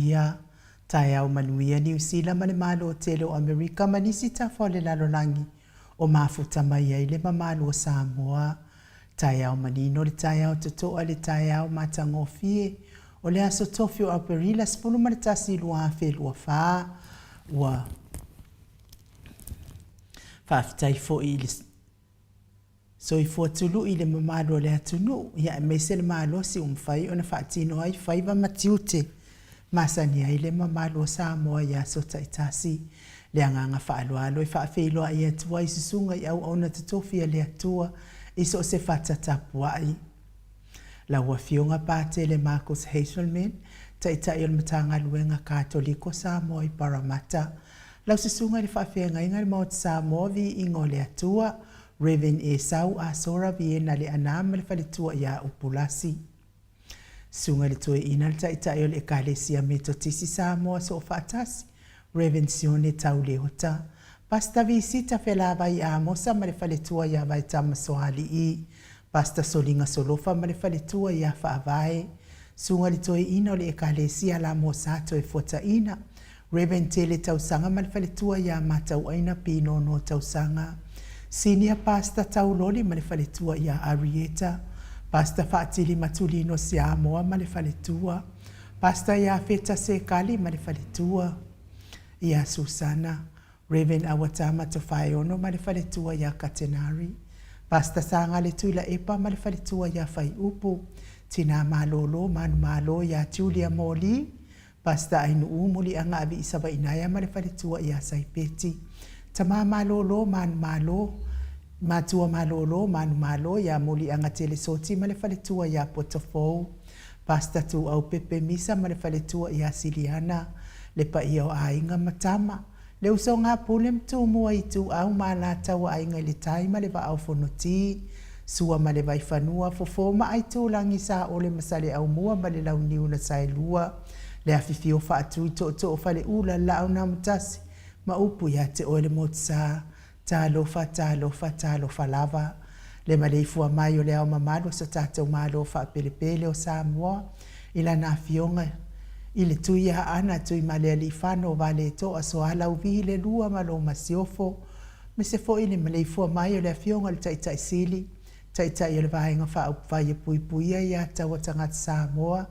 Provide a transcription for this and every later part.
Ausetalia. Taeao manuia Niu Sila ma le Malo tele o Amerika ma nisi tafa o le lalolagi o mafuta mai ai le mamalu o Samoa. Taeao manino le taeao totoa le taeao matagofie o le aso tofi o Aperila 11 2024. Ua faafetai foi i le Soifua tului i le mamalu o le atunuu, ia aemaise le malosi ua mafai ona faatino ai faiva ma tiute masani ai le mamalu o Samoa i aso taitasi. Le agaga faaaloalo e faafeiloai atu ai susuga i auauna totofi a le Atua i so o se fata tapuai. Lau Afioga Patele Marcus Hazelman, Taitai o le Matagaluega Katoliko Samoa i Parramatta, Lau Susuga i le Faafeagaiga i le Maota Samoa Viiga o le Atua, Rev. Esau Asora Viena Leaana ma le faletua ia Upulasi. Susuga i le Toeaina le Taitai o le Ekalesia Metotisi Samoa Soofaatasi, Rev. Sione Tau Leota, Pastor Visita Felavai Amosa ma le faletua ia Vaetama Soalii, Pastor Soliga Solofa ma le faletua ia Faavae, Susuga i le Toeaina o le Ekalesia Lamosa Toefuataina, Rev. Tele Tausaga ma le faletua ia Matauaina Pinono Tausaga, Senior Pastor Tauloli ma le faletua ia Arieta, Pastor Faatili Matulino Siamoa ma le faletua, Pastor Iafeta Sekali ma le faletua ia Susana, Rev. Awatama Tofaeono ma le faletua ia Katenari, Pastor Sagale Tuilaepa ma le faletua ia Faiupu, Tina Malolo Manumalo ia Julia Moli, Pastor Ainuu Muliaga Aviisavainaea ma le faletua ia Saipeti, Tama Malolo Manumalo, Matua Malolo Manumalo ia Muliaga Telesoti ma le faletua ia Potofou, Pastor Tuau Pepe Misa ma le faletua ia Siliana, le paia o aiga ma tama, le usoga a Pule ma Tumua Ituau ma Alataua Aiga i le Tai ma le Vaa o Fonoti, Sua ma le Vaifanua, Fofo ma Aitulagi, Saole ma Saleaaumua ma le Launiu na Saelua, le afifio faatui tootoo Faleula, Laaunamutasi ma upu ia te oe le Motusa. Talofa, talofa, talofa lava. Le maleifua mai o le Ao Mamalu o so tatou Malo faapelepele o Samoa i lana Afioga i le Tui Aana Tuimalealiifano Valetoa Soalauvi le Lua ma lo Masiofo, aemaise foi le maleifua mai o le Afioga i le Taitai Sili, Taitai o le Vaega Faaupufai e Puipuia ia Taua Tagata Samoa,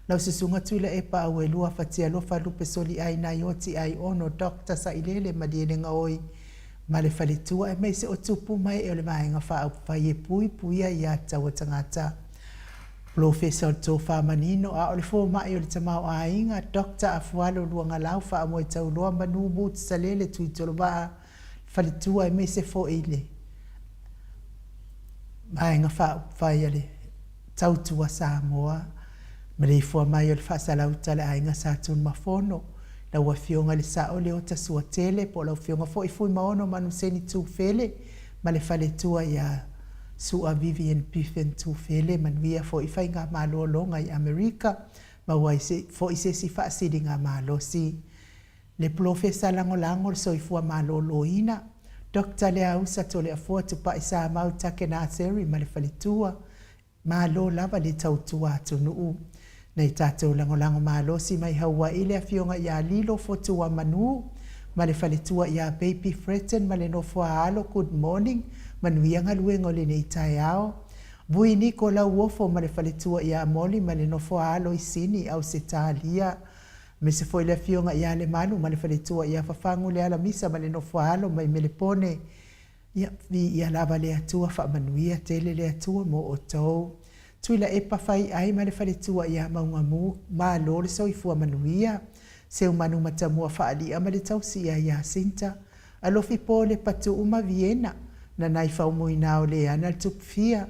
lau Susuga Tuilaepa Auelua Fatialofa Lupe Soliai Naioti Aiono Doctor Sailele Malielegaoi ma le faletua aemaise o tupu ma ee o le Vaega Faaupufai e Puipuia ia Taua Tagata. Polofesa o le Tofa Manino a o le Fomai o le Tamaoaiga, Doctor Afualo Luagalau Faamoetauloa Manu Boots Salele Tuitolovaa, faletua aemaise foi le Vaega Faaupufai a le Tautua Samoa. Maleifua mai o le Faasalauta a le Aiga Sa Tunumafono, lau Afioga i le Sao Leota Suatele po o lau Afioga foi Fuimaono Manuseni Tufele ma le faletua ia Sua Vivian Biffen Tufele. Manuia foi faigamalologa i Amerika, maua ai foi se isi faasiligamalosi. Le Polofesa Lagolago o le Soifua Maloloina, Doctor Leausa Toleafoa Tupai Samau Takenaseri ma le faletua, malo lava le tautua atunuu. Nai tatou lagolago malosi mai Haua'i le Afioga ia Lilo Fotuamanu ma le faletua ia Baby Fretton ma le nofo a alo Good morning, manuia galuega o lenei taeao. Vui Niko Lauofo ma le faletua ia Molly ma le nofo a alo i Sini, Ausetalia. Aemaise foi le Afioga ia Lemalu ma le faletua ia Fafagu Lealamisa ma le nofo-a-alo mai Melepone. Ia, viia lava le Atua, faamanuia tele le Atua mo outou. Tuilaepa Faiai ma le faletua ia Maugamu, malo le soifua manuia. Seumanu Matamua Faalia ma le tausi ia Iasinta. Alofi po le Patuu ma Viena, na nai Faumuina o Leana le Tupufia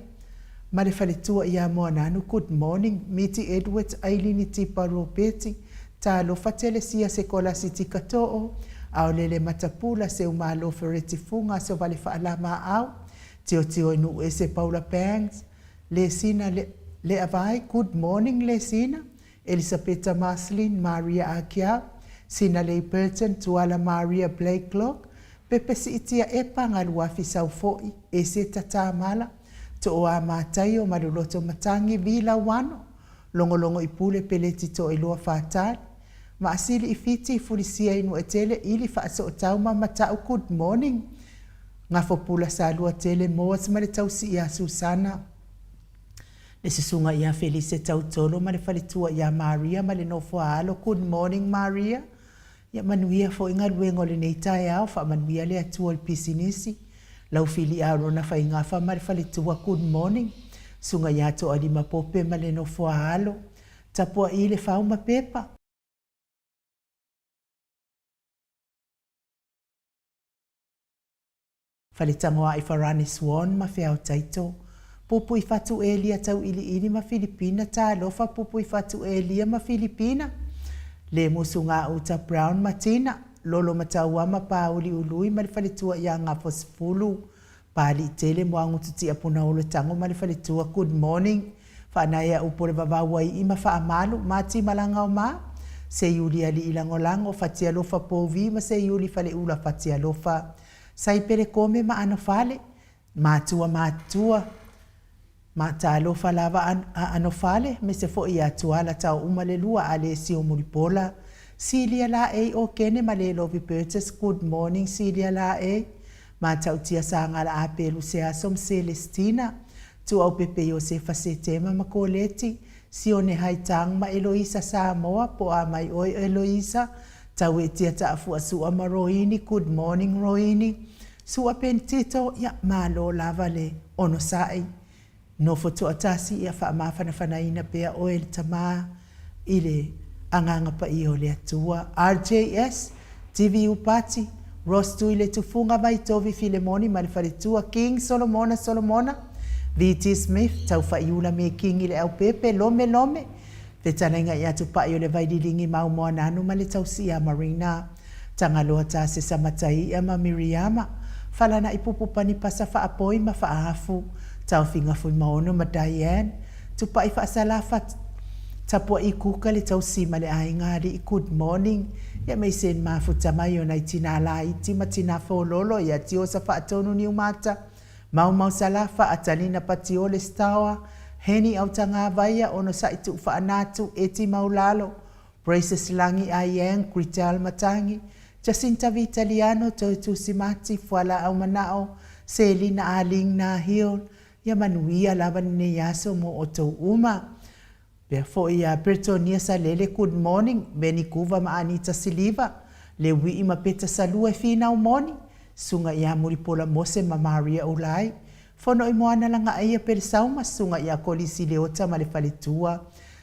ma le faletua ia Moananu Good morning Miti Edwards Ailini Tipa Ropeti Talofa Telesia Sekolasi Tika Too Aolele Matapula Seumalo Fereti Fuga Sovale Faalamaau Tiotio i Nuuese Paula Bangs Lesina Leavai Good morning Lesina Elisapeta Marceline Maria Akiau, Sinalei Burton, Tuala Maria Blakelock, Pepe Siitia Epa Galuafi Saufo'i, Eseta Tamala, Tooa Mataio Maluloto Matangi Vi Lauano, Logologo i Pule Peleti Toailoa Fatali, Maasili i Fiti, Fulisia i Nuuetele, Ili Faasootau ma Mata'u Good morning. Gafopula Saluatele, Moas ma le tausi ia Susana. Le susuga ia Felise Tautolo ma le faletua ia Maria ma le nofo a alo Good morning Maria. Ia manuia foi galuega o lenei taeao, faamanuia le Atua i le pisinisi. Lau Fili Arona Faigafa ma le faletua Good morning. Susuga ia Toalima Pope ma le nofo a alo. Tapuai le fau ma pepa. Faletagoai Farani Swan ma Feao Taito, Pupuifatu Elia Tauiliili ma Filipina Talofa Pupuifatu Elia ma Filipina, Lemusu Gauta Brown ma Tina, Lolo Mataua ma Pauli Ului ma le faletua ia Gafosefulu, Paliitele Moagutu Tiapunaolo Tago ma le faletua Good morning Faanaea Upu o le Vavau Ai'i ma Faamalu, Mati Malagaoma, Seiuli Alii Lagolago, Fatialofa Pouvi ma Seiuli Faleula Fatialofa, Saipele Kome ma Anofale, Matua Matua, Matalofa lava a Anofale, mese foi ia Tuala Taouma le lua Alesio Mulipola, Silia Laei Okene ma Lelovi Burgess Good morning Silia Laei, Matautia Sagala Apelu Seaso ma Celestina, Tuaupepe Iosefa Setema ma Koleti, Sione Haitang ma Eloisa Samoa, po a mai oe Eloisa, Tauetia Taafua Sua ma Roini, Good morning Roini, Sua Pentito, ia, malo lava le onosai. Nofo toatasi, ia faamafanafanaina pea oe le Tama i le Agaga Paia o le Atua. RJS, TVU Party, Ross Tui le Tufuga Vaitovi Filemoni ma le Faletua King Solomona Solomona, VT Smith, Taufaiula Mekingi le Aupepe, Lome Lome, Fetalaiga ia Tupai o le Vaililigi Maumoananu ma le Tausi ia Marina, Tagaloa Tasesa Matai'a ma Miriama, Falana'i Pupu Panipasa Faapoi ma Faaafu, Taofiga Fuimaono ma Diane, Tupai Faasalafa, Tapua'i Kuka le Tausi ma le Aiga Ali'i Good morning ia Mason Mafuta mai o nai tinā laiti ma tinā fōlolo ia Tiosa Faatonu Niumata, Maumau Salafa, Atalina Patiole Staoa, Heni Autagavaia, Onosa'i Tuufaanatu, Eti Maulalo, Praises Lagi Aiang, Grital Matangi, Jacinta Vitaliano, Toetusi Mati, Fualaau Manao, Selina Aling Nahiol, Ia manuia lava lenei aso mo outou uma. Pea foi ia Bretonia Salele, good morning, Benny Kuva ma Anita Siliva, Leui'i ma Peta Salua e finau moni, Susuga ia Mulipola Mose ma Maria Ulai, Fono i Moana Lagaaia Pelesauma, Susuga ia Kolisi Leota ma le faletua,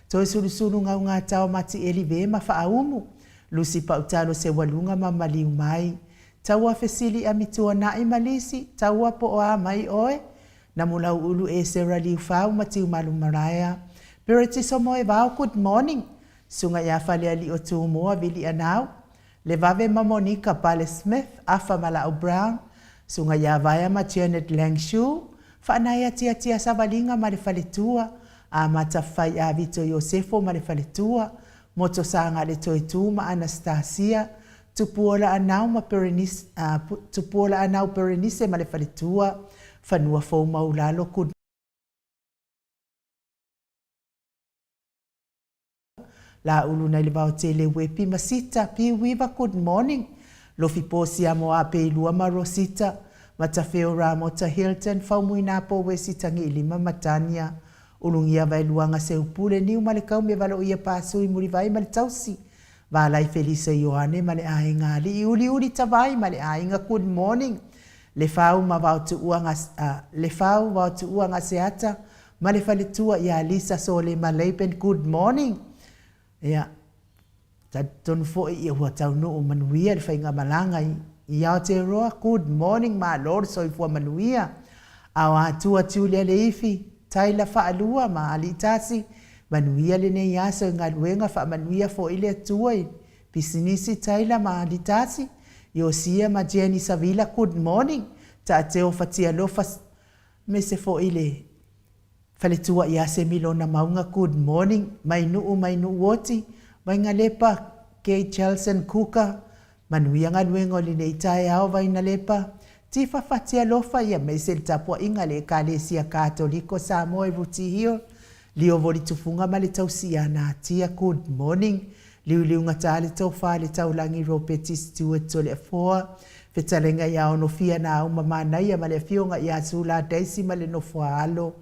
Toesulusulu Gaugatao Mati Elive ma Faaumu, Lusi Pautalo Seualuga ma Maliu Mai, Taua Fesili Amituana'i ma Lisi, Taua po o a mai oe? Namulauulu Esera Liufau ma Tiumalu Maraea, Purity Somoevao Good morning, Susuga ia Faleali'o Tumua Vili'anau, Levave ma Monica Pale Smith, Afa ma La'au Brown, Susuga ia Vaea ma Janet Langshu, Faanaea Tiatia Savaliga ma le faletua, Amata Fai'a Vito Iosefo ma le faletua, Moto Saga le Toetu ma Anastasia, Tupuola Anau ma Berenice, Tupuola Anau Berenice ma le faletua, Fanua Fou Maulalo Good Laulu nai le Vaotele Wepi ma Sita Piuiva Good morning Lofi Posia mo Apeilua ma Rosita Matafeo Ramota Hilton Faumuinapo Wesi Tagiilima ma Tania Ulugia Vaeluaga Seupule Niu ma le Kaume Valoia Pasui Mulivai ma le Tausi Valai Felisa Ioane ma le Aiga Alii Uliuli Tavai ma le Aiga Good morning Lefau ma Vaotuua Lefau Vaotuua Gaseata ma le faletua ia Lisa Solema Laban Good morning Ia, talitonu foi ia ua taunuu manuia le faigamalaga i Aotearoa Good morning Malo le soifua manuia Aoatua Julia Leifi, Tyler Faalua ma Aliitasi Manuia lenei aso i galuega faamanuia foi le Atua i pisinisi Tyler ma Aliitasi Iosia ma Jenny Savila Good morning Taateo Fatialofa Mese foi le faletua ia Semilona Mauga Good morning mai Nuu mai Nuuoti Vaingalepa Kay Chelson Kuka Manuia galuega o lenei taeao Vainalepa Tifa Fatialofa ia mese le tapuaiga a le Ekalesia Katoliko Samoa i Ruti Hill Lio Volitufunga ma le tausi ia Natia Good morning. Liuliugata le tofa le taulagi Ropeti Stewart Toleafoa, Fetalaiga ia Onofia Nauma Manaia ma le Afioga ia Sula Daisy ma le Nofoaalo,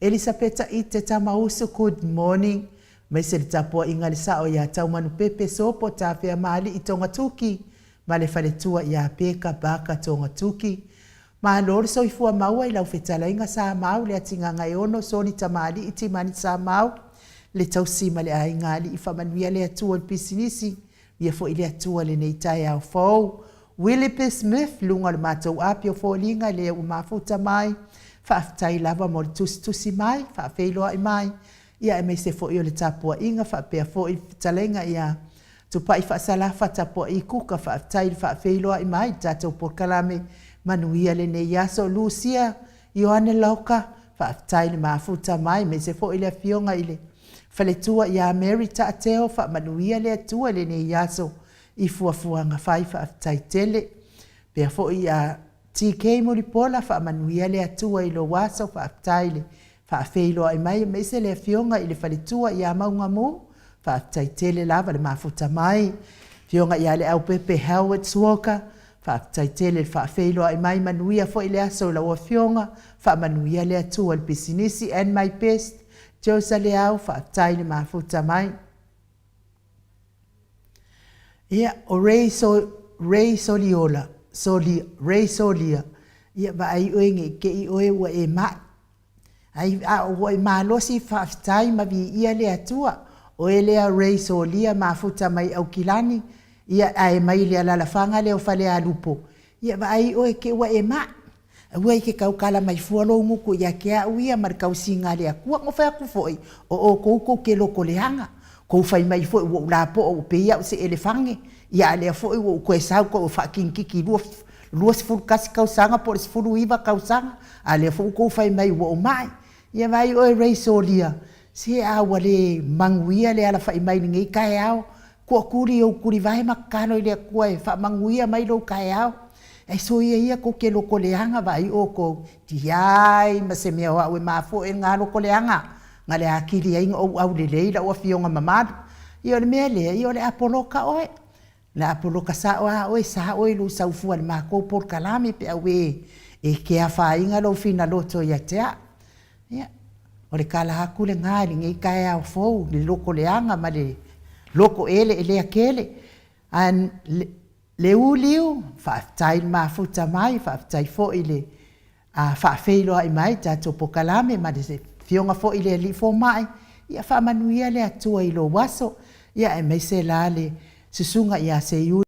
Elisapeta Ite Tamausu Good morning Maise le tapuaiga a le sao ia Taumanupepe Sopo Tafeamaalii Togatuki ma le faletua ia Peka Baka Togatuki. Malo le soifua maua i lau fetalaiga Samau le Atigagaeono Soli Tamalii Timani Samau le tausi ma le aiga Alii faamanuia le Atua i le pisinisi ia foi le Atua lenei taeao fou. Willie P. Smith luga o le matou api o foliga lea ua mafuta mai. Faafetai lava mo le tusitusi mai, faafeiloai mai, ia aemaise foi o le tapuaiga faapea foi le fetalaiga ia Tupai Faasalafa Tapuai Kuka faafetai i le faafeiloai mai i le tatou polokalame manuia lenei aso. Lucia Ioane Loka faafetai i le mafuta mai aemaise foi le afioga i le faletua ia Mary Taateo faamanuia le Atua i lenei aso i fuafuaga fai faafetai tele. Pea foi ia TK Mulipola faamanuia le Atua i lou aso faafetai i le Faafeiloai mai aemaise le Afioga i le Faletua ia Maugamu, faafetai tele lava le mafuta mai. Afioga ia Leaupepe Howard Walker, faafetai tele le faafeiloai mai, manuia foi le aso i lau Afioga, faamanuia le Atua i le pisinisi and my best, Josa Leao, faafetai le mafuta mai. Ia, o Ray, so, Ray Soliola, Soli, Ray Solia, ia vaai oe ne i te i oe ua e mai. Ai, a ua e malosi, faafetai ma viia le Atua. Oe lea Ray Solia mafuta mai Aukilani, ia, ae mai le alalafaga lea o Falealupo, ia vaai oe te ua e mai. Aua e te taukala mai fua lou gutu ia te au ia ma le tausiga a le Atua. Na fai atu foi, o outou tou te loto leaga, tou fai mai foi ua ou lapoa ua pei au o se elefane, ia a lea foi ua ou toe sau tou faakinititi 21 tausaga po o le 19 tausaga, a lea foi ua tou fai mai ua ou mai. Ia vaai oe Ray Solia, se a ua le manuia le alafai mai i lenei taeao, Toatuli ou tulivae ma tatalo i le Atua e faamanuia mai lou taeao. Ae soia ia tou te loto leaga vaai outou, tiai ma se mea o au e mafua e lena loto leaga, na le atili ai na ou aulelei lau afioga mamalu. Ia o le mea lea, ia o le a poloka oe. O le a poloka sao lava oe, sa oe i lou saufua i le matou polokalame pe auē e te afaina lou finaloto ia te au. Ia, o le tala atu lena i lenei taeao fou i le loto leaga ma le loto eleelea tele. Ae le uliu, faafetai i le mafuta mai, faafetai foi i le faafeiloai mai i le tatou polokalame ma le Afioga foi i le Alii Fomai. Ia faamanuia le Atua i lou aso, ia aemaise la le Susuga ia Seiuli.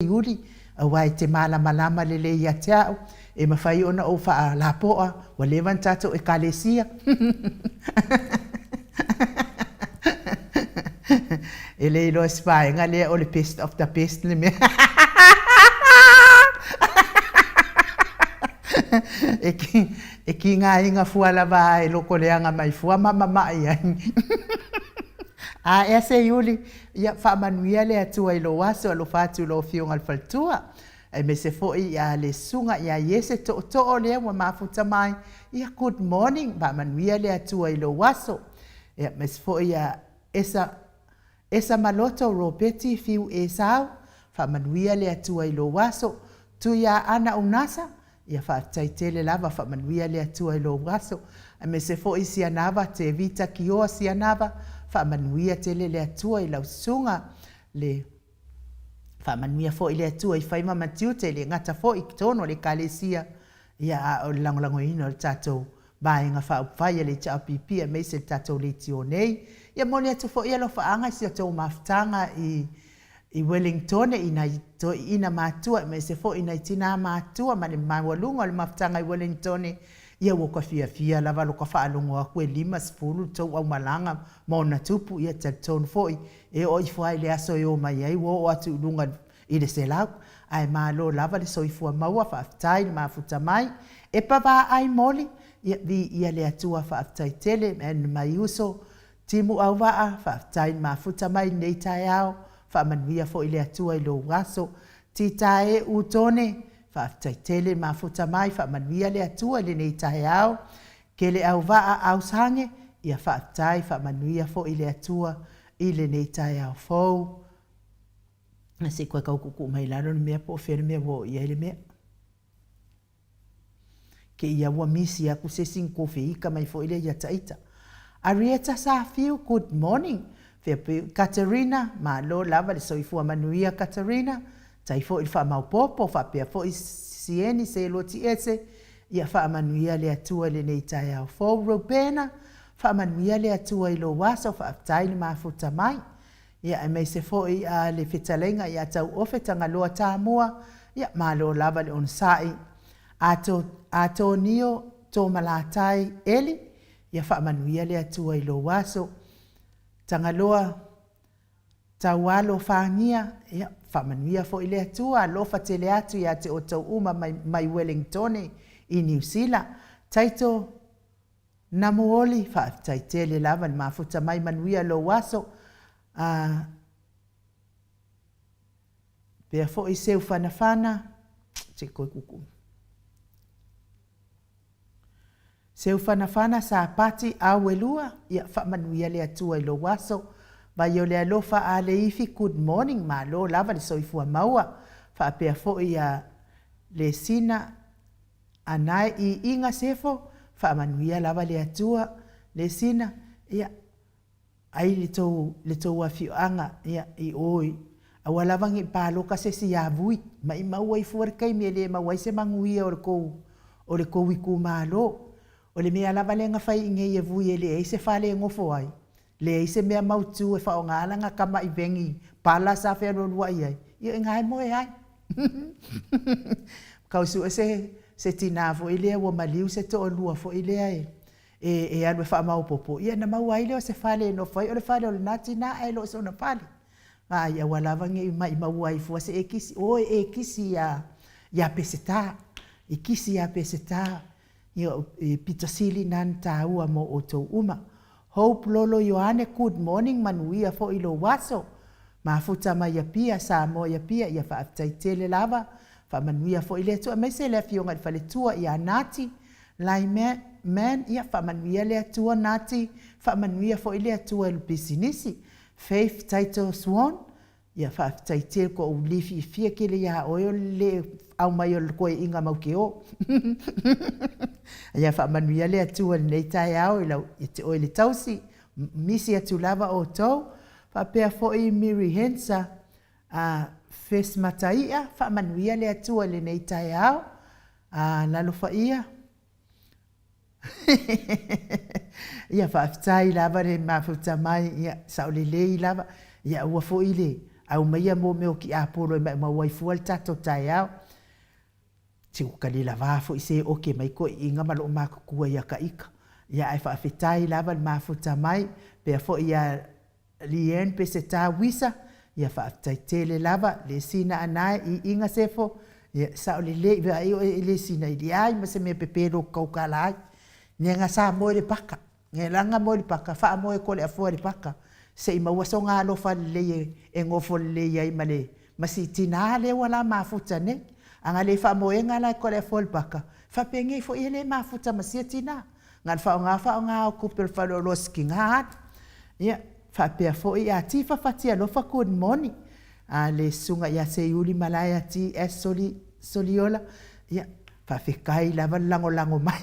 Iuli, aua e te malamalama lelei ia te au, e mafai ona ou faalapoa, ua leva ona tatou Ekalesia. E le iloa se vaega lea o le best of the best le mea. E kigaina fua lava a e loko leaga mai fua ma mamai ai. A ea se Iuli, ia faamanuia le Atua i lou aso, alofa atu i lau Afioga i le Faletua, aemaise foi ia le Susuga ia Iese Tootoo lea ua mafuta mai, ia good morning, faamanuia le Atua i lou aso. Ia aemaise foi ia Esa Esa Maloto Ropeti Fiu Esau, faamanuia le Atua i lou aso. Tuiaana Unasa, Ia faafetai tele lava, faamanuia le Atua i lou aso, aemaise foi Sianava, Tevita Kioa Sianava, faamanuia tele le Atua i lau susuga, le faamanuia foi le Atua i faiva ma tiute, e le gata foi i totonu o le Ekalesia, ia a o le lagolagoina o le tatou Vaega Faaupufai a le HRPP aemaise le tatou leitio nei. Ia momoli atu foi alofaaga i si outou mafutaga i i Wellingtone i nai toeaiina matua aemaise foi nai tinā matua ma le maualuga o le mafutaga i Wellingtone, ia ua ka fiafia lava lo ka faalogo aku e 50 le tou aumalaga ma ona tupu, ia talitonu foi e oo ifo lava i le aso e o mai ai ua oo atu i luga i le 100. Ae malo lava le soifua maua, faafetai le mafuta mai. E pavaai moli, ia viia le Atua faafetai tele and my uso Timu Auvaa, faafetai le mafuta mai i lenei taeao, faamanuia foi le Atua i lou aso. Tita e Utone, Faafetai tele mafuta mai, faamanuia le Atua i lenei taeao. Keleauvaa Ausage, ia faafetai, faamanuia foi le Atua i lenei taeao fou. Se i toe tau tuutuu mai lalo le mea po o fea le mea ua oo i ai le mea. Kēia ua misi aku se isi na kofeika mai foi lea ia taita. Arieta Safiu, good morning. Fea pe Katerina, malo lava le soifua manuia Katerina. Tai foi le faamaopoopo, faapea foi Sieni Seluatiese, ia faamanuia le Atua i lenei taeao fou. Rubena, faamanuia le Atua i lou aso, faafetai le mafuta mai. Ia aemaise foi a le fetalaiga ia Tauofe Tagaloa Tamua, ia malo lava le onosai. Ato, Atonio Tomalatai Eli, ia faamanuia le Atua i lou aso. Tagaloa Taualo Fagia, ia faamanuia foi le Atua, alofa tele atu ia te outou uma mai, mai Welengtone i Niu Sila. Taito Namuoli, faafetai tele lava le mafuta mai manuia lou aso. A pea foi Seufanafana, se i toe kuku. Seufanafana Sapati Auelua, ia faamanuia le Atua i lou aso. Vai o le alofa a Leifi, good morning, malo lava le soifua maua. Faapea foi ia Lesina Anae i iga sefo, faamanuia lava le Atua, Lesina, ia, ai le tou, le tou afioaga, ia, i o i, aua lava ne i paloka se isi ia Vui, maimau ai fua le taimi e le maua ai se manuia o le tou, o le tou itumalo. O le mea lava lea na fai i inei e Vui e leai se fale e nofo ai, leai se mea mautu e faaaoga lana tamai veni pala sa fealualuai ai, ia o i ina e moe ai. Tau sue se, se tinā foi lea ua maliu se toalua foi lea e, e, e alu e faamaopoopo, ia ona maua ai lea o se fale e nofo ai, o le fale o lena tinā ae le o sona fale. Vaai, aua lava ne i maimau ai fua se e kisi, o e kisi iā, iā Peseta, e kisi iā Peseta, Ia, e pito sili na na taua mo outou uma. Hope Lolo Ioane good morning manuia foi lou aso. Mafuta mai Apia, Samoa i Apia, ia faafetai tele lava. Faamanuia foi le Atua aemaise le afioga i le faletua ia Nati Lyman, ia faamanuia le Atua Nati, faamanuia foi le Atua i le pisinisi. Faith Taito Swan, Ia faafetai tele ko ou le fiafia tele ia oe o le aumai o le koeina mau ke o. Ia faamanuia le Atua i lenei taeao i lau ia te oe le tausi, misi atu lava outou, faapea foi Miri Hensa a Fesmataia, faamanuia le Atua i lenei taeao, a lalofaia. Ia faafetai lava le mafuta mai, ia sao lelei lava. Ia aua foi le aumaia mo mea o kiapolo e maumau ai fua le tatou taeao. Se ua ka le lavā foi se oke mai toeaiina ma loo matutua ia ta ita. Ia ae faafetai lava le mafuta mai, pea foi ia Leanne Peseta Wisa, ia faafetai tele lava le sina anae i iga sefo, ia sao lelei vaai oe i le sina i leai ma se mea pepelo tautala ai. Nega sa moe le paka, nge langa moe le paka, faamoe ko le afoa le paka, se i maua soga alofa lelei e nofo lelei ai ma le ma si tina lea ua la mafuta nei. A na le faamoega la ko le afoa le paka, faapenei foi e le mafuta ma sia tina. Na o le faaaoga faaaoga o tupe o le faleoloa sikiga atu. Ia, faapea foi ia Tifa Fatialofa good morning. A le susuga ia Seiuli Malaea TS Soli, Soliola, ia, faafetai lava le lagolago mai.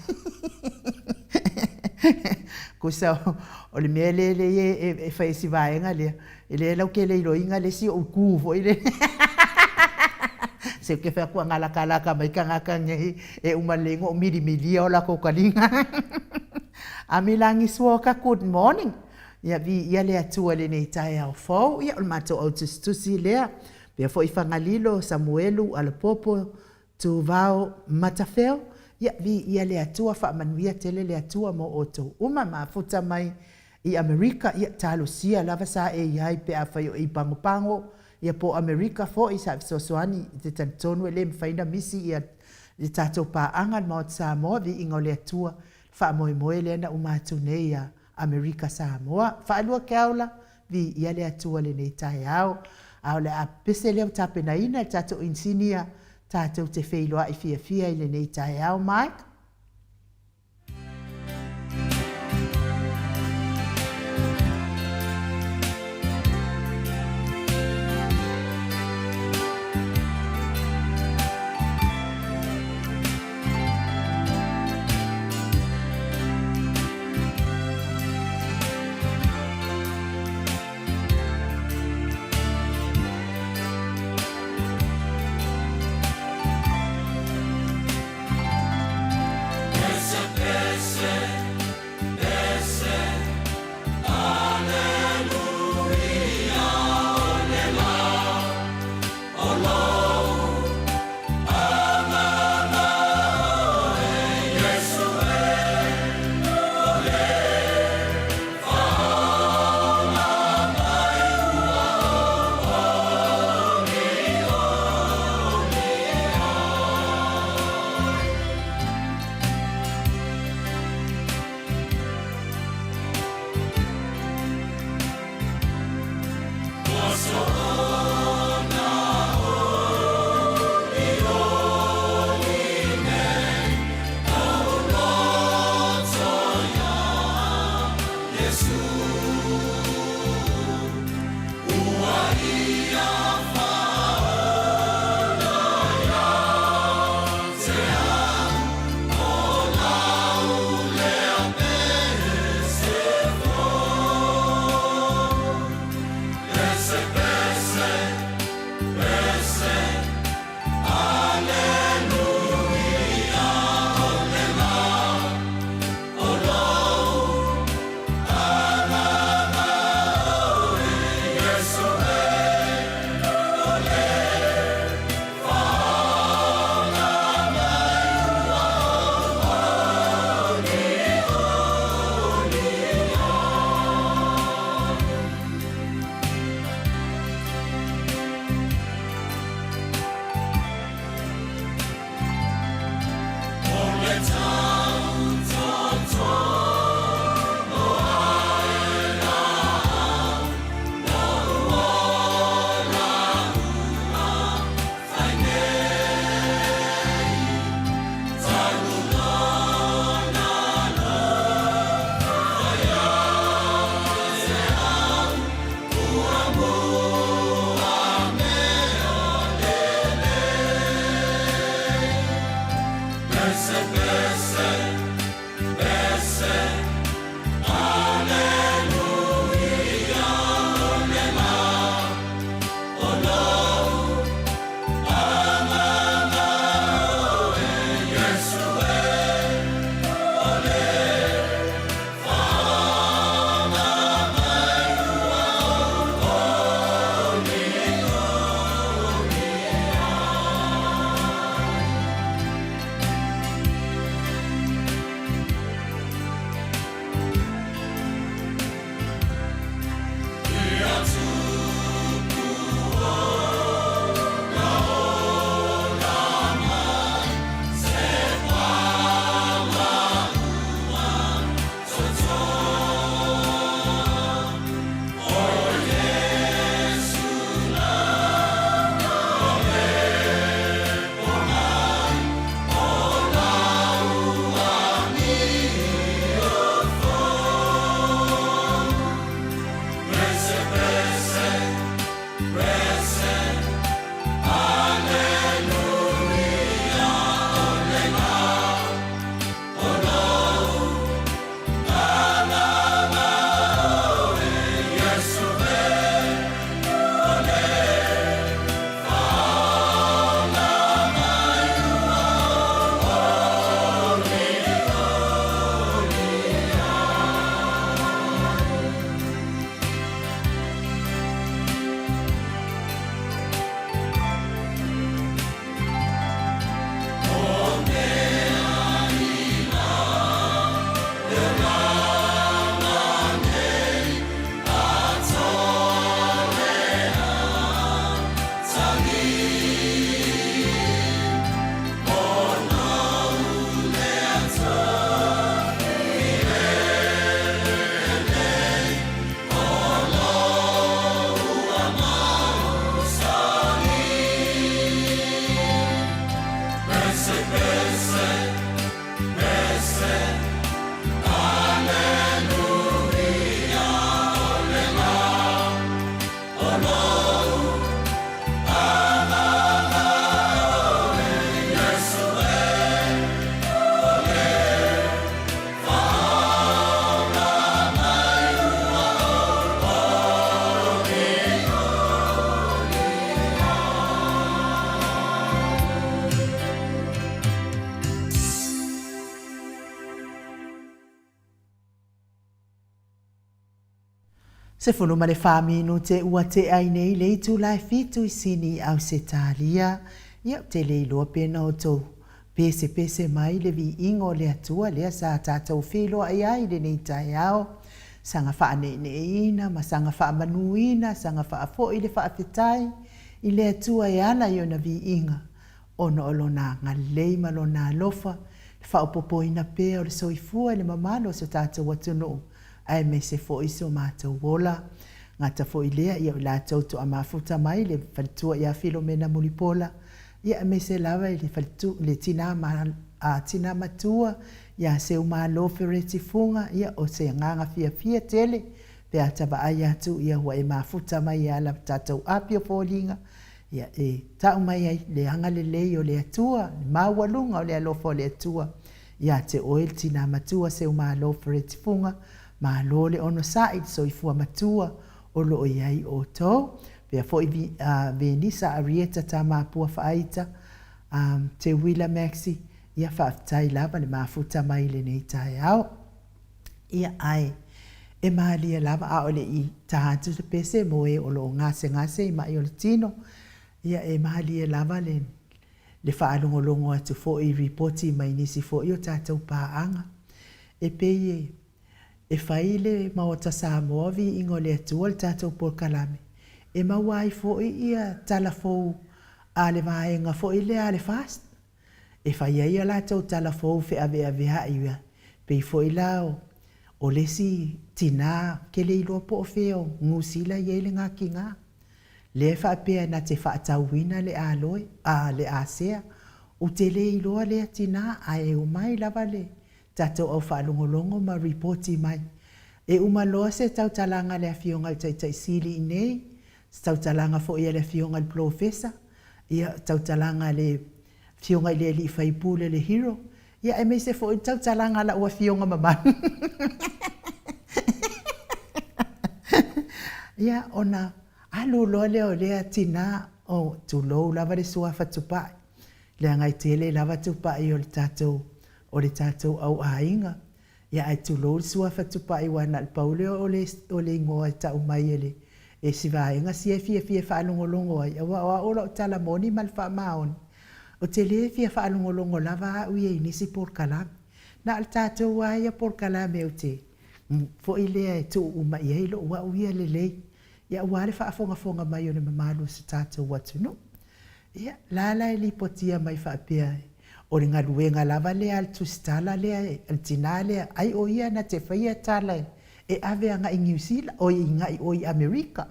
Tusa o le mea lea e fai e si vaega lea, e lea lau te le iloaina le isi ou itu foi lea. Se ou te fai atu a galakalaka mai tagata nei e uma lelei ona ou milimilia o latou taliga. Amilagi Suoka, good morning. Ia viia le Atua i lenei taeao fou. Ia o le matou au tusitusi lea. Pea foi Fagalilo, Samuelu, Alapopo, Tuvao, Matafeo. Ia viia le Atua, faamanuia tele le Atua mo outou uma. Mafuta mai i Amerika, ia talosia lava sa e i ai pe afai o e i Pagopago, ia po o Amerika foi sa fesoasoani i te talitonu e le mafai ona misi ia le tatou paaga le Maota Samoa, viiga o le Atua, le faamoemoe lea na uma atu nei ia Amerika Samoa. Faalua Keaola, viia le Atua i lenei taeao. A o le a pese lea ua tapenaina e le tatou inisinia. Tatou te feiloai fiafia i lenei taeao, Mike. 14 minute ua tea ai nei le itula e fitu i Sini i Ausetalia. Ia, ou te le iloa pe na outou pesepese mai le viiga o le Atua lea sa tatou feiloai ai i lenei taeao, saga faaneeneeina ma saga faamanuina, saga faafoi le faafetai i le Atua e ala i ona viiga, ona o Lona agalelei ma Lona alofa, le faaopoopoina pea o le soifua i le mamalu o so tatou atunuu, aemaise foi so matou ola. Gata foi lea, ia o i latou toa mafuta mai le faletua ia Filomena Mulipola, ia aemaise lava i le faletu, le tina ma, a, tina matua ia Seumalo Fereti Fuga, ia o se agaga fiafia tele pe a ta vaai atu, ia ua e mafuta mai e ala tatou api o foliga, ia e tau mai ai le agalelei o le Atua, le maualuga o le alofa o le Atua ia te oe le tina matua Seumalo Fereti Fuga, malo le onosai, le soifua matua o lo o i ai outou. Pea foi Venisa Arieta Tamapua Faaita, Teuila Maxie, ia faafetai lava le mafuta mai i lenei taeao. Ia ae e malie lava a o le i ta atu se pese mo e o lo o gasegase i mai o le tino, ia e malie lava le le faalogologo atu foi i ripoti mai nisi foi o tatou paaga. E pei e E fai le Maota Samoa Viiga o le Atua le tatou polokalame e maua ai foi ia tala fou a le vaega foi lea a le FAST. E fai ai a latou tala fou feaveaveai ia pei foi la o le isi tina ke le iloa po o fea o Niu Sila e i ai le gakiga lea e faapea na te faatauina le aloe a le asea. Ou te le iloa lea tina ae omai lava le tatou au faalogologo ma ripoti mai. E uma loa se tautalaga a le Afioga i le Taitai Sili i inei, se tautalaga foi a le Afioga i le Polofesa, ia, tautalaga a le Afioga i le Alii Faipule le Hero, ia aemaise foi le tautalaga a lau Afioga mamalu. Ia, ona alu loa lea o lea tina, oh, tulou lava le suafa Tupai, leaga e tele lava Tupai o le tatou o le tatou au aiga, ia ae tulou le suafa Tupai aua na o le pau lea o le o le igoa e tau mai e le e si vaega sia e fiafia e faalogologo ai, aua o au o lau tala moni ma le faamaoni, ou te le fia faalogologo lava au ia i nisi polokalame. Na o le tatou lava ia polokalame ou te foi lea e tuu uma i ai lou au ia lelei, ia aua le faafogafoga mai o le mamalu o si tatou atunuu. Ia, la la e lipotia mai faapea, o le galuega lava lea a le tusitala lea, a le tina lea, ai o ia na te faia tala e ave agai i Niu Sila, oi agai o i Amerika.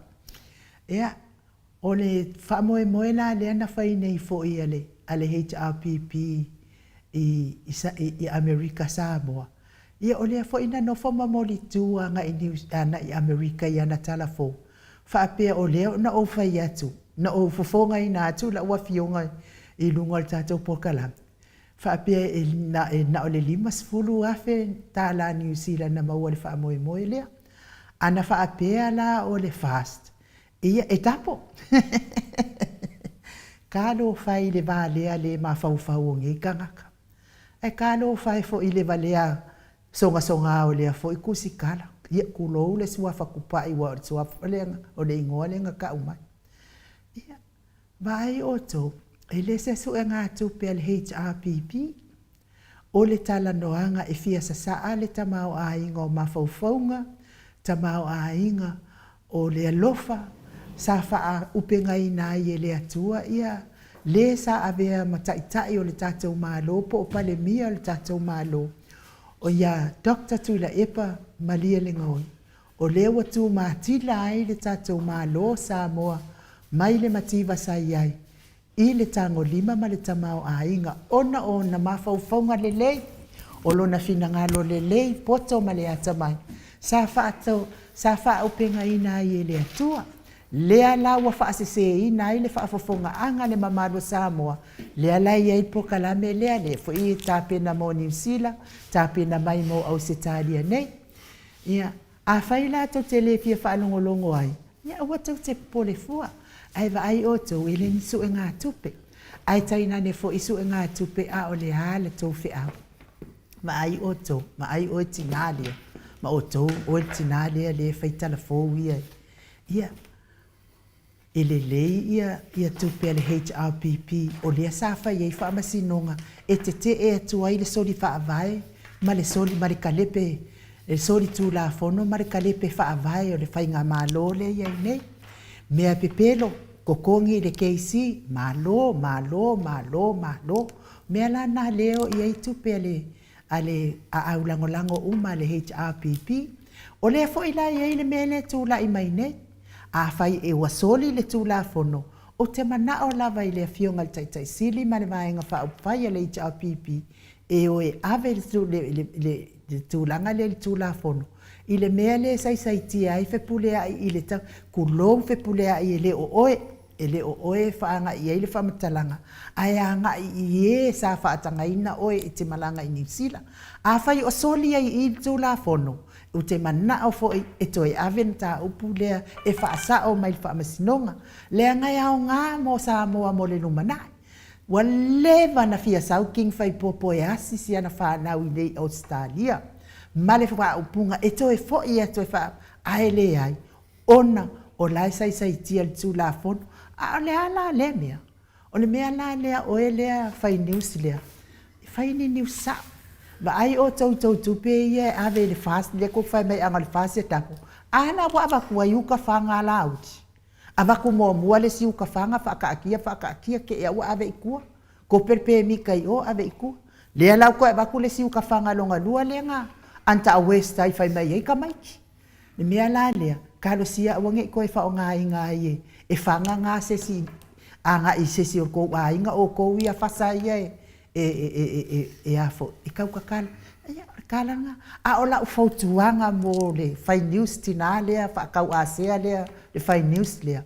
Ia, o le faamoemoe la lea na fai nei foi a le, a le HRPP i, i, i Amerika Samoa, ia o lea foi na nofo ma molitu agai i Niu, agai i Amerika i ana tala fou, faapea o lea na ou fai atu, na ou fofogaina atu lau afioga i luga o le tatou polokalame, faapea e na, e na o le $50,000 tala Niu Sila na maua i le faamoemoe lea. A na faapea la o le FAST, ia, e tapo. Talofa e i le valea le mafaufau o nei tagata. Ae talofa e foi i le valea Sogasoga o lea foi tusitala. Ia, tulou le suafa Tupai aua o le suafa lea, o le igoa lea na tau mai. Ia, vaai outou, e le se suegatupe a le HRPP. O le talanoaga e fia sasaa le tamaoaiga o mafaufauga, tamaoaiga o le alofa sa faaaupegaina ai e le Atua ia le sa avea ma Taitai o le tatou Malo po o Palemia o le tatou Malo, o ia Doctor Tuilaepa Malielegaoi, o lea ua tumatila ai le tatou Malo o Samoa mai le mativa sa i ai i le tagolima ma le tamaoaiga ona o ona mafaufauga lelei, o lona finagalo lelei, poto ma le atamai, sa sa faaaupegaina ai e le Atua. Lea la ua faaseseina ai le faafofogaaga a le mamalu o Samoa, lea la e i ai le polokalame lea, lea foi e tapena mo Niu Sila, tapena mai mo Ausetalia nei. Ia, Afai la tou te le fia faalogologo ai, ia aua tou te popole fua, ae vaai outou e le ni suegatupe, ae tainane foi suegatupe a o le a le tou feau. Vaai outou, vaai oe tinā lea, ma outou, oe le tinā lea lea e fai tala fou ia. Ia, e lelei ia ia tupe a le HRPP o lea sa fai ai faamasinoga e tetee atu ai le soli faavae ma le soli ma le kalepe le soli tulafono ma le kalepe faavae o le faigamalo lea e i ai nei. Mea pepelo, totogi i le KC, malo, malo, malo, malo. Mea la na lea e o i ai tupe a le a le aau lagolago uma a le HRPP. O lea foi la e i ai le mea lea e tulai mai nei. Afai e ua soli le Tulafono, ou te manao lava i le Afioga i le Taitai Sili ma le Vaega Faaupufai a le HRPP e o e ave le tulaga lea i le Tulafono i le mea lea e saisaitia ai Fepuleai i le tau, tulou Fepuleai e le o oe, e le o oe e faagai i ai le faamatalaga, ae agai i e sa faatagaina oe e te malaga i Niu Sila. Afai o soli ai i i le Tulafono, ou te manao foi e toe ave le mataupu lea e faasao mai i le Faamasinoga, leaga e aoga mo Samoa mo le lumanai. Ua leva na fia sau King Faipopo e asi si ana fanau i nei i Ausetalia, ma le faaupuga e toe foi atu e faa, ae leai, ona o la e saisaitia le Tulafono. A o le a la lea mea? O le mea la lea oe lea fai news lea, fai ni news sao. Vaai outou i tou tupe ia e ave i le FAS, lea tou te fai mai ana o le FAS e tapo, a la ua avatu ai uta faga a Laauli? Avatu muamua le isi uta faga faataatia faataatia te i lava ua ave i tua. Kope le pemita i o ave i tua. Lea la ua toe avatu le isi uta faga lona lua lea na Anta West ai fai mai ai tamaiti. Le mea la lea, talosia aua ne i toe faaaogaina ai e faga na se isi agai i se isi o tou aiga outou ia fasa ia e e a foi, e tau tatala. Ia, o le tala lena. A o lau fautuaga mo le fai news tinã lea faatauasea lea le fai news lea,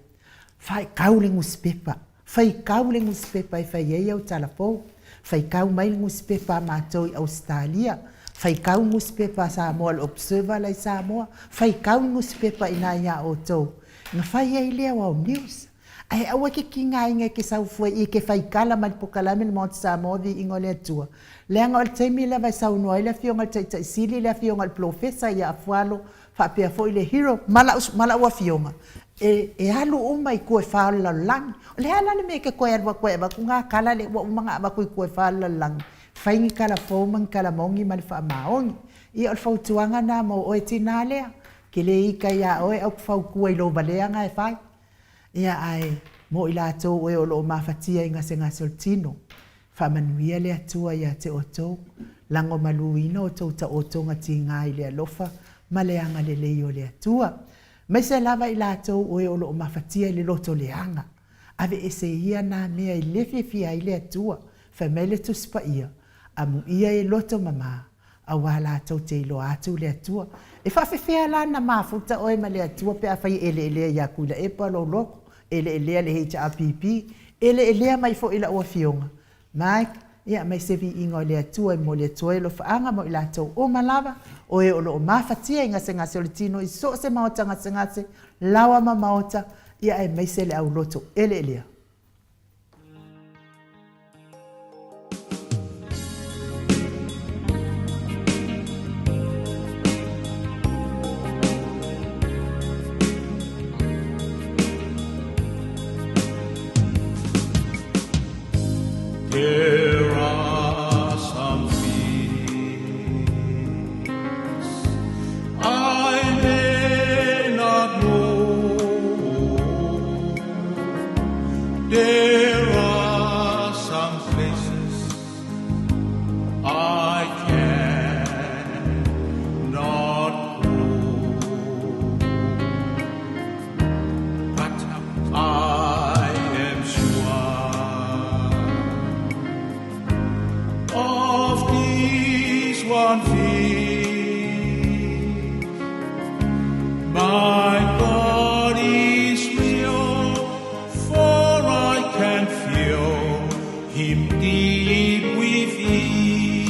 faitau le nusipepa, faitau le nusipepa e fai ai au tala fou, faitau mai le nusipepa a matou i Ausetalia, faitau nusipepa a Samoa le Observer la i Samoa, faitau nusipepa i ina ia outou, ona fai ai lea o au news. Ae aua e te tigaina e te sau fua i i e te faitala mai le pokalame le Maota Samoa Viiga o le Atua, leaga o le taimi lava e saunoa ai le Afioga i le Taitai Sili, le Afioga i le Polofesa ia Afualo faapea foi le Hero ma lau, ma lau Afioga, e, e alu uma i tua e fa o le lalolagi. O le a la le mea e te toe alu atu ai e avatu na tala lea ua uma ona avatu i tua e fa o le lalolagi? Fai ni tala fou ma ni tala moni ma le faamaoni. Ia o le fautuaga na mo oe tinā lea, ke le ita iā oe ae ou te fautua i lou valeaga e fai. Ia ae mo i latou e o lo o mafatia i gasegase o le tino, faamanuia le Atua ia te outou, lagomaluina outou taotoga tiga i le alofa ma le agalelei o le Atua. Aemaise lava i latou e o lo o mafatia i le loto leaga, aveese ia na mea e le fiafia ai le Atua, fai mai le Tusi Paia, Amuia e loto mama, aua latou te iloa atu le Atua. E faafefea la na mafuta oe ma le Atua pe afai e eleelea ia Tuilaepa lou loto, eleelea le HRPP, eleelea mai foi lau Afioga, Mike, ia aemaise viiga o le Atua e momoli atu ai alofaaga mo i latou uma lava, o e o lo o mafatia i gasegase o le tino i so o se maota gasegase, laoa ma maota, ia aemaise le auloto eleelea. There are some things I may not know. There are some places I cannot go. But I am sure of this one thing. My God is real, for I can feel Him deep within.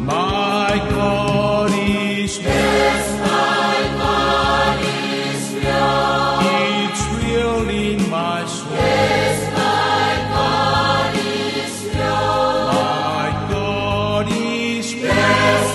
My God is real. Yes, my God is real. It's real in my soul. Yes, my God is real. My God is real. Yes,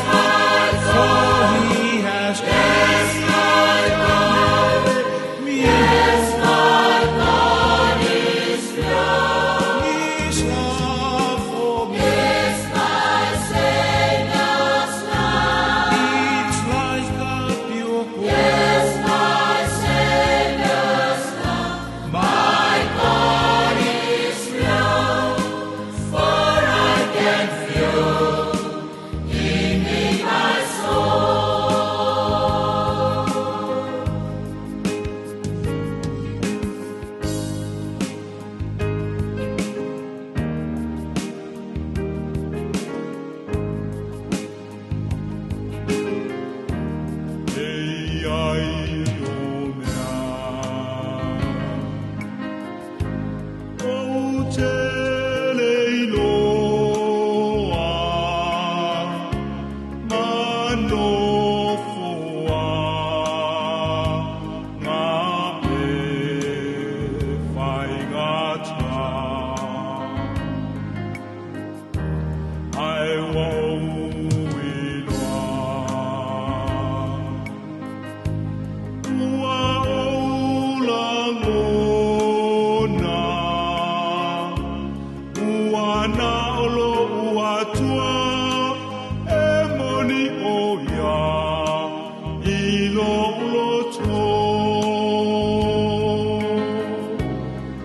lou loto.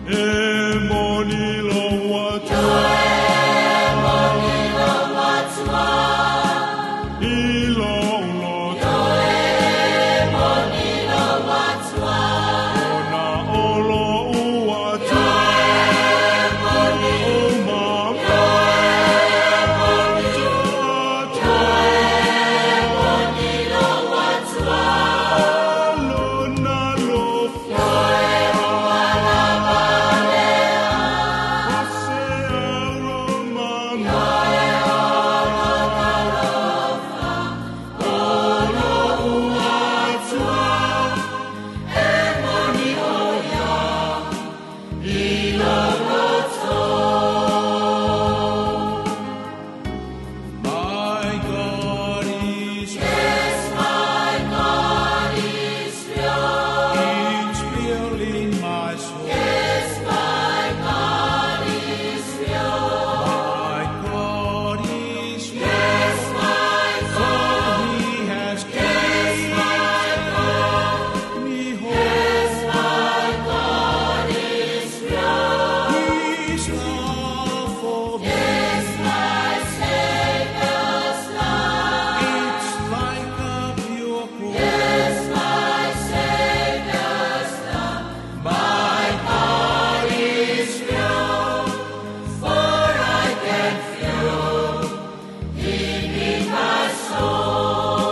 E moni lou Atua. E moni lou Atua. I lou loto. E moni lou Atua. Ona o lou Atua. E moni. O mama. E moni. Atua. E moni lou Atua. Lona alofa. E ua lava lea. O se alo mama. E o lona alofa. O lou Atua. E moni o ia. I lou loto. My God is Yes, my God is real. It's real in my soul. Yes, my God is real. My God is real. Yes, my For God. He has Yes, my God. given me hope. Yes, my God is real. His love for me. Yes, my Savior's love. It's like a pure gold. Yes, my Savior's love. My God is real, for I can feel Him in my soul.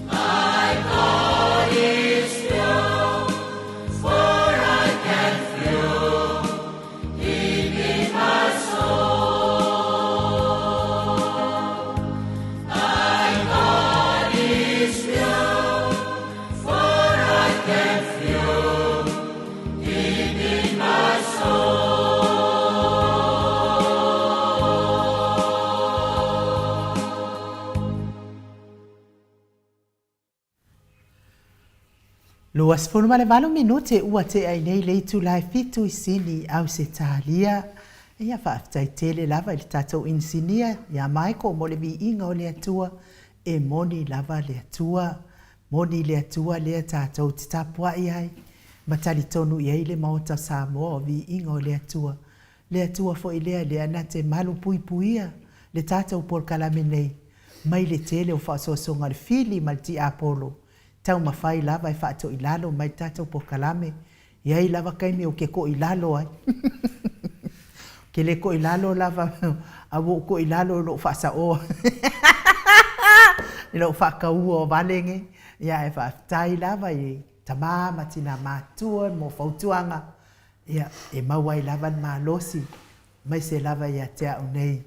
My God is real, for I can feel Him in my soul. My God is real, for I can feel Him in my soul. 28 minute ua tea ai nei le itula e fitu i Sini, Ausetalia. Ia, faafetai tele lava i le tatou inisinia ia Michael mo le viiga o le Atua. E moni lava le Atua. Moni le Atua lea tatou te tapuai ai ma talitonu i ai le Maota o Samoa o viiga o le Atua. Le Atua foi lea lea na te malu puipuia le tatou polokalame nei mai le tele o faasoasoga o le fili ma le tiapolo. Taumafai lava e faatoilalo mai le tatou polokalame. E i ai lava taimi ou te toilalo ai. Ou te le toilalo lava, a ua ou toilalo i lou faasaoa i lou faataua o vale nei. Ia, ae faafetai lava i tama ma tina matutua mo fautuaga, ia, e maua ai lava le malosi, aemaise lava ia te au nei.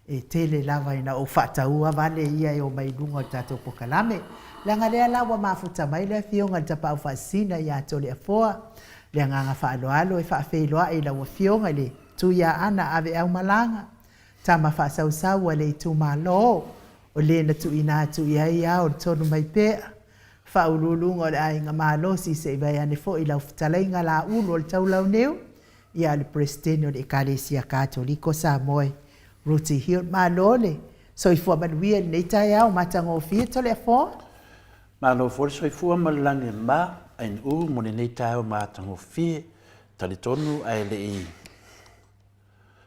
E tele lava ina ou faataua vale ia e omai i luga o le tatou polokalame. Leaga lea la ua mafuta mai le Afioga i le Tapaau Faasisina ia Toleafoa. Le agaga faaaloalo e faafeiloai i lau Afioga i le Tuiaana Aveaumalaga, tama faasausau a le itumalo o le na tuuina atu i ai ao le tonu mai pea. Faauluuluga o le Aiga Malosi se i vaeane foi lau fetalaiga Laulu o le Taulauniu, ia le Peresetene o le Ekalesia Katoliko Samoa Ruti Hill. Malo le soifua manuia i lenei taeao matagofie Toleafoa. Malo foi le soifua ma le lagi e ma, ainu mo lenei taeao matagofie, talitonu ae le i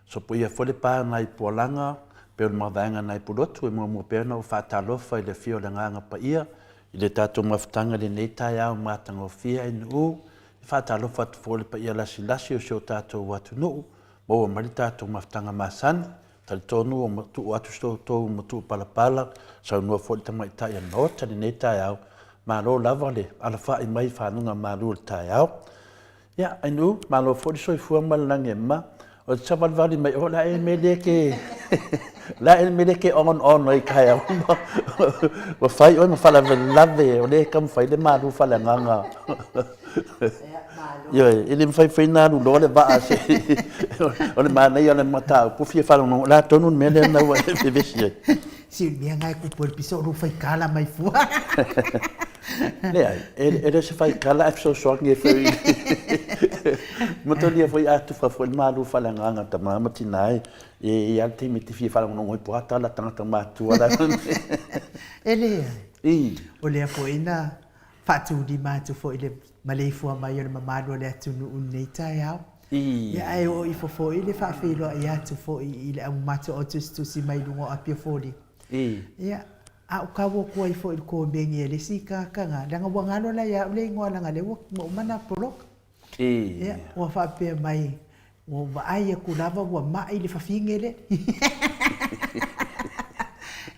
sopoia foi le pa nai Pualaga pei o le mavaega nai Pulotu e muamua pea ona ou faatalofa i le afio o le Agaga Paia i le tatou mafutaga i lenei taeao matagofie ainu. E faatalofa atu foi i le paia lasilasi o si o tatou atunuu, maua mai le tatou mafutaga masani. Talitonu ua tuu atu so outou matuupalapala, saunoa foi le tamaitai a le Maota i lenei taeao. Malo lava le alafai mai i faguga malu o le taeao. Ia, Ainuu, malo foi le soifua ma le lagi e mama. O te savalivali mai oe, o le a e mele ke, o le a e mele ke on on ai taeao uma. Ua fai oe ma faalavelave, o lea e taumafai le malu faaleagaga. Ioe, e le mafai foi ona alu loa le vaa se o le manaia o le mataupu fia faalogologo, o le a tonu le mea lea na ua e vevesi ai? Si o le mea lena e tupu ai le pisa o lou faikala mai fua. Leai, e le o se faikala ae fesoasoani ai foi i Matalia foi a tufa foi le malu faaleagaga tama ma tina e i ai lava le taimi e te fia faalogologo ai po o a tala a tagata matutua la. E leai. O lea foi na faatulima atu foi i le maleifua mai o le mamalu o le atunuu i lenei taeao. Ia ae oo ifo foi le faafeiloai atu foi i le aumatua o tusitusi mai luga o Apia Foliga. Ia, a o kau atu ai foi i le komeni a le isi tagata na, leaga ua galo la ia au le igoa leaga lea ua uma ona poloka. Ia, ua faapea mai, ua ou vaai atu lava ua mai le fafine lea.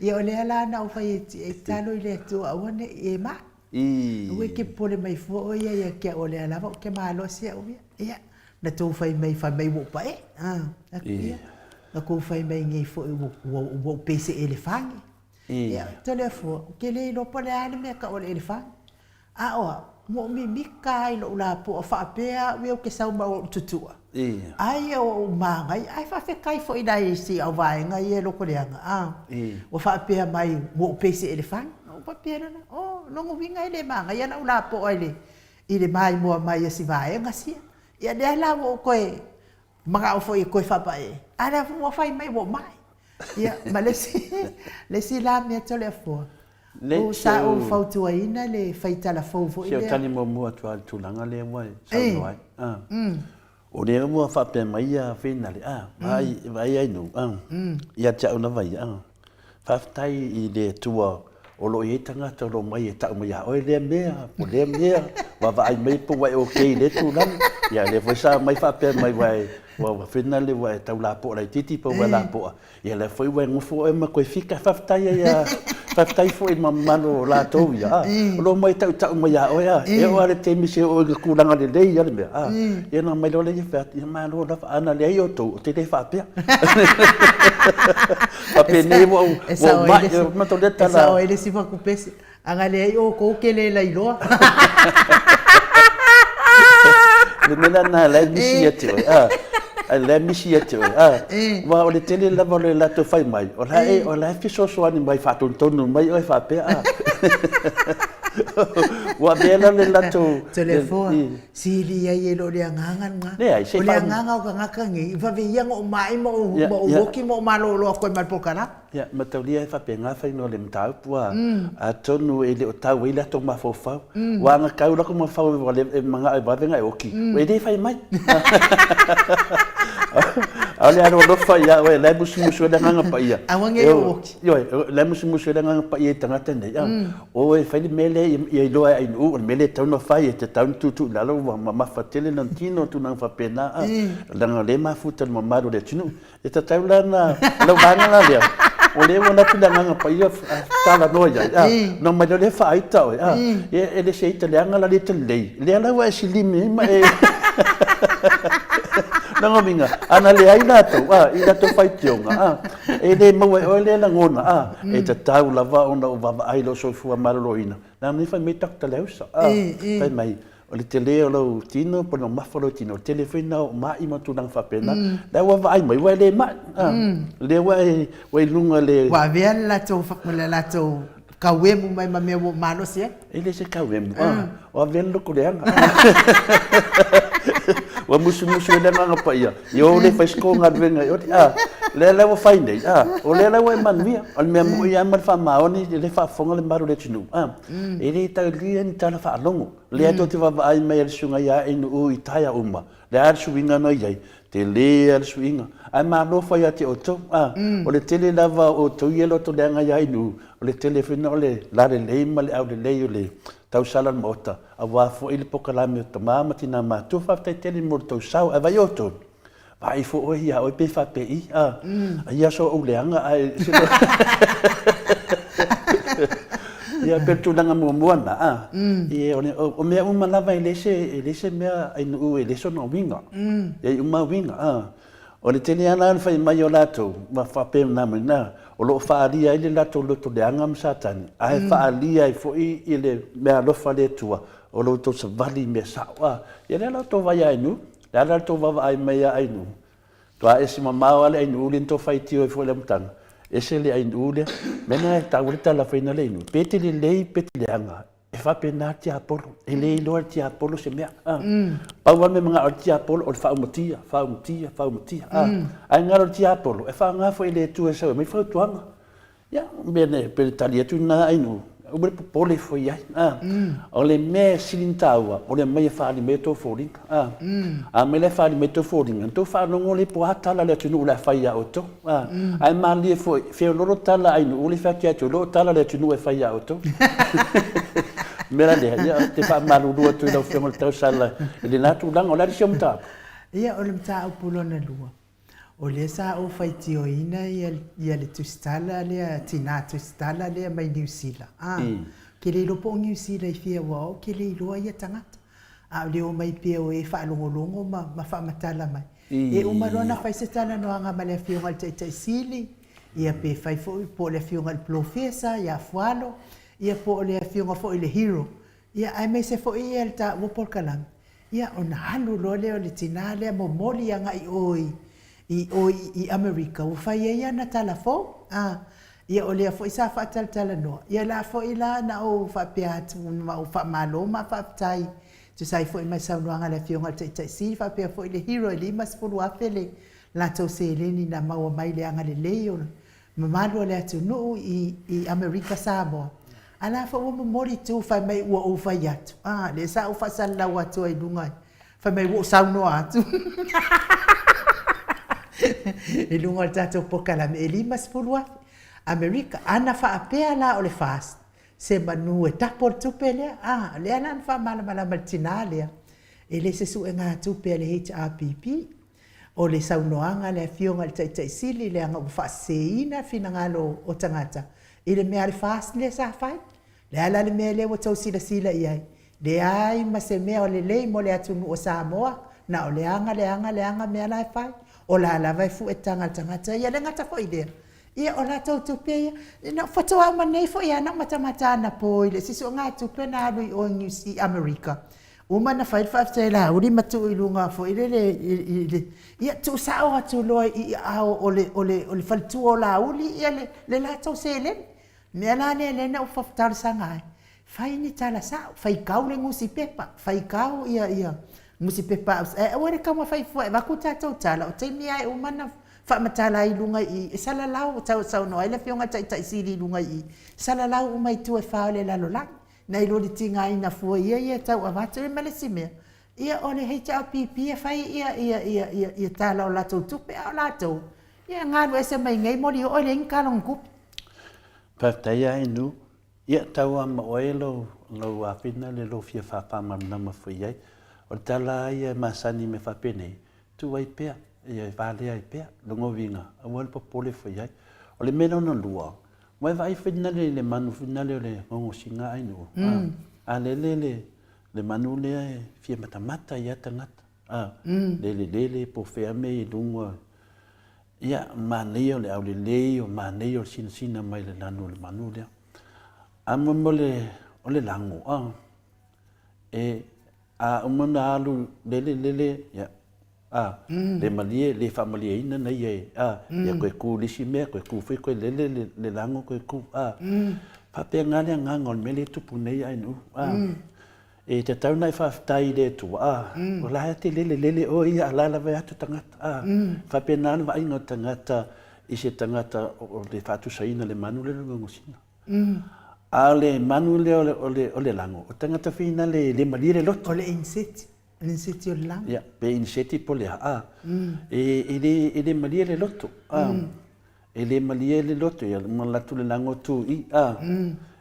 Ia o lea la na ou fai atu ai, tatalo i le Atua aua ne i e mai. Aua e te popole mai fua oe ia ia te au o lea lava ou te malosi au ia. Ia, na tou fai mai, fai mai ua ou pae. Ia, na tou fai mai nei foi ua ou pese elefane. Ia, Toleafoa, ou te le iloa po o le a le mea e tau o le elefane. A o au, ua ou mimita lava i lou lapoa faapea au ia ou te sau ma ou tutua. Ai ua ou manaia, ae faafetai foi i nai isi au vaega ia e lotoleaga, a. Ua faapea mai ua ou pese elefane. Ona ou faapea lea, oh, lona uiga e le manaia lau lapoa i le maimoa mai a si vaega sia. Ia lea la ua ou toe manao foi e toe faapaee, a lea foi ua fai mai ua ou mae. Ia, ma le isi, le isi la mea Toleafoa, o sa ou fautuaina le fai tala fou foi lea. Se o tali muamua atu lava i le tulaga lea ua e saunoa ai. O lea ua faapea mai ia Finale, a, vaai, vaai ai nuu, a, ia te au lava ia, a. Faafetai i le Atua o lo o i ai tagata o lo o mai e tau mai ia oe lea mea, po lea mea, vaavaai mai po ua e okay i lea tulaga. Ia lea foi sa mai faapea mai ua e, ua Finale ua e tau lapoa laitiiti po ua e lapoa. Ia lea foi ua e nofo oe ma toe fika. Faafetai ai a, faafetai foi i le mamalu o latou ia, a, o lo o mai tautau mai ia oe, a, e oo lava i le taimi se oo i le tulaga lelei lava le mea, a, ia ona aumai loa lea fai atu, ia malo lava, ana leai outou, ou te le faapea. Faapenei ua ou, ua ou mai, matou lea tala. E sao ai le isi fatupese, ana leai outou, ou te le lailoa. Le mea lena la e misi ia te oe, a, la e misi ia te oe, a, aua o le tele lava o le latou fai mai, o la e, o la e fesoasoani mai faatonutonu mai oe faapea, a. Ua avea la le latou... Toleafoa, sili ai e le o le agaga lena. Leai, se O le agaga o tagata nei, vave ia ona ou mai ma ou, ma ou oti ma ou malolo atu ai ma le polokalame. Ia, mataulia e faapena faiga o le mataupu, a, atonu e le o tau ai latou mafaufau. Ua agatau latou mafaufau e manao e vave ona e oti, e le fai mai. A o le alolofa ia oe, la e musumusu ai le Agaga Paia. Aua ne i ou oti. Ioe, la e musumusu ai le Agaga Paia i tagata nei, a, o e fai le mea lea ia iloa e Ainuu, o le mea lea e tatau ona fai, e tatau ona tuutuu i lalo, ua mamafa tele lona tino, tulaga faapena, a, leaga o lea e mafuta i le mamalu o le atunuu. E tatau la na, lau vaega la lea, o lea ua alu atu le Agaga Paia talanoa i ai, a, ona omai loa lea faaita oe, a, ia e le se ita leaga la le ita lelei, lea la ua e silimi ai ma e, lona uiga, ana leai latou, a, i latou faitioga, a, e le maua e oe lea lagona, a, e tatau lava ona ou vaavaai i lou soifua maloloina, leaga nei fai mai Doctor Leausa, a, fai mai, O le tele o lou tino po o le mamafa o lou tino, o le tele foi lena o ma'i ma tulaga faapena. La ua vaai mai, ua e le ma'i. Lea ua e, ua i luga le... Ua avea le latou, le latou kauemu mai ma mea ua ou malosi ai. E le se kauemu, ua avea le loto leaga. Ua musumusu ai le Agaga Paia, ia o le fai se kou galuega i o, lea la ua fai nei, o lea la ua e manuia. O le mea moni lava ma le faamaoni, o lea e faafofoga le malu o le atunuu, e le taulia ni tala faalogo. Lea tou te vaavaai mai a le susuga ia Ainuu i taea uma, le a le suiga na i ai? Tele lava le suiga. Ae malo fai ia te outou. A, o le tele lava o outou ia e loto leaga ia Ainuu, o le tele foi lena o le lalelei ma le aulelei o le tausala o le Maota, aua foi le polokalame o tama ma tina matutua. Faafetai tele mo le tou sao. Ae vaai outou, Vaai fo oe ia oe pe faapei, a, ai ia so ou leaga ae Ia pe tulaga muamua na, a, ia o, o mea uma lava e le se, e le se mea ai nuu e le sona uiga. Ia i uma uiga, a. O le tele lava la o le fai mai o latou, ma faapena mai na, o lo o faaalia ai le latou loto leaga ma Satani, ae faaalia ai foi i le meaalofa a le Atua, o lo outou savali i mea sao, a. Ia lea la outou vaai ai nuu, Le a la le tou vaavaai mai ia Ainuu? Toa ese mamao lava le Ainuu lea na tou faitio ai foi i le amataga, ese le Ainuu lea. Mea lena e taua le talafaina le Ainuu, pe te lelei pe te leaga, e faapena le tiapolo. E le iloa e le tiapolo se mea. Pau lava le mea manao ai le tiapolo o le faaumatia, faaumatia, faaumatia. Ae galo le tiapolo, e faaaoga foi e le Atua e sau e aumai fautuaga. Ia, mea nei, pe tali atu lena Ainuu, Aua le popole ifo i ai. A. O le mea e sili ona taua, o le aumai e faaali mai a outou foliga. A. A aumai la e faaali mai a outou foliga, ona outou faalogo lea po o a tala a le atunuu o le a fai ia outou. A. Ae malie foi, feoloolo tala a Ainuu lea e fai atu ia te outou, o tala a le atunuu e fai ia outou. O le mea la lea, ia, ou te faamalulu atu i lau Afioga i le tausala i lena tulaga. O le a le isi au mataupu? Ia, o le mataupu lona lua, O lea sa ou faitioina ia le tusitala lea, tina tusitala lea mai Niu Sila. A, ou te le iloa po o Niu Sila i fea aua o au ou te le iloa ia tagata. A o le omai pea o e faalogologo ma faamatala mai. E uma loa ona fai se talanoaga ma le Afioga i le Taitai Sili, ia pe fai foi po o le Afioga i le Polofesa ia Fualo, ia po o le Afioga foi i le Hero, ia aemaise foi ia le taua polokalame. Ia, ona alu loa lea o le tina lea momoli agai i o i, i o i Amerika, ua fai ai ana tala fou. A, ia o lea foi sa faatalatalanoa, ia la foi la na ou faapea atu ma ou faamalo ma faafetai, tusa ai foi ma le saunoaga a le Afioga i le Taitai Sili faapea foi le Hero e $50,000 le latou seleni na maua mai i le agalelei o mamalu o le atunuu i, i Amerika Samoa. A la foi ua momoli tu fai mai ua ou fai atu. A, lea sa ou faasalalau atu ai i luga, fai mai ua ou saunoa atu i luga o le tatou polokalame e $50,000 Amerika. Ana faapea la o le FAST, se manu e tapo le tupe lea. A, lea la na faamalamalama e le tina lea, e le se suegatupe a le HRPP. O le saunoaga a le Afioga i le Taitai Sili leaga ua faaseseina le finagalo o tagata i le mea a le FAST lea sa fai. Le a la le mea lea ua tou silasila i ai? Leai ma se mea o lelei mo le atunuu o Samoa, na o le aga, le aga, le aga mea la e fai. O la lava e fuetaga le tagata ia, le gata foi i lea, ia o latou tupe ia, na faatoa uma nei foi lava na ou matamata anapo i le isi suegatupe na alu i o i Amerika. Uma ona fai le faafetai a Laauli ma tuu i luga foi lele i le, ia tuusao atu loa i aao o le, o le, o le faletua o Laauli ia le, le latou seleni. O le mea la lea lea na ou talosaga ai, fai ni tala sao, faitau le nusipepa, faitau ia, ia nusipepa ae aua le taumafai fua e avatu tatou tala, o taimi lava e uma ona faamatala ai i luga i i, e salalau, saunoa ai le Afioga i le Taitai Sili i luga i i, salalau uma i itu e fa o le lalolagi. Nai lo le tigaina fua ia ia tau avatu ai ma le isi mea, ia o le HRPP e fai ia ia ia ia ia tala o latou tupe a o latou ia e galu ese mai nei moli oo e leai ni tala o ni tupe. Faafetai a Inu. Ia tau a ma oe lou lou afina le lou fia faamalamalama foi i ai. O le tala a ia e masani me faapenei, tuu ai pea, ia e valea ai pea, lona uiga, aua le popole foi i ai. O le mea lona lua, Ua e vaai finale i le manu finale o le gogosiga ainuu, a, a lele le, le manu lea e fia matamata ia tagata, a, lele lele po o fea mea i luga, ia, manaia o le aulelei, o manaia o le sinasina mai le lanu o le manu lea. A mo mo le, o le lago, a, e, a uma ona alu lele lele, ia, A, le malie, le faamalieina na ia e, a, ia koe ku le isi mea, koe ku foi koe lele le, le lago koe ku, a. Faapena le agaga o le mea lea e tupu nei Ainuu, a. E tatau ona e faafetai i le Atua, a, o la e te lele lele oe ia, a o la lava e atu tagata, a. Faapena le vaaiga o tagata i se tagata o le faatusaina le manu lea o le gogosina. A o le manu lea o le, o le, o le lago, o tagata finale e le malie le loto. O le insect. Iniseti o le lago. Ia, pe iniseti po o le a, a. E, e le, e le malie le loto, a. E le malie le loto, ia, ma alu atu le lago tu i, a.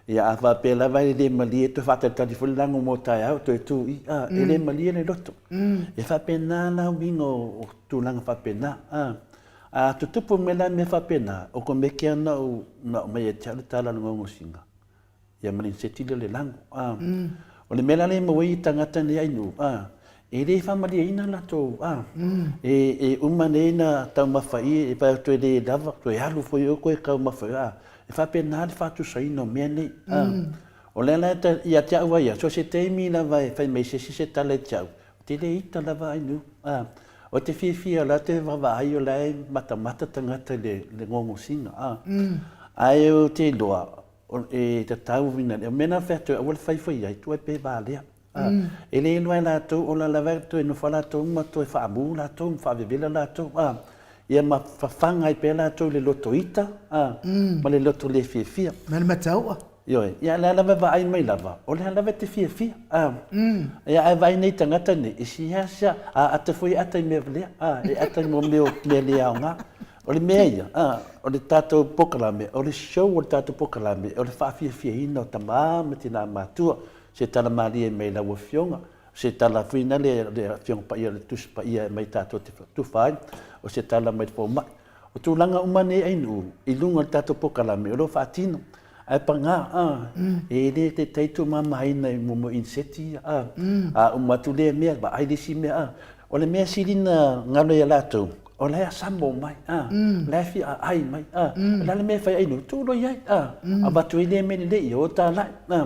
Ia, a faapea lava e le malie, toe faatalitali foi le lago mo taeao, toe tu i, a. E le malie le loto. E faapena la uiga o, o tulaga faapena, a. A tutupu mai la mea faapena, o komeke lava na ou, na aumai ia te au le tala o le gogosiga, ia ma le iniseti lea o le lago. A, o le mea la lea e maua ai tagata nei ainuu, a, e le faamalieina latou, a, e, e uma nei na taumafa i, e fai atu e le lava, toe alu foi oe koe taumafa i, a, e faapena le faatusaina o mea nei, a. O lea la e, ia te au lava ia, so o se taimi lava e fai mai se isi se tala ia te au, ou te le ita lava ainuu, a. Ou te fiafia o la e te vaavaai o la e matamata tagata i le, le gogosiga, a. Ae ou te iloa, e tatau ina, o mea na fai atu ai, aua le fai fai ai, tuu ai pea valea. E le iloa e latou, o la lava e toe nofo latou ma toe faamu latou ma faavevela latou, ia ma fafaga ai pea latou i le loto ita, ma le loto le fiafia. Ma le mataua. Ioe, ia lea lava e vaai mai lava, o lea lava e te fiafia. A, ia ae vaai nei tagata nei, e seasea, a ata foi e ata i mea valea, a, e ata i mo mea o mea le aoga. O le mea ia, a, o le tatou polokalame, o le show o le tatou polokalame, o le faafiafiaina o tama ma tina matua, se tala malie mai lau Afioga, se tala foi na le le Afioga Paia le Tusi Paia e aumai tatou te tufa ai, o se tala mai le fomai. O tulaga uma nei Ainuu i luga o le tatou polokalame o lo o faatino. Ae pagā, a, e le taitai tuumamaina i mea o iniseti ia, a, a uma atu lea mea, vaai le isi mea, a. O le mea sili ona galo ia latou, o la e asamo mai, a, o la e fia aai mai, a. O le a le mea e fai ai Ainuu? Tuu loa i ai, a, avatu ai lea mea lelei, ia o talai, a.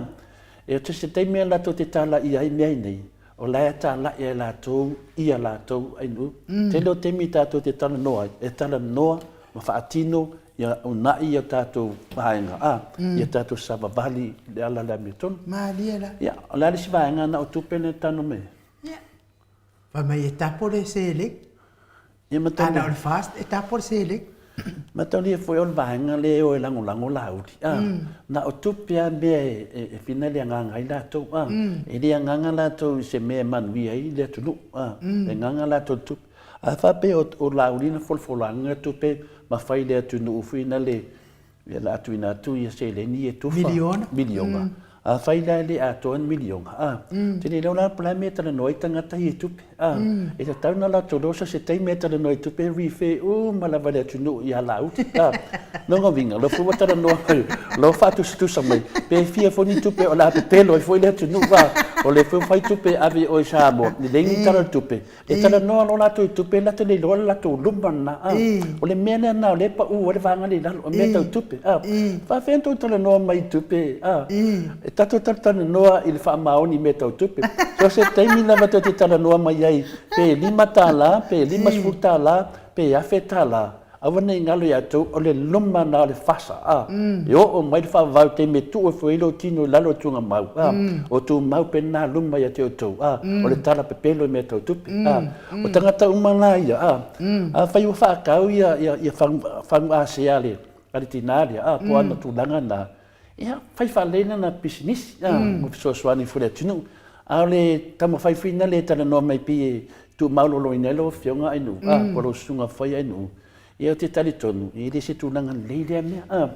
E o se taimi lava latou te talaia ai mea nei, o la e talai e latou ia latou Ainuu. Tele o taimi tatou te talanoa ai, e talanoa ma faatino ia uunai ia tatou vaega, a, ia tatou savavali i le ala o le amiotonu. Malie la. Ia, o le a le isi vaega na o tupe lea e talanoa mai ai? Ia, fai mai e tapo le seleni. Ia ma Ana o le fast e tapo le seleni. Mataulia foi o le vaega lea e o e lagolago Laauli, a, na o tupe lava mea e fina le agaga ai latou, a, e le agaga latou i se mea e manuia ai le atunuu, a, e agaga latou i le tupe. A faapea o Laauli na folafolaina tupe ma fai le atunuu foi lea Ia la tuuina atu ia seleni ia tufa. Miliona. Miliona. Afai la e le atoa ni miliona, a, te le iloa la po o le a le mea e talanoa ai tagata ia i tupe, a. E tatau ona latou iloa so o se taimi e talanoa i tupe e refer uma lava le atunuu ia Laauli, a. Lona uiga, o lea foi ua talanoa mai, o la ua faatusatusa mai, pe fia foi ni tupe o le a pepelo ai foi le atunuu, a. O lea foi ua fai tupe e ave i o i Samoa, e leai ni tala o le tupe, E talanoa loa latou i tupe, latou te le iloa le latou luma lena. O le mea lea lena o lea e pau ai le vaega lea i lalo, o mea tau tupe. E faapefea ona outou talanoa mai i tupe? E tatou talatalanoa i le faamaoni i mea tau tupe. So o se taimi lava tou te talanoa mai ai pe $5, pe $50, pe $1000, Aua ne i galo ia outou, o le luma lena o le fasa, a. E oo mai le faavavau i taimi e tuu ifo ai lou tino i lalo o le tuugamau, a. O tumau pea lena luma ia te outou, a. O le tala pepelo i mea tau tupe, a. O tagata uma la ia, a. Afai ua faatau ia, ia, ia fagu, fagu asea a le, a le tina lea, a, po o ana tulaga na, ia, fai faalelei lana pisinisi, a, ma fesoasoani foi i le atunuu. A o le taumafai foi lena e talanoa mai pei e tuumaloloina ai lau Afioga Ainuu, a, po o lau Susuga foi Ainuu, ia ou te talitonu, e le se tulaga lelei lea mea, a.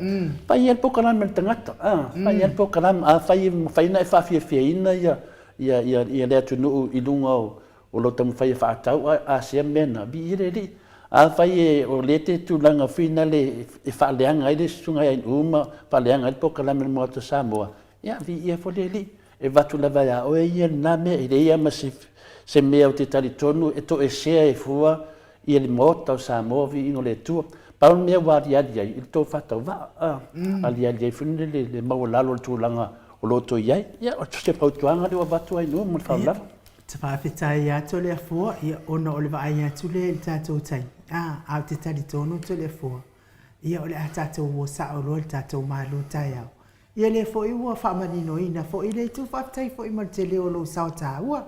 Fai lava le polokalame a le tagata, a, fai lava le polokalame. Afai e mafai ona e faafiafiaina ia, ia, ia, ia le atunuu i luga o, o lou taumafai e faatau asea mea na, viia le Alii. Afai e, o lea te tulaga foi nale e faaleaga ai le Susuga ia Ainuu ma faaleaga ai le polokalame a le Maota o Samoa, ia viia foi le Alii. E avatu lava ia oe ia lena mea, e leai lava ma se, se mea ou te talitonu e toesea ai fua ia le Maota o Samoa, viiga o le Atua. Pau le mea ua aliali ai, i le tou faatauvaa, a, aliali ai foi le, le, le maualalo o le tulaga o lo o toe i ai. Ia, o se fautuaga lea ua avatu ai i ma le faaaloalo. Te faafetai ia Toleafoa, ia, ona o le vaai atu lea i le tatou taimi, a, ae ou te talitonu Toleafoa, ia, o le a tatou o sao loa i le tatou malu taeao. Ia lea foi ua faamaninoina foi le itu faafetai foi ma le tele o lou sao taua.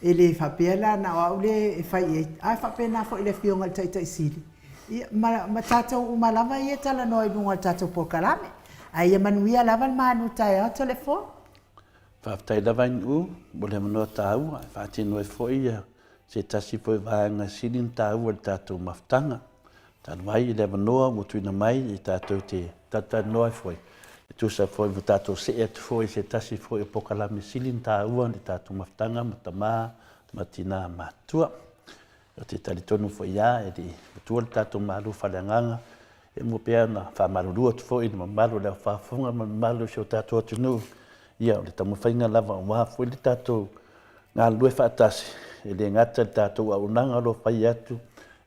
E le faapea la na o au lea e fai i ai, ae faapena foi le Afioga i le Taitai Sili, ia, ma, ma tatou uma lava ia e talanoa i luga o le tatou polokalame. Ae ia manuia lava le malu taeao Toleafoa. Faafetai lava Ainuu mo le avanoa taua e faatino ai foi se tasi foi vaega sili ona taua i le tatou mafutaga. Talu ai i le avanoa ua tuuina mai e tatou te talatalanoa ai foi, e tusa foi ma tatou see atu foi i se tasi foi o polokalame sili ona taua i le tatou mafutaga ma tama ma tina matutua. Ou te talitonu foi lava e le i matua le tatou malu faaleagaga, e mua pea ona faamalulu atu foi i le mamalu o le aufaafofoga ma le mamalu o si o tatou atunuu, ia o le taumafaiga lava aua foi le tatou galulue faatasi, e le gata i le tatou auaunaga o lo o fai atu,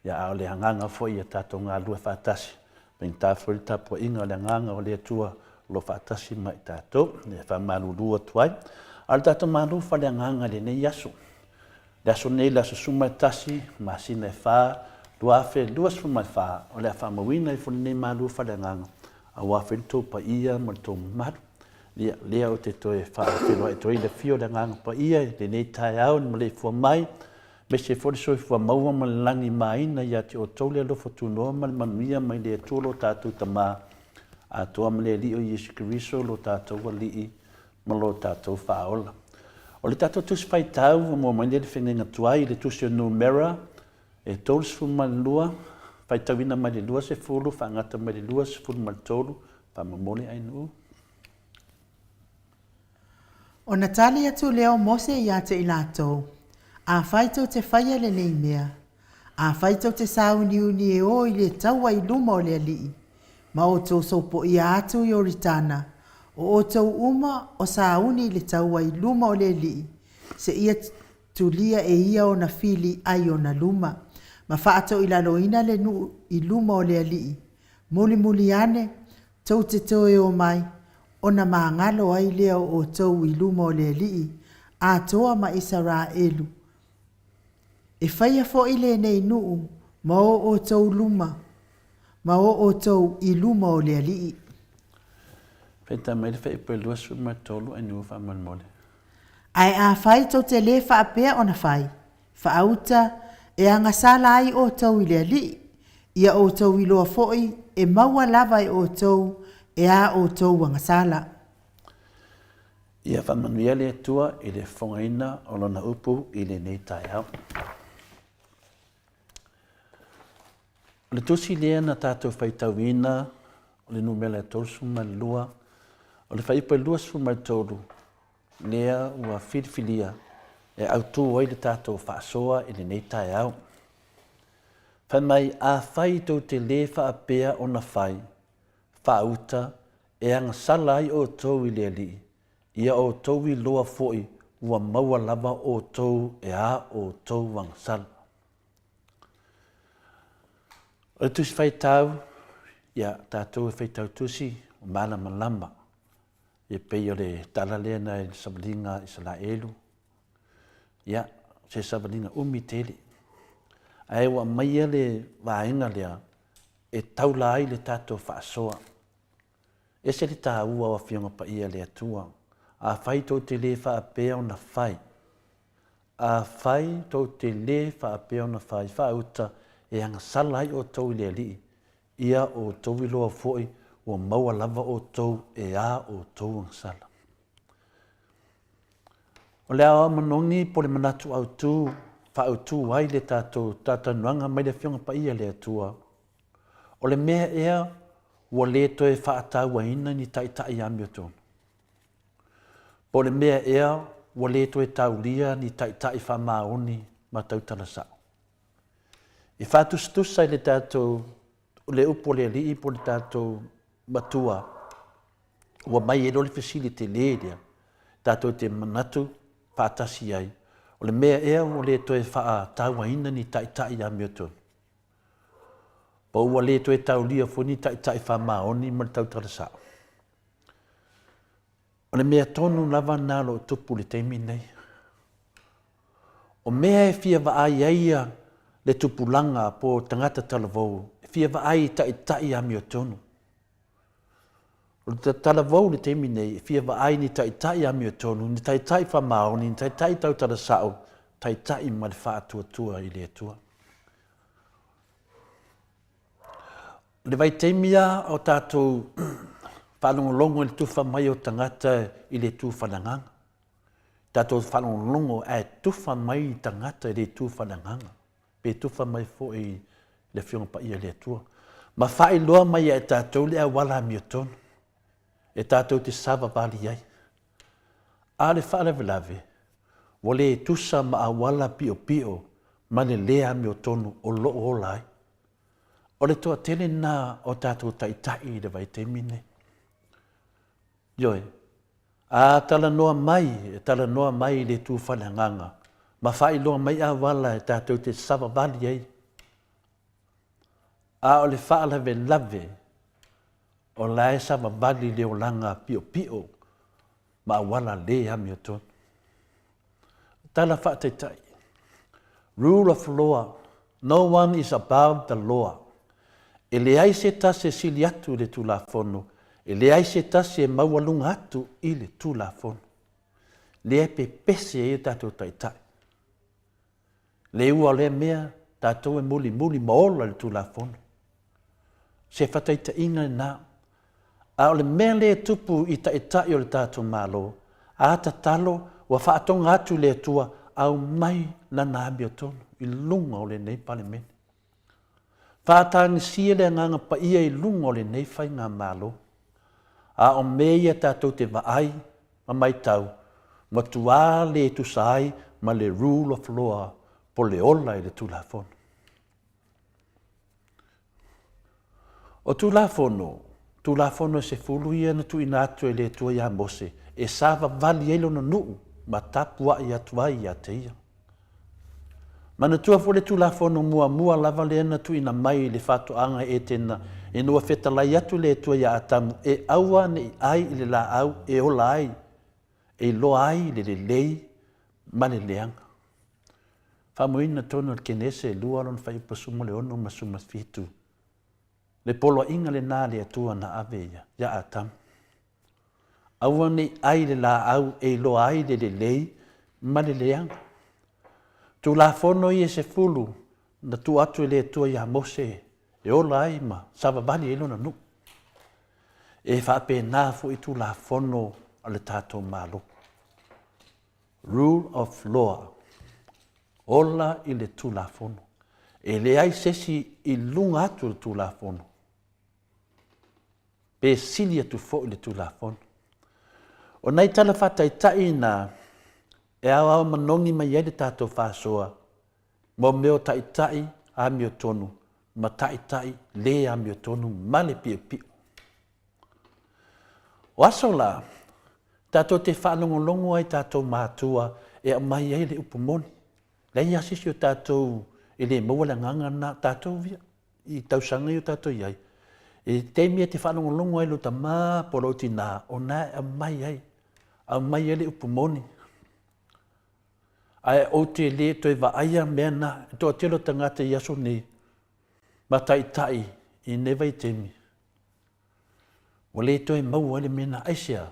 ia a o le agaga foi ia tatou galulue faatasi. Faigata foi le tapuaiga o le agaga o le Atua o lo o faatasi ma i tatou, e faamalulu atu ai. A o le tatou malu faaleagaga i lenei aso, Le aso nei, le aso 11, masina e fa, 2024, o le a faamauina ai foi lenei malu faaleagaga, aua foi le tou paia ma le tou mamalu. Ia, lea ou te toe faafeiloai atu ai le afio o le Agaga Paia i lenei taeao i le maleifua mai, aemaise foi le soifua maua ma le lagi maina ia te outou le alofa tunoa ma le manuia mai le Atua lo tatou Tama. Atoa ma le Alii o Iesu Keriso lo tatou Alii ma lo tatou Faaola. O le tatou Tusi Faitau ua maua mai nei le feagaiga tuai i le Tusi o Numera e 32, faitauina mai le 20 faagata mai le 23, faamomoli Ainuu. Ona tali atu lea o Mose ia te i latou, Afai tou te faia lenei mea, afai tou te sauniuni e o i le taua i luma o le Alii, ma outou sopoia atu Ioritana, o outou uma o sauni i le taua i luma o le Alii, seia tulia e ia ona fili ai ona luma, ma faatoilaloina le nuu i luma o le Alii, mulimuli ane, tou te toe o mai, ona magalo ai lea o outou i luma o le Alii, atoa ma Isaraelu. E faia foi lenei nuu ma o outou luma, ma o outou i luma o le Alii. Faitau mai le Fuaiupu e 23 ae faamolemole. Ae afai tou te lē faapea ona fai, faauta e agasala ai outou i le Alii, ia outou iloa foi e maua lava e outou e a outou agasala. Ia faamanuia le Atua i le fofogaina o Lona upu i lenei taeao. O le tusi lea na tatou faitauina o le numera e 32, o le fuaiupu e 23, lea ua filifilia e autu ai le tatou faasoa i lenei taeao. Fai mai, afai tou te lē faapea ona fai, faauta, e agasala ai outou i le Alii, ia outou iloa foi ua maua lava outou e a outou agasala. O le Tusi Faitau, ia, tatou e faitau tusi, ua malamalama, e pei o le tala lea na i le savaliga a Isaraelu, ia, se savaliga umi tele. Ae ua aumaia le vaega lea e taula ai le tatou faasoa. E ese le taua o Afioga Paia a le Atua. Afai tou te le faapea ona fai, afai tou te le faapea ona fai, faauta e agasala ai outou i le Alii, ia outou iloa foi ua maua lava outou e a outou agasala. O le aoao manogi po o le manatu autu faautu ai le tatou talatalanoaga mai le Afioga Paia a le Atua, o le mea ea ua le toe faatauaina ni taitai amiotonu? Po o le mea ea ua le toe taulia ni taitai faamaoni ma tautala sao? I faatusatusa i le tatou le upu a le Alii po o le tatou Matua, ua mai ai loa le fesili tele lea, tatou te manatu faatasi ai, o le mea ea ua le toe faatauaina ni taitai amiotonu? Po ua le toe taulia foi ni taitai faamaoni ma le tautala sao? O le mea tonu lava lena o lo o tupu i le taimi lenei. O mea e fia vaai ai ia le tupulaga po o tagata talavou, e fia vaai i taitai amiotonu. O le talavou i le taimi nei, e fia vaai ni taitai amiotonu, ni taitai faamaoni, ni taitai tautala sao, taitai ma le faatuatua i le Atua. O le vaitaimi lava o tatou faalogologo i le tufa mai o tagata i le tu faaleagaga. Tatou faalogologo ae tufa mai tagata i le itu faaleagaga, pe tufa mai foi i le Afioga Paia i le Atua, ma faailoa mai ia i tatou le auala amiotonu e tatou te savavali ai. A o le faalavelave, ua le tusa ma auala piopio ma le le amiotonu o lo o ola ai. O le toatele lena o tatou taitai i le vaitaimi lenei. Ioe. A talanoa mai, e talanoa mai i le itu faaleagaga, ma faailoa mai auala e tatou te savavali ai. A o le faalavelave, o la e savavali i le olaga piopio ma auala le amiotonu. Tala faataitai, Rule of law, no one is above the law. E leai se tasi e sili atu i le Tulafono, e leai se tasi e maualuga atu i le Tulafono. Lea e pepese ai o tatou taitai. Le ua o lea mea, tatou e mulimuli ma ola i le Tulafono. Se faataitaiga lena. A o le mea lea e tupu i Taitai o le tatou Malo, a tatalo ua faatoga atu i le Atua, aumai Lana amiotonu i luga o lenei Palemene. Faatagisia le Agaga Paia i luga o lenei Faigamalo. A o mea ia tatou te vaai ma maitau, matuā le tusa ai ma le rule of law po le ola i le Tulafono. O Tulafono, Tulafono e sefulu ia na tuuina atu e le Atua iā Mose e savavali ai lona nuu ma tapuai atu ai ia te ia. Manatua foi le Tulafono muamua lava lea na tuuina mai i le faatoaga Etena ina ua fetalai atu le Atua iā Atamu e aua ne i ai i le laau e ola ai, e iloa ai le lelei ma le leaga. Faamoeina tonu e le Kenese 2 lona fuaiupu 16 ma 17, le poloaiga lena a le Atua na ave ia iā Atamu. Aua ne i ʻai le laau e iloa ai le lelei ma le leaga. Tulafono ia e sefulu na tuu atu e le Atua iā Mose e ola ai ma savavali ai lona nuu. E faapena foi Tulafono a le tatou Malo. Rule of Law, ola i le Tulafono. E leai se isi i luga atu o le Tulafono. Pe sili atu foi le Tulafono. O nai tala faataitai na e aoao manogi mai ai le tatou faasoa mo mea o taitai amiotonu ma taitai le amiotonu ma le piopio. O aso la, tatou te faalogologo ai tatou matua e aumai ai le upu moni. Leai lava se isi o tatou e le maua le agaga lena, tatou ia i tausaga ia o tatou i ai. I le taimi e te faalogologo ai i lou tama po o lou tina, o lena e aumai ai, aumai ai le upu moni. Ae ou te le toe vaaia mea na, e toatele o tagata i aso nei, ma taitai i lenei vaitaimi, ua le toe maua ai le mea lena. Aisea?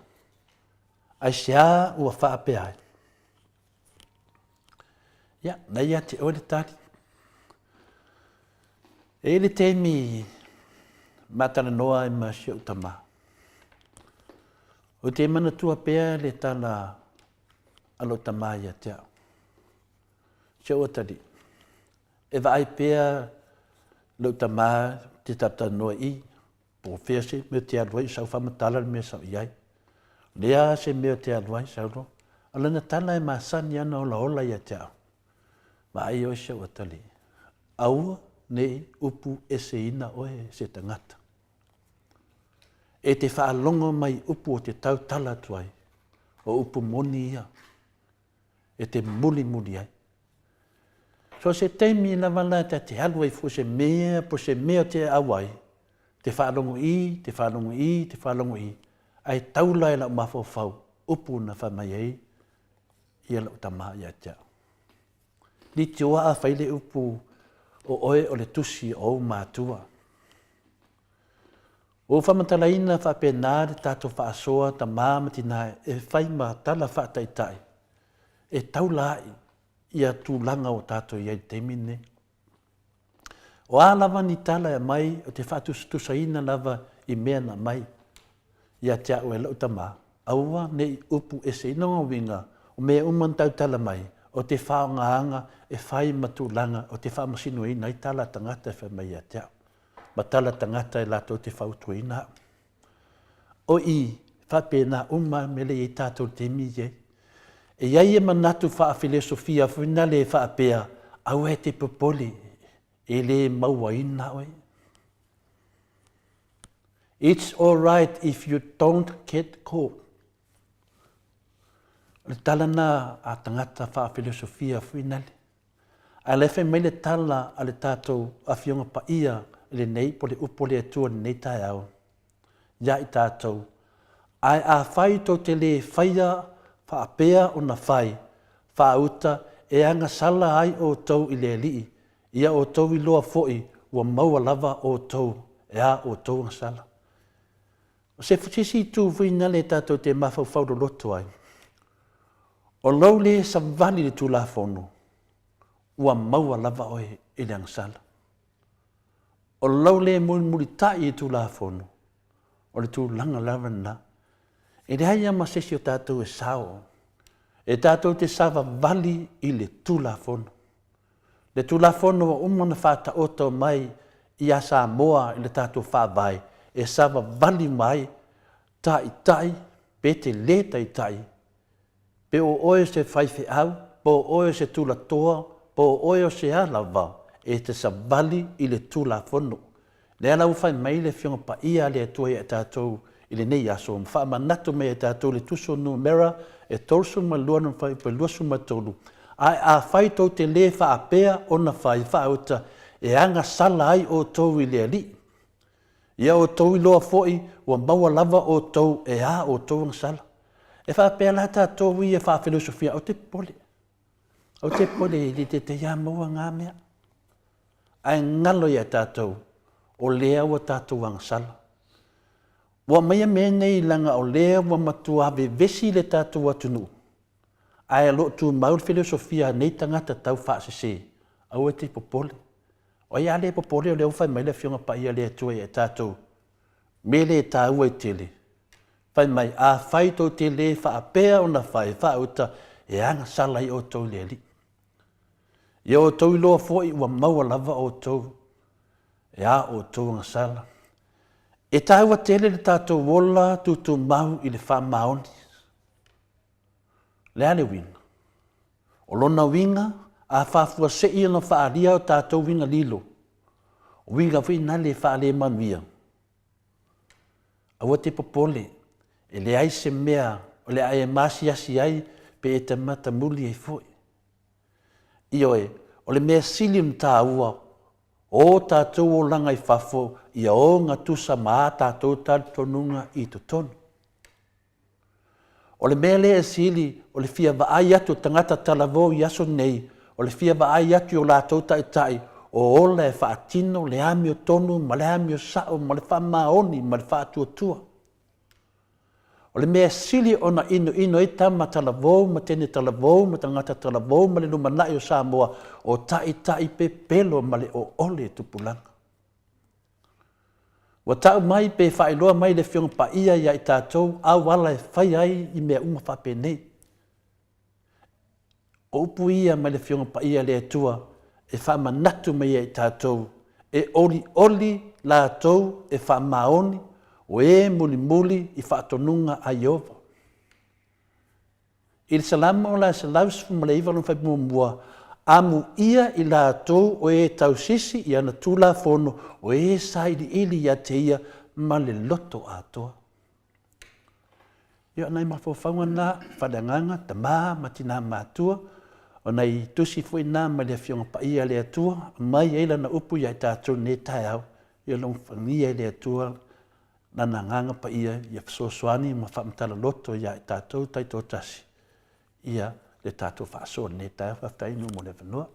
Aisea ua faapea ai? Ia, na ia te oe le tali. E i ai le taimi ma talanoa ai ma si ou tama. Ou te manatua pea le tala a lou tama ia te au. Si ou atalii, e vaai pea lou tama te talatalanoa i i, po o fea se mea te alu ai, sau faamatala le mea sau i ai. Lea se mea te alu ai, sau loa. O lana tala e masani ana olaola ia te au. Vaai oe si ou atalii, aua ne i upu eseina oe e se tagata. E te faalogo mai upu o te tautala atu ai, o upu moni ia e te mulimuli ai. So se taimi lava la ta te alu ai foi se mea po se mea te au ai, te faalogo i, te faalogo i, te faalogo i, ae taula e lau mafaufau upu na fai mai ai ia lau tama ia te au. Litioa a fai le upu o oe o le tusi o ou matua. Ua ou faamatalaina faapena le tatou faasoa tama ma tina e fai ma tala faataitai e taula ai ia tulaga ua tatou i ai i le taimi lenei. O a lava ni tala e aumai, ou te faatusatusaina lava i mea na aumai ia te au e lou tama, aua ne i upu eseina ona uiga, o mea uma na tautala mai, o te faaaogaina e fai ma tulaga ou te faamasinoina ai tala a tagata e fai mai ia te au, ma tala a tagata e latou te fautuaina au. O i, faapena uma mea lea e i ai tatou i le taimi lenei. E i ai e manatu faa-filosofia foi lea e faapea, aua e te popole, e le mauaina oe. It's alright if you don't get caught. O le tala lena a tagata faa-filosofia foi nale. Ae la e fai mai le tala a le tatou Afioga Paia i lenei, po o le upu a le Atua i lenei taeao ia i tatou, Ae afai tou te lē faia faapea ona fai, faauta e agasala ai outou i le Alii, ia outou iloa foi ua maua lava outou e a outou agasala. O se isi itu foi lena tatou te mafaufau loloto ai, o lou lē savali i le Tulafono, ua maua lava oe i le agasala. O lou lē mulimulitai i le Tulafono, O le tulaga lava lena. E leai lava ma se isi o tatou e sao. E tatou te savavali i le Tulafono. Le Tulafono ua uma ona faataoto mai ia Samoa i le tatou Faavae e savavali uma ai taitai pe te le taitai, pe o oe o se faifeau, po o oe o se tulatoa, po o oe o se a lava, e te savali i le Tulafono. Lea la ua fai mai le Afioga Paia a le Atua ia i tatou i lenei aso, ma faamanatu mai ia i tatou le tusi o Numera e 32 lona fuaiupu e 23, Ae afai tou te le faapea ona fai faauta e agasala ai outou i le Alii, ia outou iloa foi ua maua lava outou e a outou agasala. E faapea la tatou ia faa-filosofia, ou te popole, ou te popole e le taitai lava maua na mea. Ae galo ia tatou, o lea ua tatou agasala. Ua aumaia mea nei leaga o lea ua matua vevesi le tatou atunuu, ae o lo o tumau le filosofia a nei tagata taufaasese, aua e te popole. O ai a le popole o lea ua fai mai le Afioga Paia a le Atua ia i tatou, mea le taua i tele, fai mai, afai tou te le faapea ona fai faauta e agasala ai outou i le Alii. Ia outou iloa foi ua maua lava outou e a outou agasala. E taua tele le tatou ola tutumau i le faamaoni. O le a le uiga? O lona uiga, a faafuasei ona faaalia o tatou uiga lilo, o uiga foi na le faalemanuia, aua te popole, e leai se mea o le a e maasiasi ai pe e te matamuli ai foi. Ioe, o le mea sili ona taua, o o tatou olaga i fafo ia ogatusa ma a tatou talitonuga i totonu. O le mea lea e sili, o le fia vaai atu o tagata talavou i aso nei, o le fia vaai atu i o latou taitai o ola e faatino le amiotonu ma le amio sao ma le faamaoni ma le faatuatua. O le mea sili ona inoino ai tama talavou ma teine talavou ma tagata talavou ma le lumanai o Samoa, o taitai pepelo ma le oole tupulaga. Ua tau mai pe faailoa mai le Afioga Paia ia i tatou auala e fai ai i mea uma faapenei. O upu ia mai le Afioga Paia a le Atua e faamanatu mai ia i tatou, e olioli latou e faamaoni o e mulimuli i faatonuga a Ieova. I le Salamo la e 119 lona fuaiupu muamua, Amuia i latou o e tausisi i ana Tulafono, o e sailiili ia te ia ma le loto atoa. Ia, o nai mafaufauga na, faaleagaga, tama ma tina matua, o nai tusi foi na mai le Afioga Paia a le Atua, aumai ai lana upu ia i tatou i lenei taeao, ia logofagia e le Atua Lana Agaga Paia ia fesoasoani ma faamatala loto ia i tatou taitoatasi ia le tatou faasoa i lenei taeao. Faafetai nuu mo le avanoa.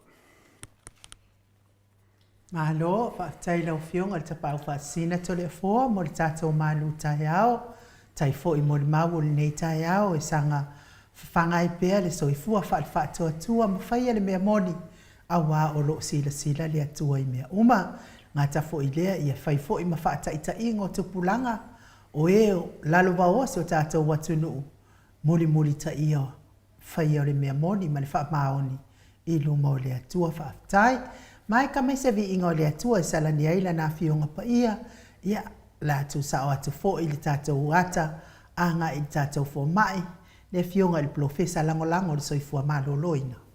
Malo, faafetai i lau Afioga i le Tapaau Faasisina Toleafoa mo le tatou malu taeao. Tai foi mo le mau o lenei taeao e saga fafaga ai pea le soifua faale-faatuatua ma faia le mea moni aua o lo o silasila le Atua i mea uma. Gata foi lea ia fai foi ma faataitaiga o tupulaga o e o lalovaoa si o tatou atunuu mulimulitaia faia o le mea moni ma le faamaoni i luma o le Atua. Faafetai. Maeka mai se viiga o le Atua e salani ai Lana Afioga Paia, ia, la tuusao atu foi le tatou ata agai i le tatou fomai, le Afioga i le Polofesa Lagolago o le Soifua Maloloina.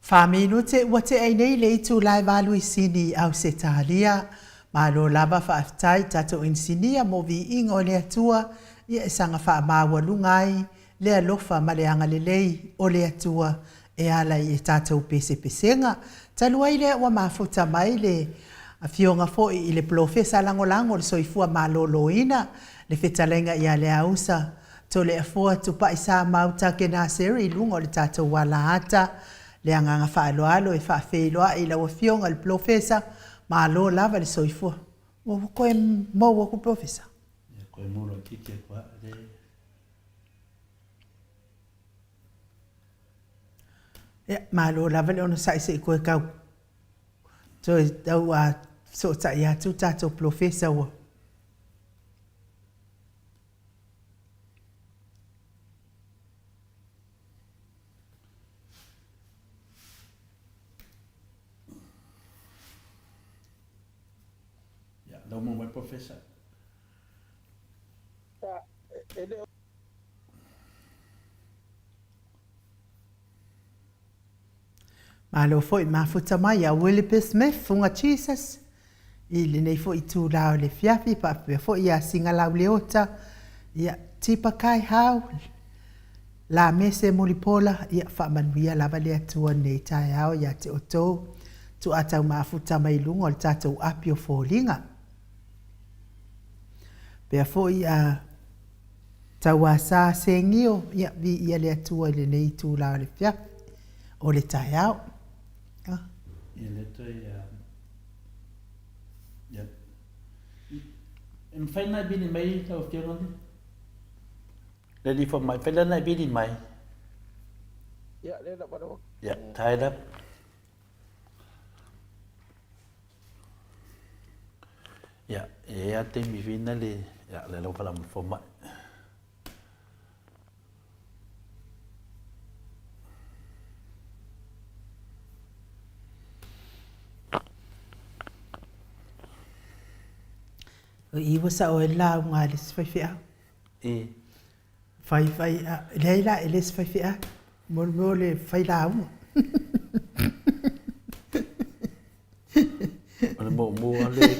Faminute ua tea ai nei le itula e valu i Sini i Ausetalia. Malo lava faafetai i tatou inisinia mo viiga o le Atua ia e saga faamaualuga ai le alofa ma le agalelei o le Atua e ala i e tatou pesepesega. Talu ai lea ua mafuta mai le Afioga foi i le Polofesa Lagolago o le Soifua Maloloina, le Fetalaiga ia Leausa Toleafoa Tupai Samau Takenaseri i luga o le tatou alaata. Le agaga faaaloalo e faafeiloai i lau Afioga i le Polofesa, malo lava le soifua. Ua toe maua atu Polofesa? Ia koe molo titi aku aa le. Ia, malo lava le onosai se i koe kau toe tau a sootai atu tatou Polofesa ua. Ia, lau mau mai Professor. E le o. Malo foi mafuta mai a Willoughby Smith, Funga Jesus, i lenei foi itula o le afiafi, faapea foi ia Sigalau Leota, ia Tipa Kaihau, Lamese Mulipola, ia faamanuia lava le Atua nei taeao ia te outou, tuatau mafuta mai luga o le tatou api o foliga. Pea foi a Tauasa Sengio, ia viia le Atua i lenei itula o le afiafi o le taeao. Ah. Ia le toe ia. E mafai ona e vili mai lau Afioga le le alii fomai, mafai la ona e vili mai. Ia, lea lava lava. Ia, Tyler. Ia, e i ai lava taimi fina le, ia, le lau fala ma fomai. O i ua sao ai le lauga a le isi faifeau. E. Fai, fai, leai la, e le se faifeau. Mo le mea o le fai lauga. O le moomua le.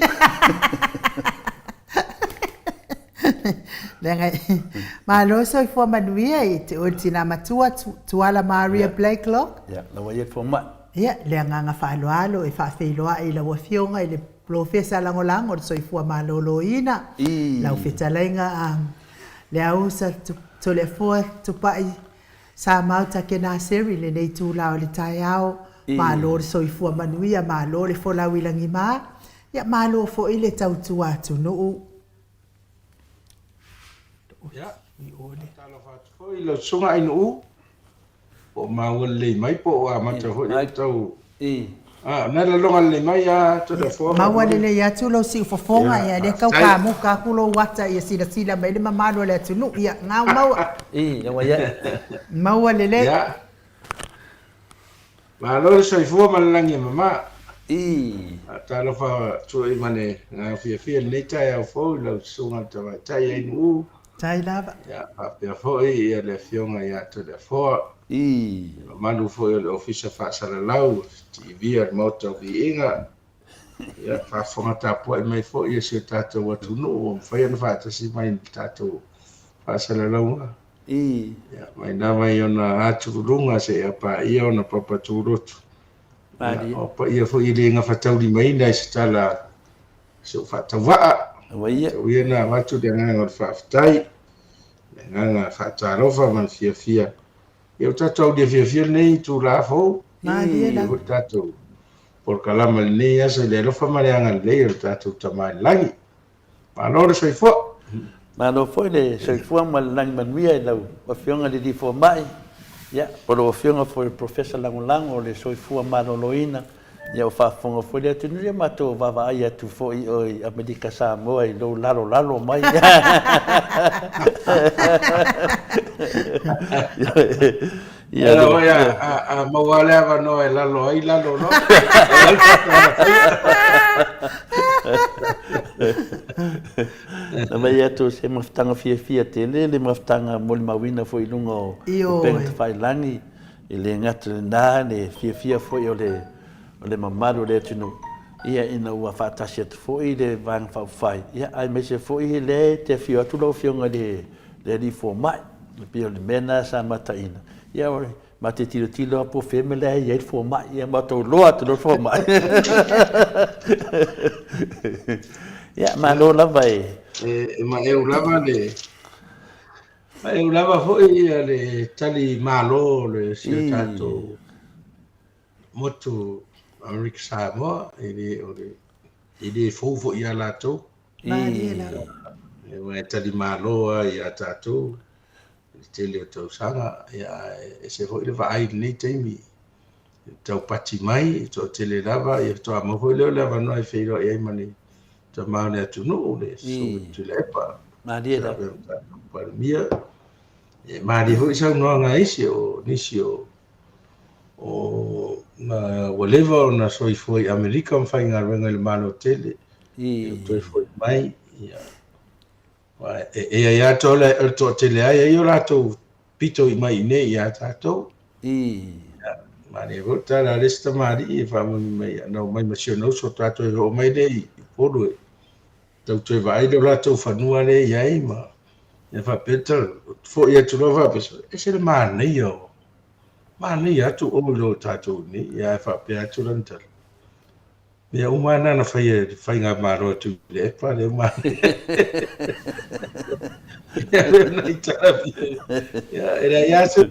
Leaga, malo soifua manuia i te oe le tina matua, Tuala Maria Blakelock. Ia, lau ai e fomai. Ia, le agaga faaaloalo e faafeiloai i lau Afioga i le Polofesa Lagolago o le Soifua Maloloina, lau fetalaiga a Leausa Toleafoa Tupai Samau Takenaseri i lenei itula o le taeao. Malo le soifua manuia, malo le folau i lagima, ia malo foi le tautua atunuu. Ia, faatalofa atu foi i lau Susuga Ainuu, po o maua lelei mai po o amata foi ona tau. Ah, na laloga lelei mai a Toleafoa. Maua lelei atu lou siufofoga, ia lea kau kamuka aku lou ata ia silasila mai le mamalu o le atunuu, ia ngau maua. Maua lelei. Ia. Malo le soifua ma le lagi e mama. Faatalofa atu ai ma le agaga fiafia i lenei taeao fou i lau Susuga i le Tamaitai Ainuu. Tai lava. Ia, faapea foi ia le Afioga ia Toleafoa. Le mamalu foi o le Ofisa Faasalalau, TV a le Maota o Viiga. Ia, faafofoga tapuai mai foi ia si o tatou atunuu ua mafai ona faatasi mai i le tatou faasalalauga. Ia, mai lava i ona atululuga seia paia ona papa tulotu. Ia, o paia foi e le gafataulimaina i se tala se o faatauvaa. Tau ia na avatu le agaga o le faafetai, le agaga faatalofa ma le fiafia. Ia, ua tatou aulia fiafia lenei itula fou. Malie lava. Ia, tatou polokalama i lenei aso i le alofa ma le agalelei o le tatou Tama i le Lagi. Malo le soifua. Malo foi le soifua ma le lagi manuia i lau Afioga i le Alii Fomai, ia, po o lau Afioga foi o le Professor Lagolago o le Soifua Maloloina, ia ua faafofoga foi le atunuu, ia matou vaavaai atu foi i o i Amerika Samoa i lou lalolalo mai. Ia, Ia foi a maua le avanoa e lalo ai lalo loa. Na vaai atu o se mafutaga fiafia tele le mafutaga molimauina foi i luga o upega tafailagi, e le gata i lena le fiafia foi o le o le mamalu o le atunuu, ia ina ua faatasi atu foi le Vaega Faaupufai, ia aemaise foi lea e te afio atu lau Afioga i le le Alii Fomai, e pei o le mea lena sa mataina, ia ma te tilotilo lava po o fea le mea la e i ai le fomai, ia matou iloa atu loa le fomai. Ia, malo lava e. E maeu lava le maeu lava foi ia le tali malo o le si o tatou motu Amerika Samoa, e le o le e le fou foi ia latou. Malie lava. E tali malo lava ia tatou i le tele o tausaga, ia ae ese foi le vaai i lenei taimi i le taupati mai, e toatele lava, ia faatoa maua foi lea o le avanoa e feiloai ai ma le tama o le atunuu, le Susuga i Tuilaepa. Malie lava. Palemia. E malie foi saunoaga a isi o nisi o o na ua leva ona soifua i Amerika ma faigaluega i le Malo tele, ia toe foi mai, ia E i ai lava o le toatele lava e i ai o latou pito i mai i inei ia tatou. Manaia foi le tala a le isi tamalii e faamaoni mai, na omai ma si ona uso tatou e oo mai lea i Upolu e tau toe vaai lo latou fanua lea e i ai ma ia faapea le tala, foi atu loa faapea, e ese le manaia o, manaia atu o i lo tatou i inei, ae faapea atu lana tala. Mea uma lava na na faia e le faigamalo a Tuilaepa lea ua manaia. Ia, e leai lava se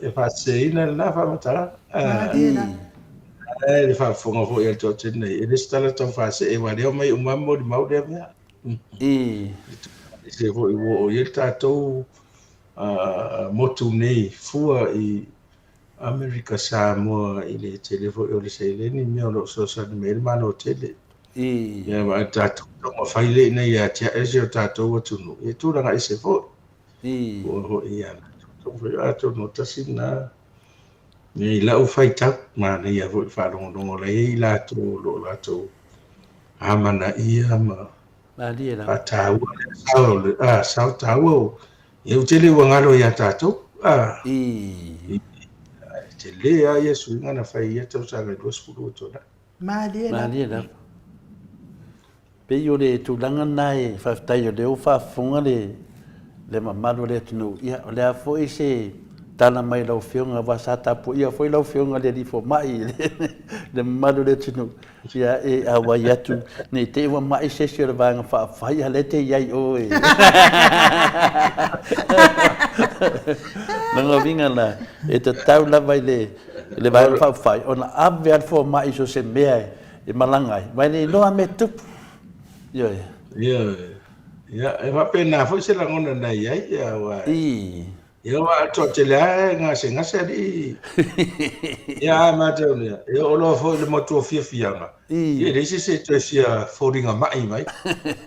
e faaseseina lena faamatalaga. Ae le faafofoga foi a le toatele nei, e le o se tala tau faasee, aua o lea e omai uma lava molimau lea mea. Se foi ua oo i ai le tatou motu nei fua i Amerika Samoa i le tele foi o le seleni mea o lo o fesoasoani mai ai le Malo tele. Ia ma tatou taumafai lea ina ia atiae si o tatou atunuu i tulaga ese foi. Ua foi ia taumafai atonu o tasi lena i lau faitau, manaia foi le faalogologo la e i ai latou o lo o latou amanaia ma faataua le sao, sao taua Ia ua tele ua galo ia tatou. I. Tele lava ia suiga na fai i ia tausaga e 20 ua tuanai. Malie lava. Malie lava. Pei o le tulaga lena e faafetai o lea ua faafofoga le le mamalu o le atunuu. Ia o le a foi se tala mai lau Afioga aua sa tapuaia foi lau Afioga i le Alii Fomai i le mamalu o le atunuu. Ia e auai atu ne i te i ua mai se isi o le Vaega Faaupufai, a o lea e te i ai oe. Lona uiga la, e tatau lava i le, i le Vaega Faaupufai ona ave lava le fomai i so o se mea e malaga ai, aua e le iloa lava mea e tutupu. Ioe. Ioe. Ia, e faapena foi se lagona na i ai, aua e. Ia aua a toatele lava e gasegase alii. Ia a matou lea, e oo loa foi i le motu o fiafiaga, ia e leai se isi e toe fia foliga mai mai,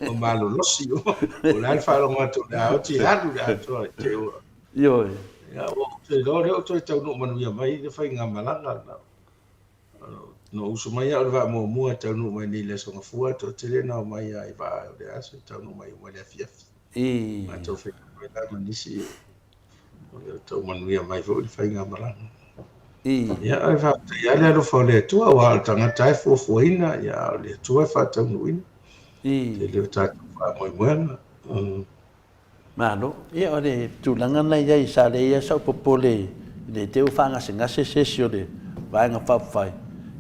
ua malolosi. O le a le faalogo atu o le a oti e alu le atoa i te i ua. Ioe. Ia ua ou toe iloa lea ua toe taunuu manuia mai le faigamalaga. Na ou usu mai au i le vaa muamua e taunuu mai nei i le Aso Gafua, toatele na omai lava i vaa o le aso e taunuu mai uma i le afiafi. Matou feiloai la ma nisi o le tau manuia mai foi le faigamalaga. Ia, ae faafetai lava le alofa o le Atua, aua o le tagata e fuafuaina, ia, a o le Atua e faataunuuina. Tele o tatou faamoemoega. Malo. Ia o le tulaga lena i ai, sa leai lava sau popole i le te i ua faagasegase se isi o le Vaega Faaupufai,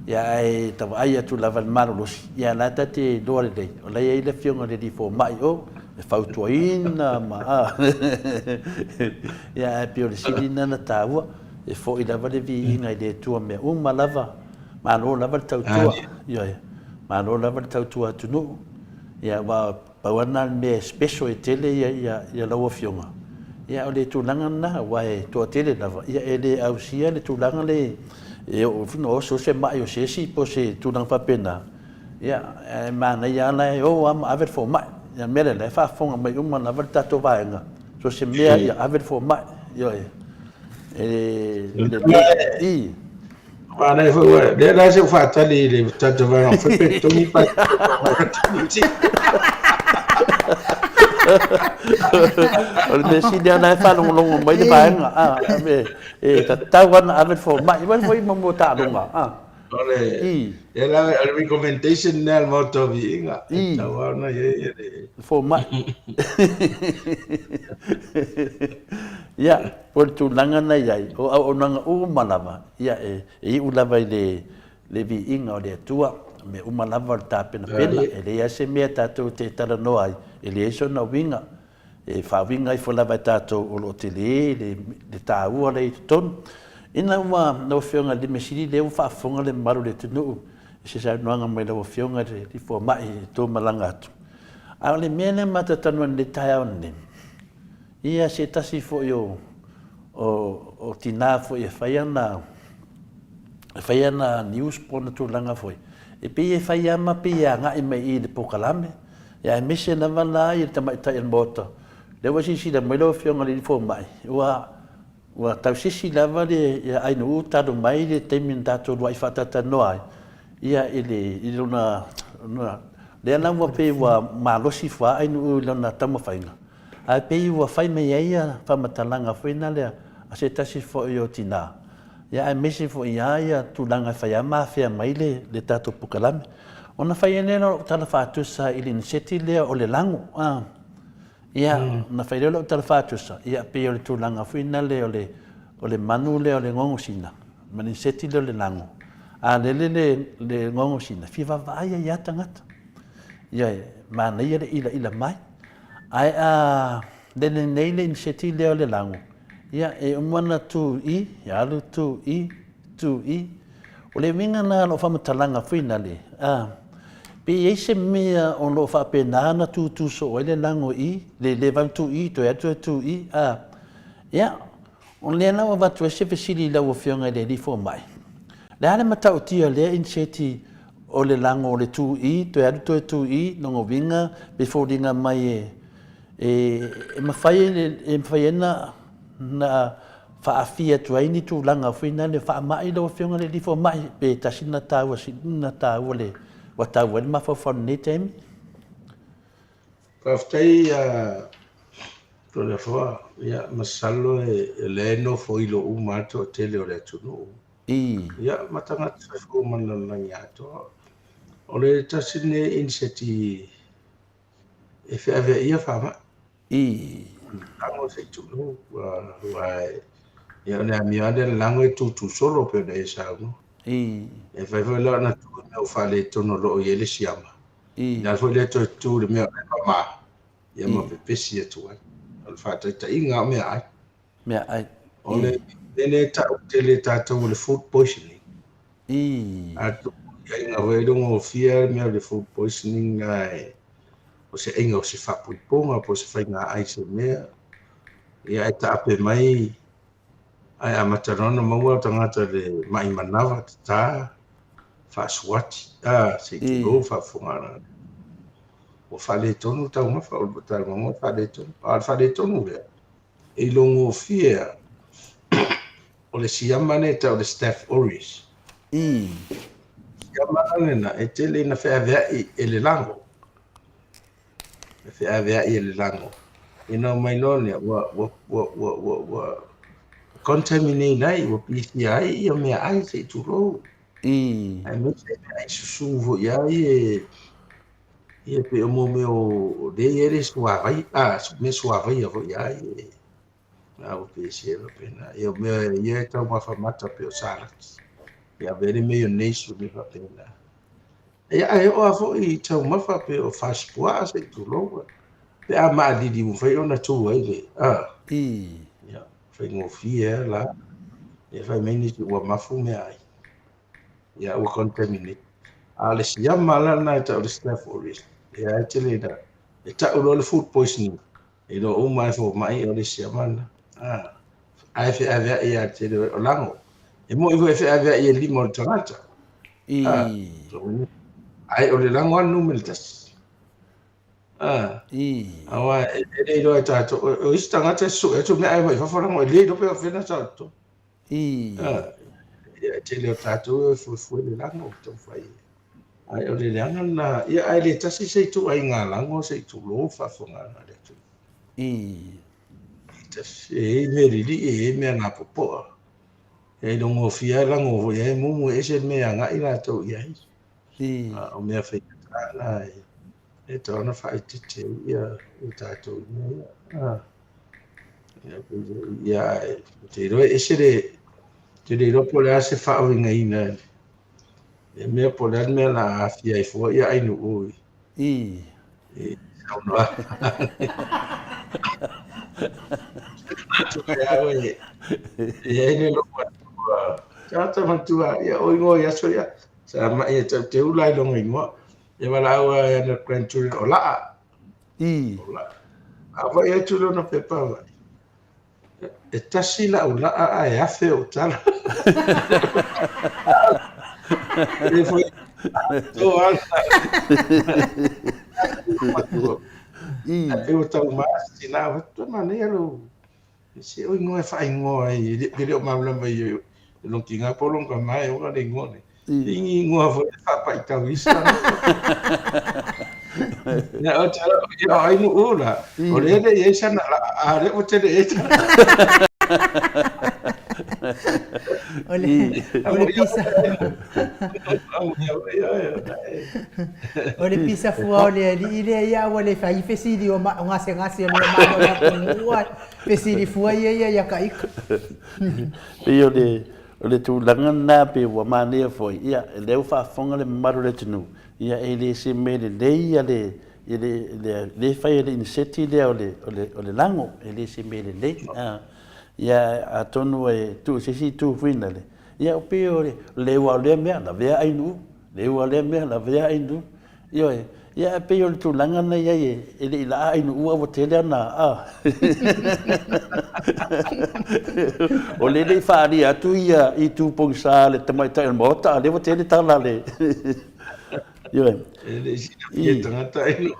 ia ae ta vaai atu lava i le malolosi, ia la ta te iloa lelei, o la e i ai le Afioga i le Alii Fomai o e fautuaina ma a. Ia ae pei o le sili lena na taua, e foi lava le viiga i le Atua mea uma lava, malo lava le tautua, ioe, malo lava le tautua atunuu, ia aua Pau lava lena o le mea e special e tele ia lau Afioga, ia o le tulaga lena, aua e toatele lava, ia e le ausia le tulaga lea e oo foi ona oso se mai o se isi po o se tulaga faapena, ia e manaia lava la e o lava ma ave le fomai. Ia o le mea lea, o la e faafofoga mai uma lava le tatou vaega, so o se mea ia ave le fomai, ioe. E lelei. Manaia foi ua lea la se ua faatali i le tatou vaega fai pe totogi pa O le mea sili lava o la e faalogologo mai le vaega, e tatau lava ona ave le fomai, aua foi ma mua taaloga. O le, lea la, o le recommendation lea a le Maota o Viiga, e tatau lava ona i ai le fomai. Ia, o le tulaga na i ai, o auaunaga uma lava, ia, e iu lava i le viiga o le Atua, mea uma lava o le tapenapena, e leai lava se mea tatou te talanoa ai, e leai sona uiga. E faauiga ifo lava e tatou o lo o tele le taua lea i totonu. Ina ua lau Afioga i le mea sili lea ua faafofoga le mamalu o le atunuu i se saunoaga mai lau Afioga i le Fomai i tou malaga atu. A o le mea lea matou te talanoa nei i le taeao lenei, ia se tasi foi o o tina foi e fai ana e fai ana news po o ona tulaga foi, e pei e fai lava ma pei e agai mai i i le polokalame. Ia aemaise lava la i le tamaitai o le Maota, lea ua silasila mai lau Afioga i le Fomai, ua ua tausisi lava le Ainuu talu mai le taimi na tatou uluai faatalatalanoa ai, ia i le i lona lea la ua pei ua malosi fua Ainuu i lona taumafaiga, ae pei ua fai mai ai ia faamatalaga foi na lea a se tasi foi o tina, ia aemaise foi lava ia tulaga e fai lava ma afea mai le le tatou polokalame. Ona fai ai lea o lau tala faatusa i le iniseti lea o le lago. Ia, ona fai lea o lau tala faatusa, ia pei o le tulaga foi lea o le, o le manu lea o le gogosina, ma le iniseti lea o le lago. A lele le, le gogosina, e fia vaavaai ai lava tagata. Ia, e manaia le ilaila mai. Ae a lele nei le iniseti lea o le lago, ia, e uma ona tu i, alu tu i, tu i. O le uiga lena o lau faamatalaga foi lale, a, pe i ai se mea o lo o faapena ona tutu soo ai le lago i, le le vave tu i, toe atu toe tu i, a. Ia, o lea la ua avatu ai se fesili i lau Afioga i le Alii Fomai, le a le matautia o lea iniseti o le lago o le tu i, toe alu toe tu i, lona uiga pe foliga mai e, e, e mafai e mafai ai ona na faaafia atu ai ni tulaga foi na le faamai lau Afioga i le Alii Fomai, pe tasi na taua na taua le ua taua ai le mafaufau i lenei taimi. Faafetai a Toleafoa, ia masalo e lea e nofo ilo uma lava le toatele o le atunuu. Ia ma tagata soifua ma le lalolagi atoa. O le tasi lenei iniseti e feaveaia faamai. Lago se i tulou, aua ia o le amio lava lea o le lago e tutu solo pei ona e saunoa. E fai foi la ona tu i mea ua faaletonu o lo o i ai le siama. O le a foi lea toe tu i le mea o la e mama, ia ma pepesi atu ai. O le faataitaiga o meaai. Meaai. O le mea lea e tau tele e tatou o le food poisoning. A tupu i aiga foi e logofia le mea o le food poisoning ae o se aiga o se faapuipuga po o se faiga ai se mea. Ia ae taape mai ae amata loa ona maua tagata le mai manava tata faasuati a se i tulou faafofoga. Ua faaletonu taumafa o le taumafa ua faaletonu. A o le faaletonu lea e ilogofie lava o le siama lea e tau o le Staph aureus. Siama la lena e tele ina feaveai e le lago. E feaveai e le lago. Ina mai loa lea ua ua ua ua ua ua contaminate ai, ua pisia ai ia meaai se i tulou. Aemaise meaai susu foi lava ia e ia pei o mea o lea e i ai le suavai, a, mea suavaia foi lava ia a ua pisia ai faapena. Ia o mea ia e taumafa mata pei o salati. Ia ave ai le mayonnaise ma mea faapena. Ia ae oo lava foi i taumafa pei o fasipuaa se i tulou. Pe a maalili ua mafai ona tu ai le, a. Ia, faigofie lava la. Ia fai mai nisi ua mafu meaai. Ia ua contaminate. A o le siama la lena e tau o le Staph aureus, ia e tele ina e tau loa le food poisoning, e iloa uma lava e fomai o le siama lena. A, ae feaveai lava tele o lago. E moni foi e feaveai e lima o le tagata. A, ae o le lago lava le numera tasi. A, aua e le iloa e tatou, o isi tagata e sue atu meaai mai fafo lago e le iloa pe faapefea ona sao i totonu. Ia, e tele o tatou e fuefue le lago taumafai. Ae o le leaga lena, ia ae le tasi se ituaiga lago se i tulou le faafofogaaga a le atunuu. E i ai mea lilii, e i ai mea gapopoa. E ilogofia ai lago foi ai mumu e ese le mea e agai latou i ai. A o mea faigata na e tatau ona faaeteete ai ia tatou i mea ia. Ia, ou te iloa e ese le, ou te le iloa po o le a se faauigaina e mea po o le a le mea o le a aafia ai fua ia Ainuu i saunoaga. E i ai le loomatua, tagata matua, ia o igoa i aso ia, sa mai e tau te ula i lona igoa. E valaau lava i ana grandchildren, o Laa. O Laa. A vaai atu lona pepa vai, e tasi lau laa ae afe ou tala. E foi to ala. E ua tau masi na wa tu manaia lo. Se o ingoa e faaigoa ai, e le o malamalama i lona tiga po o lona tama e ona le igoa nei. Ingi ingoa foi e faapaitau isi tagata. Ia, o te ia, o Ainuu la, o lea e le i ai sana laa, a o lea ua tele i ai tana. O le, o le pisa. O le pisa fua o le alii lea ia ua le fai fesili o gasegase o le mamalu o le atunuu a fesili fua ia ia ia ka ika. Pei o le o le tulaga lena pei ua manaia foi, ia lea ua faafofoga le mamalu o le atunuu, ia e le se mea lelei ia le le le fai e le iniseti lea o le o le o le lago, e le se mea lelei. Ia atonu e tuu i se isi itu foi lale, ia e pei o le leu lava o lea mea, lavea Ainuu, leu lava o lea mea, lavea Ainuu. Ioe, ia ae pei o le tulaga lena e i ai, e le i laa Ainuu ae ua tele ana, a. O lea e le i faaalia atu ia itu pogisa a le tamaitai o le Maota, a o lea ua tele tala a le... Ioe. E le i silafia e tagata Ainuu.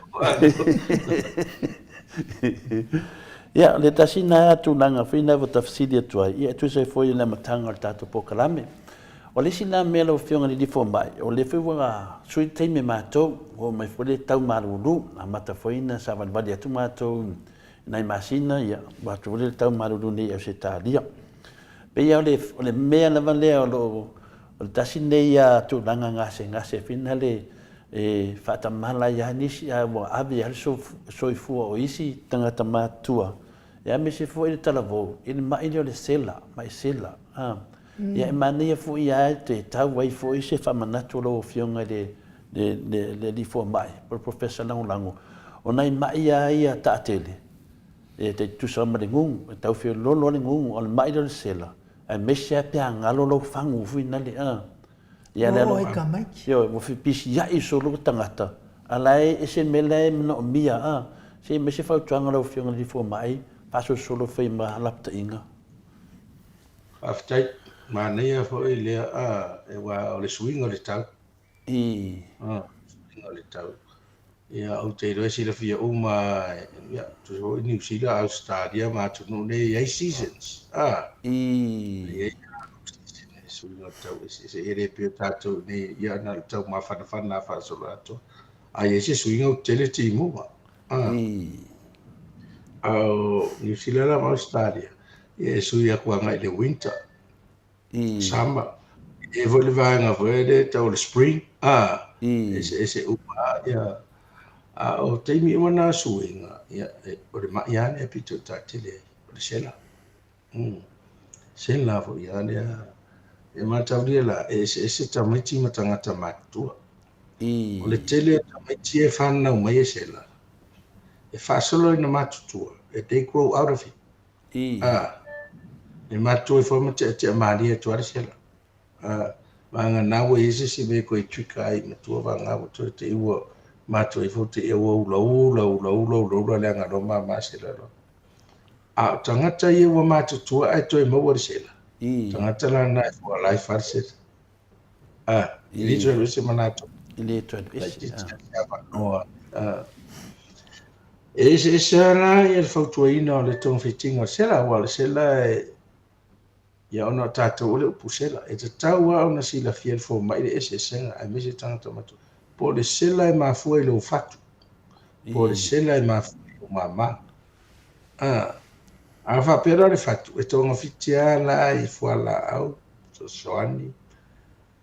Ia, o le tasi lena tulaga foi lena ua ta fesili atu ai, ia e tusa ai foi o le amataga o le tatou polokalame. O le isi lena mea lau Afioga i le Alii Fomai, o lea foi ua sui le taimi a matou, ua oo mai foi le tau malulu, amata foi ona savalivali atu matou i nai masina, ia, ua atu foi le tau malulu nei i Ausetalia. E pei lava o le mea lava lea o lo o, o le tasi lenei tulaga gasegase foi lena e faatamala ai lava nisi ae ua ave ai le soifua o isi tagata matutua, aemaise foi le talavou i le mai lea o le sela, mai sela. Ia e manaia foi lava e tau ai foi se faamanatu o lau Afioga i le Alii Fomai po o le Professor Lagolago, o nai mai lava ia taatele, e tai tutusa ma le gugu, e tau feoloolo lava le gugu, a o le mai lea o le sela, aemaise lava pe a galo lau fagu foi lale, a. Ia le alo, ioe, ua fepisiai solo le tagata, a o la e ese le mea la e manaomia, a. Se i aumai se fautuaga lau Afioga i le Alii Fomai, faasolosolo fai ma lapataiga. Faafetai. Manaia foi lea aua o le suiga o le tau. Suiga o le tau. Ia, ou te iloa e silafia uma, ia, tusa foi Niu Sila, Ausetalia ma atunuu nei e i ai seasons. E i ai season, e suiga o le tau eseese. E le pei o tatou i inei, ia, na o le tau mafanafana lava faasoloatoa. A i ai se suiga ua tele timuga. A o Niu Sila la ma Ausetalia, ia e sui atu agai i le winter, summer. E i ai foi le vaega foi lea e tau o le spring, eseese uma lava ia. A o taimi uma na o suiga, ia, o le mai lava lea pito i taatele ai, o le sela. Sela foi lava lea. E mataulia la, e eseese tamaiti ma tagata matutua. O le tele o tamaiti e fanau mai e sela, e faasolo ina matutua, they grow out of it. E matutua ifo ma tiatia malie atu lava le sela. Vagana ua i ai se isi mea e toe trigger ai i matua vagana ua toe te i ua matua ifo te i ua ulaula ulaula ulaula le agaloa mama sela loa. A o tagata ia ua matutua ae toe maua le sela, tagata la na e for life lava le sela. E le toe alu ese ma latou. E le toe alu ese. Avanoa. E eseese lava la le fautuaina o le togafitiga o le sela, aua o le sela e Ia ona o tatou o le upu sela, e tatau lava ona silafia e le fomai le eseesega aemaise tagata matua, po o le sela e mafua i lou fatu, po o le sela e mafua i lou mama. A, a faapea la o le fatu, e togafiti lava la i fualaau, fesoasoani,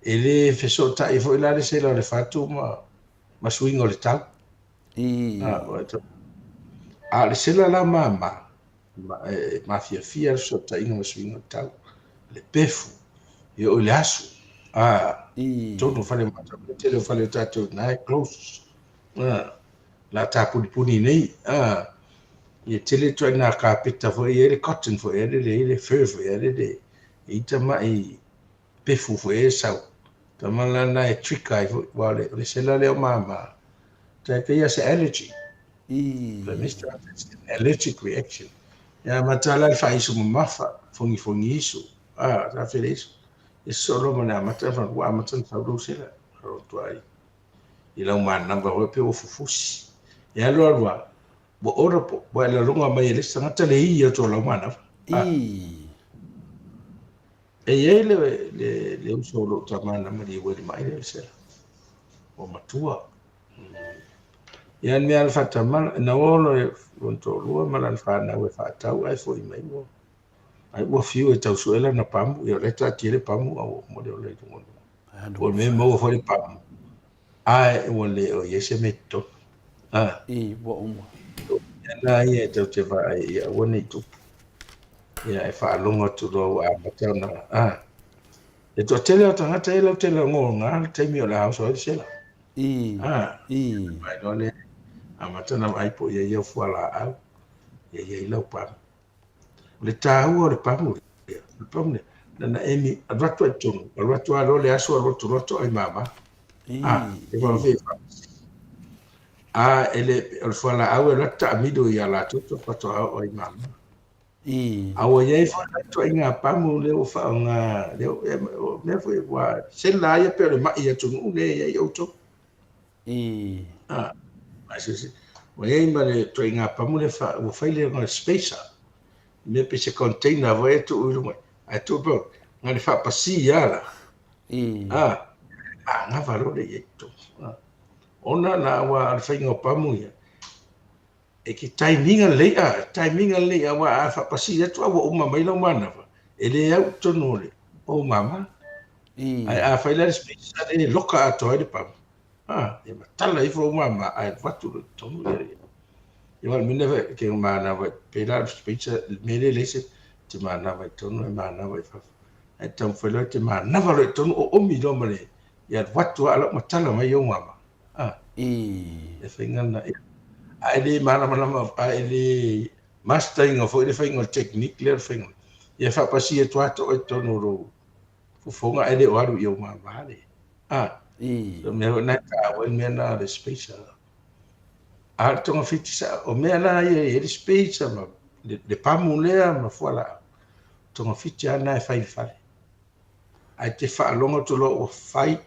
e le fesootai foi la le sela o le fatu ma, ma suiga o le tau. A o le sela la mama, e mafiafia le fesootaiga ma suiga o le tau, le pefu, e oo i le aso. A, totonu o fale matou, le tele o fale o tatou na e close. A, la tapunipuni nei. A, ia tele ituaiga kapeta foi e i ai le cotton foi e i ai le fur foi e i ai tamai pefu foi e sau. Tama la na e trick ai foi, aua o le sela lea o mama, tai pei lava se allergy. Allergic reaction. Ia amata la le faaisu mamafa, fogifogi isu, a, sa fele isu. E sosoo loa ma le amata, ua amata ona sau lou sela. Ua i lau manava foi pe ua fufusi. E alu alu lava, ua audible, ua e laloga mai e le isi tagata le ī atu o lau manava. E i ai le uso o lou tama na maliu ai i le mai lea o le sela. Ua matua. Ia le mea le faatamala, na o lona toalua ma lana fanau e faatau ae foi mai ua ai ua fiu e tau sue lana pamu, ia o la e taatia le pamu a ua uma le ola i luga o luga. Ua mea maua foi le pamu, ae ua le o i ai se mea i totonu. Ua uma. Ia la ia e tatou te vaai ia aua ne i tupu. Ia e faalogo atu loa ua amata ona e toatele o tagata ia latou te lagona le taimi o le a oso ai le sela. Mai loa lea amata ona vaai po o i ai au fualaau, ia i ai lau pamu. O le taua o le pamu lea, o le pamu lea, na ona emi alu atu lava i totonu, alu atu lava loa le aso alu atu loa to'a i mama. E faalofia i pharmacy. A e le o le fualaau e alu atu taamilo ia latou faatoa oo ai i mama. A ua i ai foi la ituaiga pamu lea ua faaaoga, lea o mea foi ua sela ia pei o le mai atunuu lea e i ai outou. Ua i ai ma le ituaiga pamu lea ua fai lea o le spacer. Mea pei se container foi e tuu i luga, ae tuu pea, na o le faapasi lava la. Manava loa lea i ai i totonu. Ona la aua o le faiga o pamu ia, e te timing lelei, timing lelei, aua a faapasi atu a ua uma mai lau manava, e le au i totonu o le ou mama. Ae a fai la le spacer lea e loka atoa ai le pamu, e matala ifo ou mama ae alu atu loa i totonu ia. Ia aua o le mea lea e te manava, pei la o le spacer, le mea lea e leai se te manava i totonu ae manava i fafo. Ae taumafai loa e te manava loa i totonu, oomi loa ma le, ia alu atu lava a o la ua matala mai ou mama. E faiga lena. A e le malamalama, a e le master ina foi le faiga o le technique lea o le faiga. Ia faapasi atu lava to'a i totonu o lou fofoga ae le o alu i ou mama le. So mea foi lena e taua ai le mea lena o le spacer. A o le togafiti sao, o mea la ia e i ai le spacer ma le pamu lea ma fualaau, togafiti lava lena e fai i le fale. Ae te faalogo atu loa ua fai,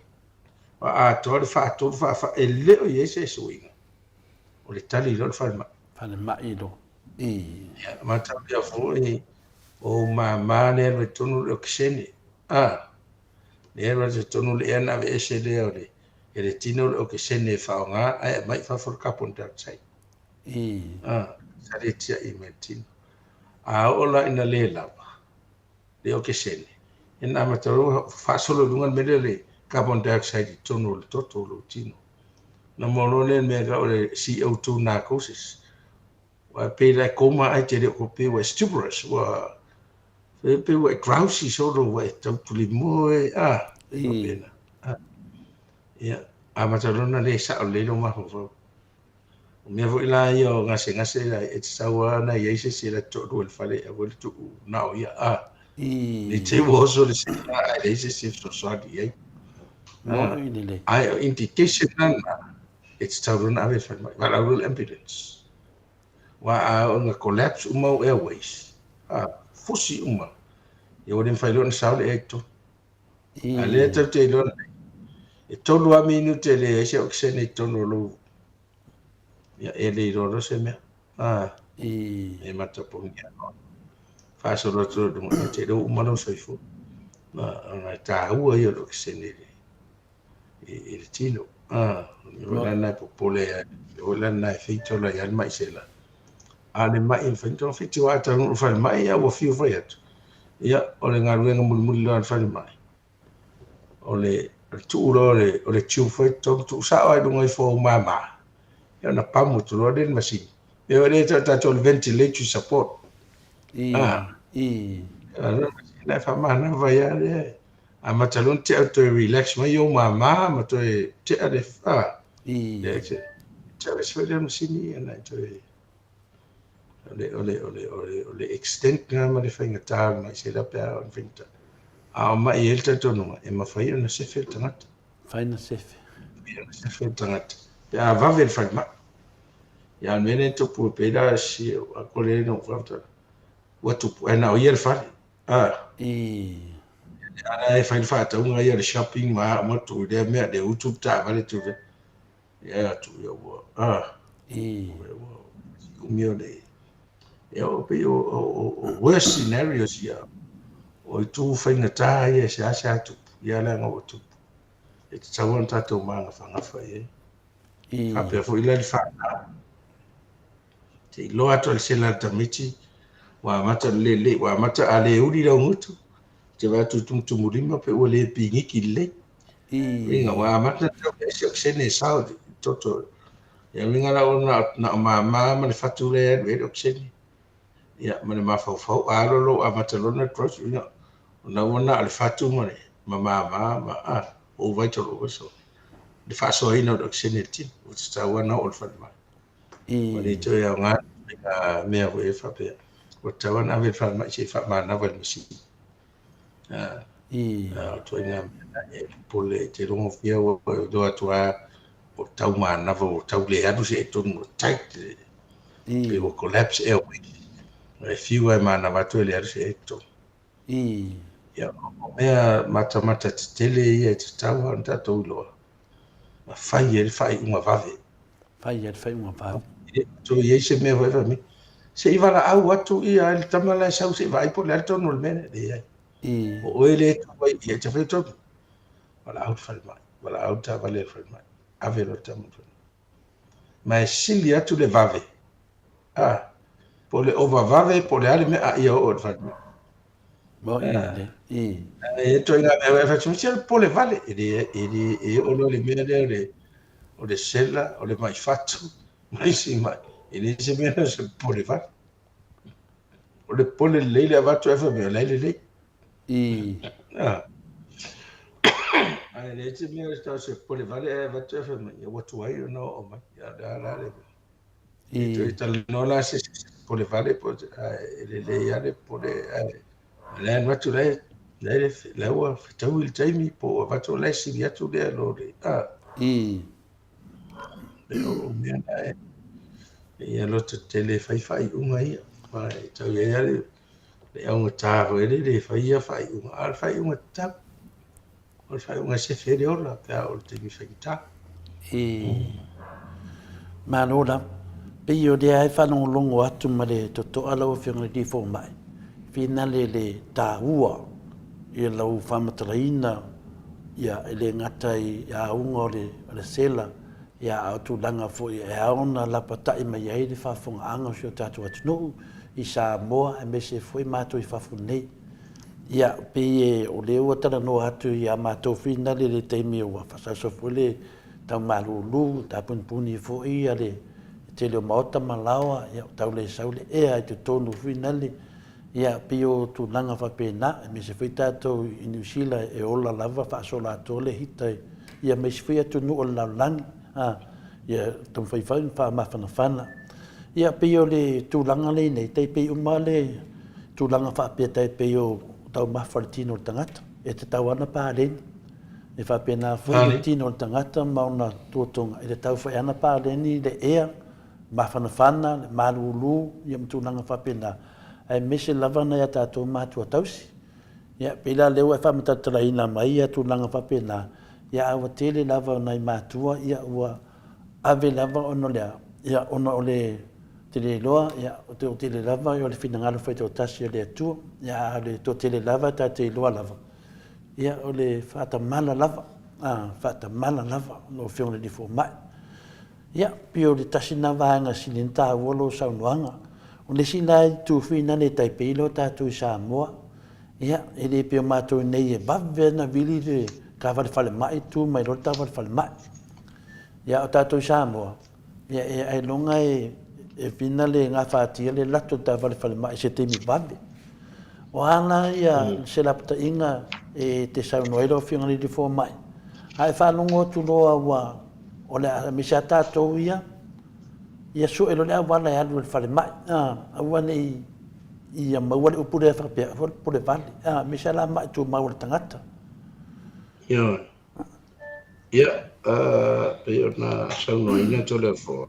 ua atoa le faatolu faafa, e le o i ai se suiga. O le tali loa le falemai. Falemai loa. Ia, mataulia foi, o ou mama lea e alu ai totonu le okesene. Lea e alu ai totonu le ea na aveese lea o le, e le tino le okesene e faaaoga ae aumai i fafo le carbon dioxide. Sa le tiai mai le tino. A oo la ina le lava le okesene, ia na amata loa faasolo i luga le mea lea o le carbon dioxide i totonu o le toto o lou tino. Na maua loa lea mea e tau o le CO2 narcosis. Ua pei la e coma ae te le o pei ua e stuporous, ua pei ua e drowsy solo, ua e tau tulimoe, faapena. Ia, amata loa ona le sao lelei lou mafaufau. O mea foi la ia o gasegase la, e tatau lava ona i ai se isi e latou toalua i le fale, aua le tuu na o ia. Ne i te i ua oso le sela ae leai se isi e fesoasoani i ai. Ae o indication lana, e tatau loa ona ave i le falemai, valaau loa i le ambulance. Aua a oo ina collapse uma ou airways, fusi uma, ia ua le mafai loa ona sao le ea i totonu. A o lea tatou te iloa nei, e 3 lava minute e leai se okesene i totonu o lou, ia e le iloa loa se mea. E matapogia loa. Faasolo atu loa i luga, ia te i lea ua uma lou soifua. Ona e taua ia o le okesene i le, i le tino. O le mea foi la lena e popole ai, o le mea foi la lena e fatal ai lava le mai sela. A o le mai e mafai ona togafiti, aua a taunuu i le falemai, ia ua fiu fai atu. Ia, o le galuega mulimuli loa a le falemai, o le tuu loa o le tube foi i totonu, tuu sao lava i luga ifo o ou mama, ia ona pamu atu loa lea i le masini. E pei lea e tau tatou o le ventilatory support. I. Na e faamanava ai lava lea. Amata loa ona tea toe relax mai ou mama ma toe tea le I. Tea le foi lea masini ia na e toe o le extent lena ma le faigata o le mai sela pe a o le faigata. A o mai e i ai le talitonuga e mafai ona sefe le tagata. Mafai ona sefe. Mafai ona sefe le tagata pe a vave le falemai. Ia a o le mea lea e tupu e pei la si a kole na ou faafetai ua tupu ae na o ia le fale. I. A la e fai le faatauga ia le shopping ma a uma tuu i lea mea le utu le taavale tuu i lea. Ia atu ia ua I. Ua umi o le ia o pei o worst scenarios ia o itu faigata ia e seasea tupu ia leaga ua tupu. E tatau ona tatou magafagafa i ai. Faapea foi la le fanau. Te iloa atu le sela le tamaiti ua amata ona lelei, ua amata a le uli lau gutu, te vaai atu i tumutumulima pe ua le pigiki lelei. Uiga ua amata ona tau leai se okesene e sao i toto. Ia uiga la ua na o mama ma le fatu lea e alu i ai le okesene. Ia ma le mafaufau a alu loa ua amata loa ona gross, uiga ona ua na o le fatu ma le ma mama ma a o vital organs le faasoaina o le okesene i le tino, ua tatau lava ona oo i le falemai. Ua le toe aoga le mea foi e faapea, ua tatau lava ona ave i le falemai se i faamanava i le masini. O ituaiga mea e popole e te logofia ua iloa atu lava ua tau manava ua tau le alu se i totonu ua tight pei ua collapse airway. E fiu lava e manava atu e le alu se i totonu. Ia, o mea matamata tetele ia e tatau lava ona tatou iloa, ma fai ai le faaiuga vave. Fai ai le faaiuga vave. E le toe i ai se mea foi fai mai, se i valaau atu ia le tama la e sau se i vaai po o le a le tonu o le mea lea. Leai. O oe lea e tu ai i ai, te fai tonu. Valaau le falemai, valaau le taavale a le falemai, ave loa le tama i le falemai. Ma e sili atu le vave, a, po o le ova vave po o le a le mea, a ia oo i le falemai. Moni le, i. E ituaiga mea e fai atu, se pole vale, e le, e le, e oo loa i le mea lea o le, o le sela, o le mai fatu, ma isi mai, e leai se mea o se pole vale. O le pole lelei le avatu ae fai mai, o la e lelei. I. Ae leai se mea o se pole vale ae avatu ae fai mai, ia ua tuai ona oo mai. Ia, o le a la le mea. I. Toe talanoa la se isi pole vale po ae lelei lava le pole ae o la e alu atu la e la ua fetaui le taimi po ua avatu la e sili atu lea lo le a. I. O mea na e ia loto tetele e fai faaiuga ia. Ma e tau i ai lava le augata foi lele e fai ia faaiuga, a o le faaiuga tatau. O le faaiuga e sefe ai le ola pe a oo i le taimi faigata. I. Malo lava. Pei o lea e faalogologo atu ma le totoa lau Afioga i le Alii Fomai, finale le taua i lau faamatalaina ia e le gata i auga o le sela, ia a o tulaga foi e ao ona lapatai mai ai le faafofogaaga o si o tatou atunuu i Samoa aemaise foi matou i fafo nei. Ia, pei e o lea ua talanoa atu ia matou finale i le taimi ua faasaoso foi le tau malulu, tapunipuni foi ia le tele o maota ma laoa, ia tau le sau le ea i totonu finale. Ia, pei o tulaga faapena, aemaise foi tatou i Niu Sila e ola lava faasola atoa le hita ia ma isi foi atunuu o le lalolagi, a, ia taumafai foi ma faamafanafana. Ia, pei o le tulaga lea nei, tai pei uma le tulaga faapea tai pei o taumafa o le tino o le tagata, e tatau lava ona paleni. E faapena foi le tino o le tagata ma ona tuotoga, e tatau foi lava ona paleni le ea, mafanafana, le malulu, ia ma tulaga faapena, aemaise lava nai a tatou matua tausi. Ia, pei la lea ua e faamatalatalaina mai ia tulaga faapena, ia a ua tele lava o nai matua, ia ua ave lava ona o le a? Ia ona o le Te le iloa, ia, o te toatele lava o le finagalo faitoatasi o le Atua, ia, a o le toatele lava tatou te iloa lava, ia, o le faatamala lava, a, faatamala lava lau Afioga i le Alii Fomai. Ia, pei o le tasi lena vaega sili ona taua lou saunoaga. O le isi la itu foi lena e tai pei loa tatou i Samoa, ia, e le pei o matou nei e vave ona vili le taavale falemai, tu mai loa le taavale falemai. Ia, o tatou i Samoa, ia, e ailoga e, e fina le gafatia le lato o le taavale falemai i se taimi vave. O a la ia se lapataiga e te saunoa ai lau Afioga i le Alii Fomai, a e faalogo atu loa ua, o le a, aemaise lava tatou ia, ia sue loa le auala e alu i le falemai, a, aua ne i ia maua le upu lea faapea, aua le popole vale, a, aemaise lava la mai tumau o le tagata. Ioe. Ia, pei ona saunoaina Toleafoa,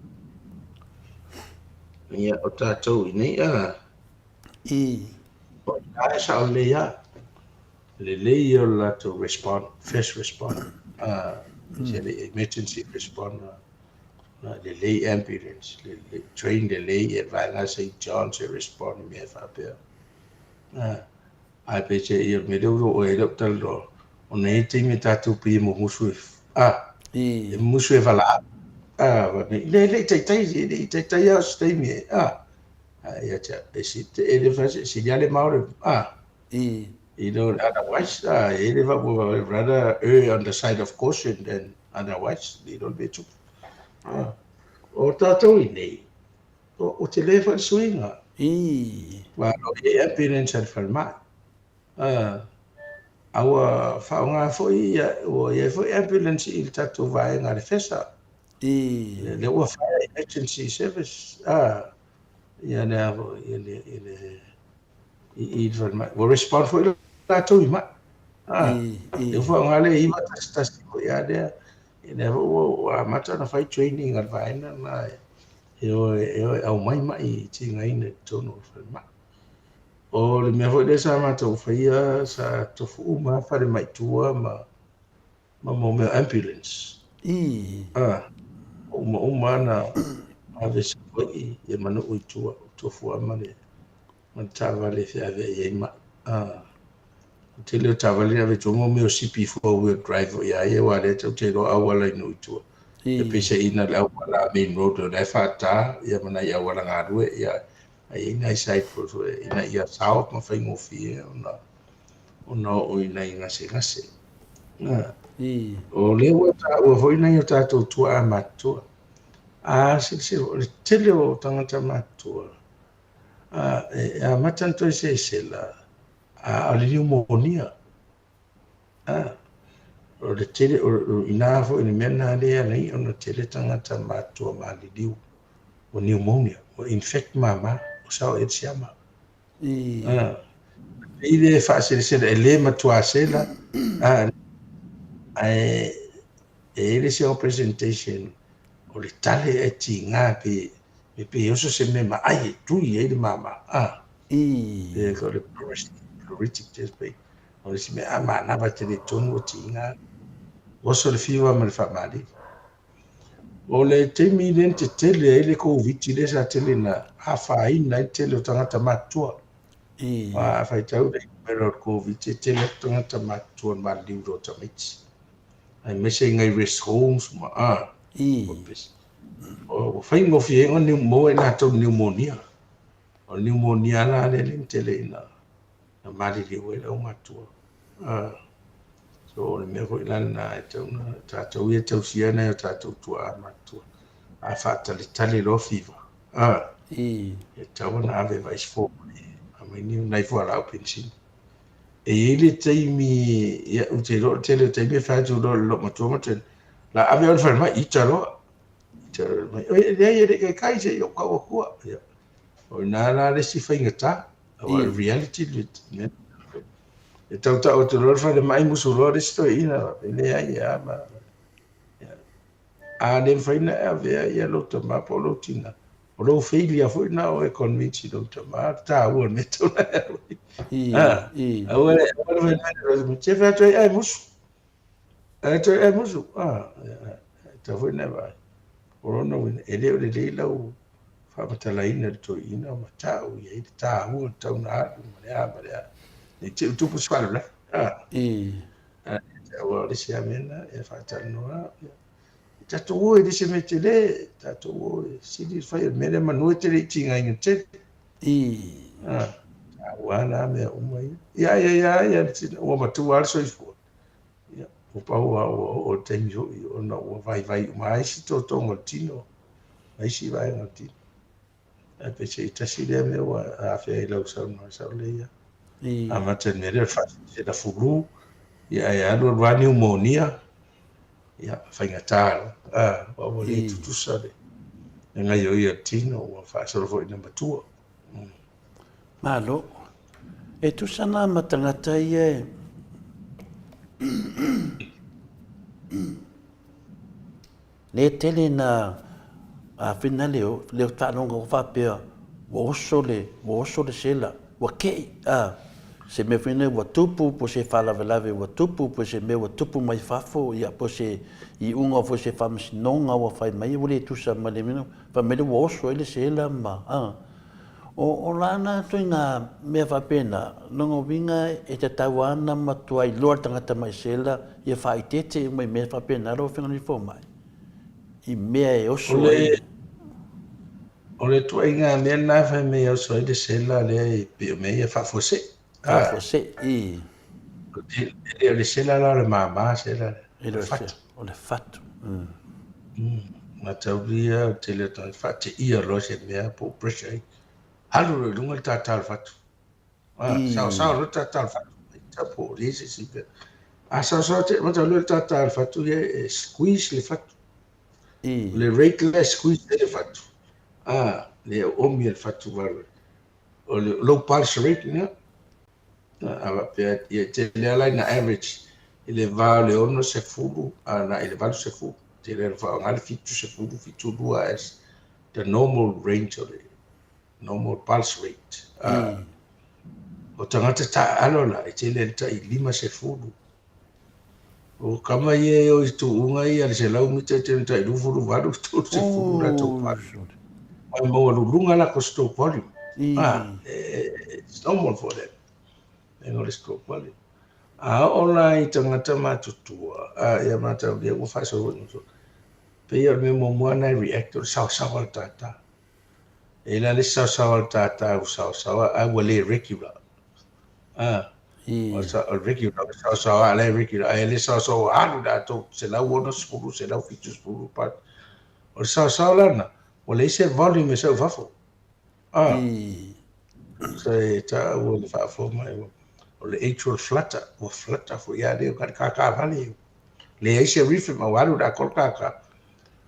ia, o tatou i nei, a, I. O i ina e sao lelei lava, lelei ia o le latou respond, first respond, a, mm. emergency respond, a, lelei ambulance, lelei, train lelei e vaega St. John's e respond i mea faapea. A, Ae peiseai o le mea lea ua oo i ai lau talanoa, ona e i ai taimi e tatou pei e mumusu e, a, e mumusu e valaau. A, le, le i taitai, e le i taitai lava o se taimi e, a, a ia te au, e si, e le fai, e sili lava le mao le, a, i lo le otherwise, a, e i ai le faamoemoe, rather err on the side of caution than otherwise, i lo le mea e tupu. A, o tatou i nei, O tele foi le suiga. Ii. Aua o lo o i ai ambulance a le falemai. A ua faaaoga foi ia, ua i ai foi ambulance i le tatou vaega a le FESA. Ii. Lea ua fire emergency service ia le a foi, ia le, i le, i le falemai. Ua respond foi latou i mai. Ii. Lea ua faaaoga le 911 foi lava lea. Lea foi ua amata ona fai training a le vaega lena e o e aumai mai tigaina i totonu o le falemai. O le mea foi lea sa matou faia, sa tofu uma lava falemai tua ma ma mea o ambulance. Ii. Uma uma lava na ave i Savaii ia ma nuu i tua, tofu lava ma le ma le taavale e feaveai ai mai. O le tele o taavale e ave i tua, mo mea o sipi 4 wheel drive foi a ia, aua o lea tatou te iloa auala i nuu i tua. E peiseaiina le auala main road o la e faata, ia ma nai auala galue, ia, ae i ai nai side road foi ina ia sao ma faigofie ona ona oo i nai gasegase. O lea ua taua foi nai o tatou tuaa matutua. A silasila, o le tele o tagata matutua, e amata ona toe sesela, a o le niumonia. O le tele, o ina foi le mea lena lea e ala ai ona tele tagata matutua maliliu, ua niumonia, ua infect mama, ua sao i ai le siama. E le faaselesela, e le matua sela, ae e i ai le isi presentation o le tale ae tiga pe e pei e oso se mea maai e tui ai le mama. E o le pleuritic chest pain. O le isi mea a manava tele tonu o tiga. Oso le fiva ma le faamalili. O le taimi lea na tetele ai le Koviti lea sa tele na afaina ai le tele o tagata matutua. A faitau le numera o le Koviti, e tele atu tagata matutua na maliliu i lo tamaiti. Aemaise i nai rest homes ma a. Ua faigofie ai ona maua i latou pneumonia. O le pneumonia la lea na tele ina na maliliu ai le aumatutua. So o le mea foi la lena e tatau ona tatou ia tausia nai o tatou tuaa matutua. A faatalitali loa fiva, e tatau ona ave e vaai se fomai e aumai ni nai fualaau penisini. E i ai le taimi, ia, ou te iloa o le tele o taimi e fai atu loa i le loomatua ma te, la ave au i le falemai, ita loa. Ita loa mai, oi, leai e le i kaikai se i ou tau atua. Ia, o ina la le isi faigata, aua o le reality le mea. E tautau atu loa le falemai, musu loa le isi toeaina, e leai e a ma. A le mafai ona e avea ia lou tama po o lou tina, o lou failure foi lena o e convince i lou tama, le taua o le mea e tatau ona e alu ai. Aua le aua le fai mai, te fai atu ai, ai musu. Ai atu ai, ai musu. E tatau foi ona e vaai. O lona uiga, e le o lelei lau faamatalaina i le toeaina ma tau i ai le taua o le tau na alu ma le a ma le a. Ne i te i ua tupu se faalavelave. Ae aua o le isi lava mea lena, ia faatalanoa. Ia tatou o e le se mea tele, tatou o e sili le fai o le mea lea manu e te le i tigaina tele. Taua na mea uma ia. Ia, ia, ia, ia, ua matua lava le soifua. Ia, ua pau lava ua oo le taimi foi ona ua vaivai uma ai isi totoga o le tino, ma isi vaega o le tino. Ae peiseai tasi lea mea ua afea i lau saunoaga sao lelei ia. Amata i le mea lea o le faasilasila fulu, ia ae alu alu lava niumonia, ia faigata loa. Aua ua le tutusa le gaoioi a le tino ua faasolo foi ina matua. Malo. E tusa na ma tagata ia e le tele na afina leo, leo taaloga ua faapea ua oso le, ua oso le sela, ua kei, a, se mea foi nei ua tupu po o se faalavelave ua tupu po o se mea ua tupu mai fafo, ia po o se iuga foi o se faamasinoga ua fai mai ua le tusa ma le mea, fai mai lea ua oso ai le sela ma, a. O lana ituaiga mea faapena, lona uiga e tatau lava ona matua iloa le tagata mai sela ia faaeteete uma i mea faapena lau Afioga i le Fomai, i mea e oso ai. O le ituaiga mea lena e fai mai e oso ai le sela lea e pei o mea ia faafuasei. Faafuasei, i. E le o le sela la o le mama sela lea. E le o le sela, o le fatu. Mataulia o le tele o tagata faateia loa se mea po o pressure ai. Alu loa i luga le tātā o le fatu. Saosao loa le tātā o le fatu. Po o le se isi mea. A saosao te mataulia le tātā o le fatu ia e squeeze le fatu. O le rate la e squeeze ai le fatu. Le oomi e le fatu vave. O le low pulse rate lena. A faapea, ia e tele lava la ina average i le va o le 60 agai i le 80. Tele lava ina faaaoga le 70, 72 as the normal range o le normal pulse rate. O tagata taaalo la, e tele le tai 50. O kama ia e o i tuuga ia le 100 mita e tele na tai 28, 30 latou pulse. Mai maualuluga latou stroke volume. It's normal for them. E o le stroke volume. A oo la i tagata matutua, ia mataulia ua faasolo i matua. Pei o le mea muamua na e react o le saosaoa o le tātā. E i ai la le isi saosaoa o le tātā ua saosaoa ae ua le regular. O le regular, o le saosaoa a la e regular, ae le saosaoa ua alu latou 160, 170 pa. O le saosaoa la lena, ua leai se volume e sau i fafo. So e taua i le faafofoga mai, o le atrial flutter, ua flutter foi lava lea, ua kākā vale. Leai se rhythm, ua alu i le atoa le kākā.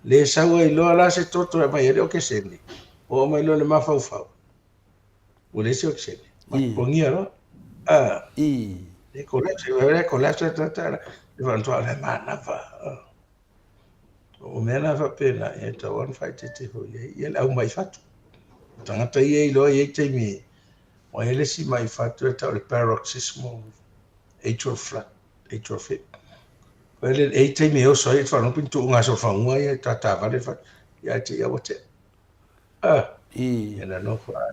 Le sau ai loa la se toto e aumai ai le okesene, oo mai loa i le mafaufau, ua leai se okesene. Mapogia loa. Le collapse, le collapse le tagata, le faanotoa o la e manava. O mea na faapena, e tatau lava ona faaeteete foi i ai ia le au mai fatu. O tagata ia e iloa e i ai taimi, ua i ai le isi mai fatu e tau o le paroxysmal atrial flut, atrial fib. Foi le, e i ai taimi e oso ai e te faalogo pei ni tuuga solofanua ia e tātā vale le fatu. Ia ae te i a ua tea. Ah, ia na nofo a.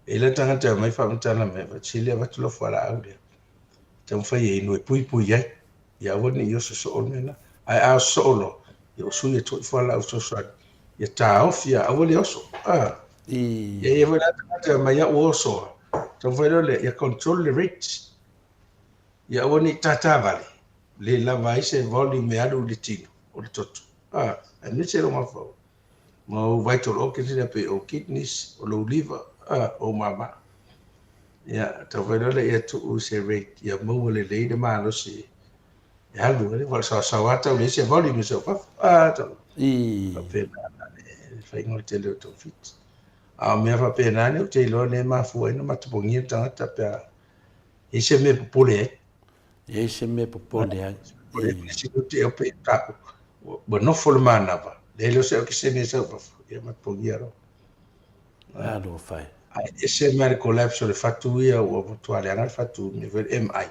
E i ai la tagata e omai faamatala mai, sili avatu lau fualaau lea. Taumafai e inu e puipui ai. Ia aua ne i oso soo le mea lena. Ae a oso soo loa, ia ua sui atu foi fualaau fesoasoani. Ia taofi ia aua le oso. Ah. Ia e i ai foi la tagata e omai au ua oso lava. Taumafai loa lea, ia control le rate. Ia aua ne i tātā vale, le lava ai se volume e alu i le tino o le toto. Ah, aemaise lou mafaufau. Ma ou vital organs ia pei o kidneys, o lou liver, ah, o ou mama. Ia, taumafai loa lea ia tuu se rate ia maua lelei le malosi e alu ai, aua o le saosaoa tau leai se volume e sau fafo. Ah, tau. Faapena le faiga o le tele o togafiti. A o mea faapena nei ou te iloa lea e mafua ai ona matapogia le tagata pe a i ai se mea e popole ai. I ai se mea e popole ai. Popole ai se mea te ope i taku. Ua nofo le manava, leai loa se okesene e sau fafo, ia matapogia loa. Alofa e. Ae ese mai le collapse o le fatu ia ua matua leaga le fatu mea foi le MI.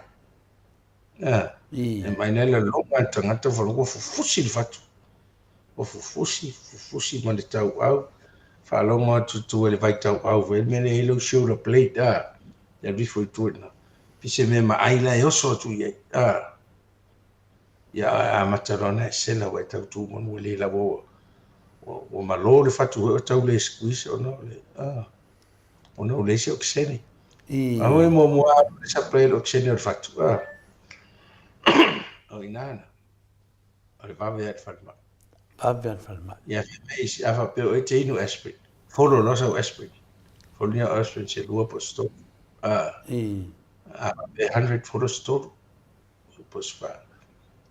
MI nei le loma le tagata ua fufusi le fatu. Ua fufusi, fufusi ma le tauau. Faalogo atu tua i le vaitauau foi le mea lea e i ai lou shoulder blade a, e alu ifo i tua i ina. Pei se mea maai la e oso atu i ai a. Ia ae amata loa ona e sela ua e tau tu manu ua le lava ua ua malo le fatu foi ua tau le squeeze ona o le a ona ua leai se okesene. A oi muamua alu le supply o le okesene o le fatu a. O i ina na. O le vave lava i le falemai. Vave lava i le falemai. Ia fai mai isi, a faapea o e te inu aspirin, folo loa sau aspirin. Folo ni au aspirin se lua po o se tolu. A, a faapea 100 folo se tolu po o se fa.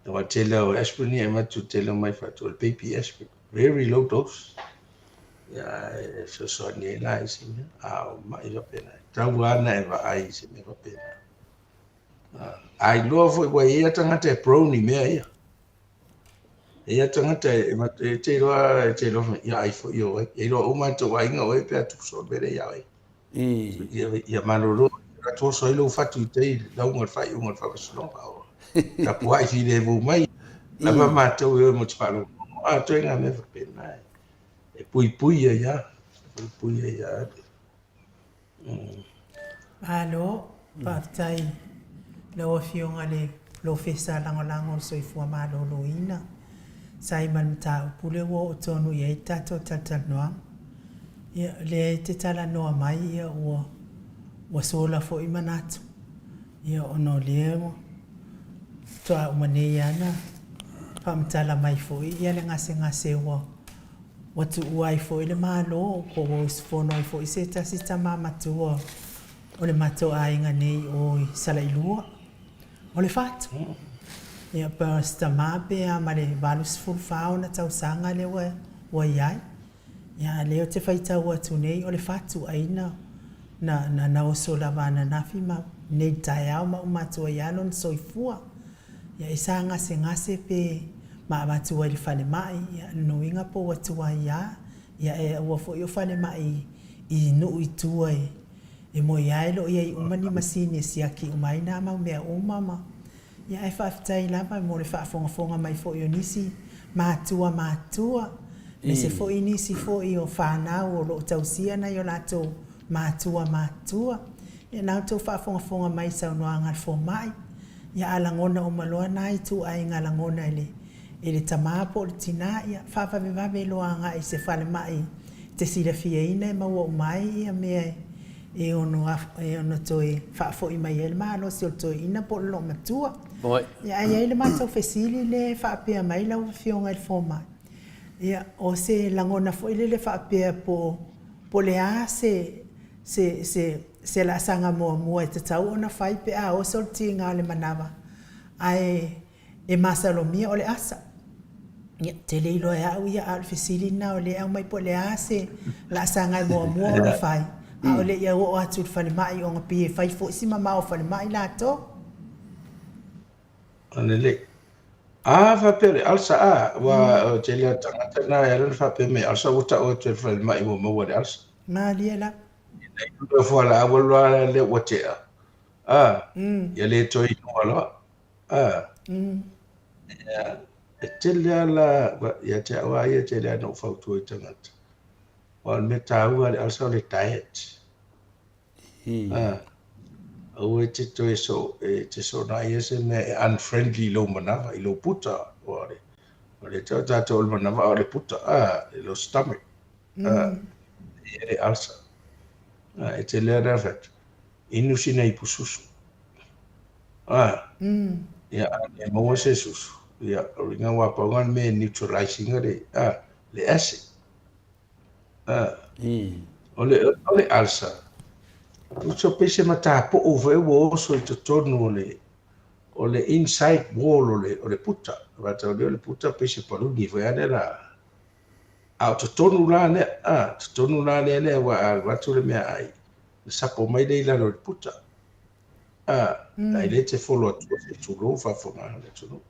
Aua tele o aspirin ia e avatu tele o mai fatu o le baby aspirin. Very low dose. Ia e fesoasoani ai la i se mea. A o mai faapena. Tau lava ona e vaai i se mea faapena. A iloa foi ua i ai tagata e prone i mea ia. E i ai tagata e te iloa, e te iloa, ia ai foi o ai. E iloa uma e tou aiga oe pe a tuso le mea lea ia oe. Ia malolo, ia atu oso ai lou fatu i tai lauga o le faaiuga o le faamasinoga. Tapuai filemu mai, lava matou e o e mo te faalogologo. A, ituaiga mea faapena e puipui ai lava, e puipui ai lava. Malo, faafetai i lau Afioga i le Polofesa Lagolago o le Soifua Maloloina sa i ma le mataupu lea ua oo tonu i ai le tatou talatalanoaga. Ia, o lea e te talanoa mai ia ua ua sola foi manatu, ia ona o lea ua faatoa uma nei lava ona faamatala mai foi ia le gasegase ua Ua tuua ai foi le Malo, po ua usufono ai foi se tasi tama matua o le matou aiga nei i o i Salailua. O le fatu. Ia, pe o se tama pe a ma le 84 ona tausaga lea ua, ua i ai. Ia, a lea ou te faitau atu nei, o le fatu ai na, na, na, na oso lava ananafi ma nei i le taeao ma uma atu ai lava lona soifua. Ia e sa gasegase pe ma avatu ai i le falemai, ia lona uiga po ua tuai a, ia e aua foi o falemai i nuu i tua e e moe a e le o i ai uma ni masini e siaki uma ai na mau mea uma ma ia ae faafetai lava mo le faafogafoga mai foi o nisi matua matua aemaise foi nisi foi o fanau o lo o tausia nai o latou matua matua. Ia na outou faafogafoga mai i saunoaga a le fomai. Ia a lagona uma loa na ituaiga lagona i le i le tama po o le tina, ia faavavevave loa agai i se falemai e te silafiaina e maua uma ai ia mea e ono e ono toe faafoi mai ai le malosi o le toeaina po o le loomatua. Ia ae i ai le matou fesili lea e faapea mai lau Afioga i le fomai, ia o se lagona foi lele faapea po po o le a se se se se laasaga muamua e tatau ona fai pe a oso le tiga o le manava, ae e masalomia o le asa. Ia, ou te le iloa e au ia, a o le fesili lena o lea e aumai po o le a se laasaga e muamua ona fai, a o le i oo atu i le falemai ona pei e fai foi si mamao o falemai latou. Lelei. A faapea o le ulcer a, aua o le tele o tagata na e ala ona faapea mai ulcer ua tau atu e le falemai ua maua le ulcer. Malie lava. Ina fualaau alu loa lea ua tea, a, ia le toe inua loa, a. Ia, e tele lava la, ia te au lava ia e tele lava ina ou fautua i tagata, aua o le mea taua lava i le ulcer o le diet. A, aua e te toe so, e te soona ia se mea e unfriendly i lou manava, i lou puta, aua o le, o le tau tatou o le manava a o le puta, a, i lou stomach, a, e i ai le ulcer. A, e tele lava na fai atu, inu sina ipu susu. A, ia, a le maua se susu, ia, o lona uiga ua pau lena o le mea e neutralize ina le, a, le acid. O le, o le ulcer, tusa pei se matapuu foi ua oso i totonu o le, o le inside wall o le, o le puta. Aua o le puta pei se paluni foi lea la. A o totonu la lea, a, totonu la lea lea ua alu atu le meaai, na sapo mai lea i lalo o le puta. A, ai lea e te folo atu se tulou faafofoga le atunuu.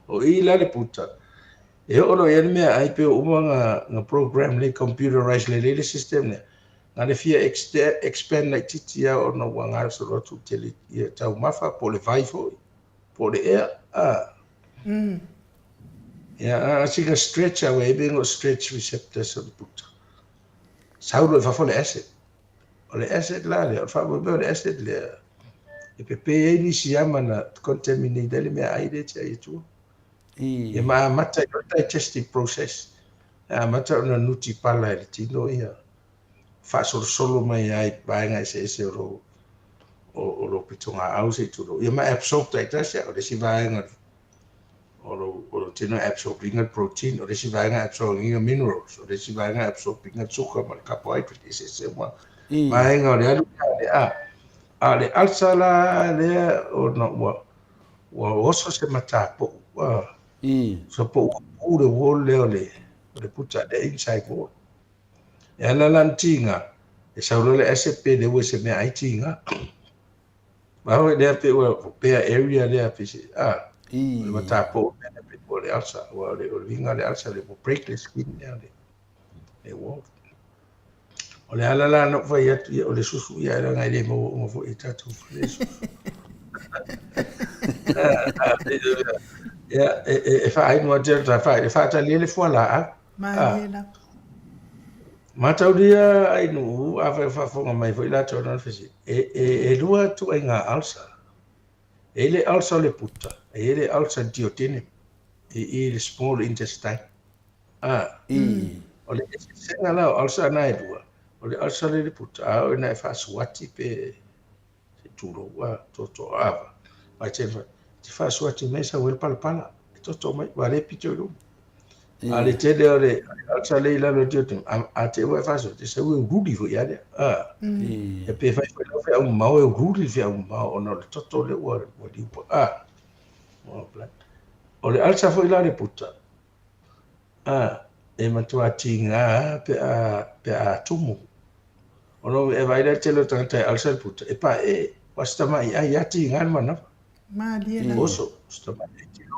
O i la le puta, e oo loa i ai le meaai pe ua uma ona program lelei, computerize lelei le system lea, na o le fia expand laitiiti lava ona ua gasolo atu tele ia taumafa po o le vai foi, po o le ea. A. Ia, a sina stretch lava, e i ai mea e igoa o stretch receptors o le puta. Sau loa i fafo le acid. O le acid la lea, o le faamoemoe o le acid lea, e pepe ai nisi ama na contaminate ai le meaai lea e te ai atua. Ia ma amata ai loa le digestive process, e amata ona nuti pala e le tino ia, faasolosolo mai ai vaega eseese o lou o lou pitogaau se i tulou. Ia ma absorb taitasi, o le isi vaega o lou tino e absorb ina le protein, o le isi vaega e absorb ina minerals, o le isi vaega e absorb ina suka ma le carbohydrate, eseese uma vaega o le alu lea a. A o le ulcer la lea ona ua oso se matapou, so po ua pu le wall lea o le puta, le inside wall. E ala la ona tiga, e sau loa le acid pe le ua i se meaai tiga. Aua lea pe ua bare area lea pe se a o le matapou lea pe ua le ulcer, ua le o le uiga o le ulcer le ua break le skin lea le wall. O le ala la na ou fai atu ia o le susu ia leaga e le maua uma foi e tatou fale susu. Ia e faainu atu e faatali ai le fualaau. Malie lava. Mataulia ai nuu, afai o faafofoga mai foi latou na fesili, e lua ituaiga ulcer. E i ai le ulcer o le puta, e i ai le ulcer duodenum, i le small intestine. O le eseesega la o ulcer na e lua, o le ulcer le puta, a oo ina e faasuati pe se tulou a toto ava. Vai te faasuati mai sau ai le palapala, e toto mai, ua le pito i luga. A le tele o le ulcer le i lalo o le duodenum, a te ua e faasuati, e sau e uliuli foi ia lea. E pe fai foi lau feau mamao e uliuli le feau mamao ona o le toto lea ua liupa. O le ulcer foi la le puta, e matua tiga pe a tumu. Ona e vaai la le tele o tagata e ulcer le puta, e pae, ua se tamai ai lava tiga le manava. Malie lava. Oso, se tamai ai tiga.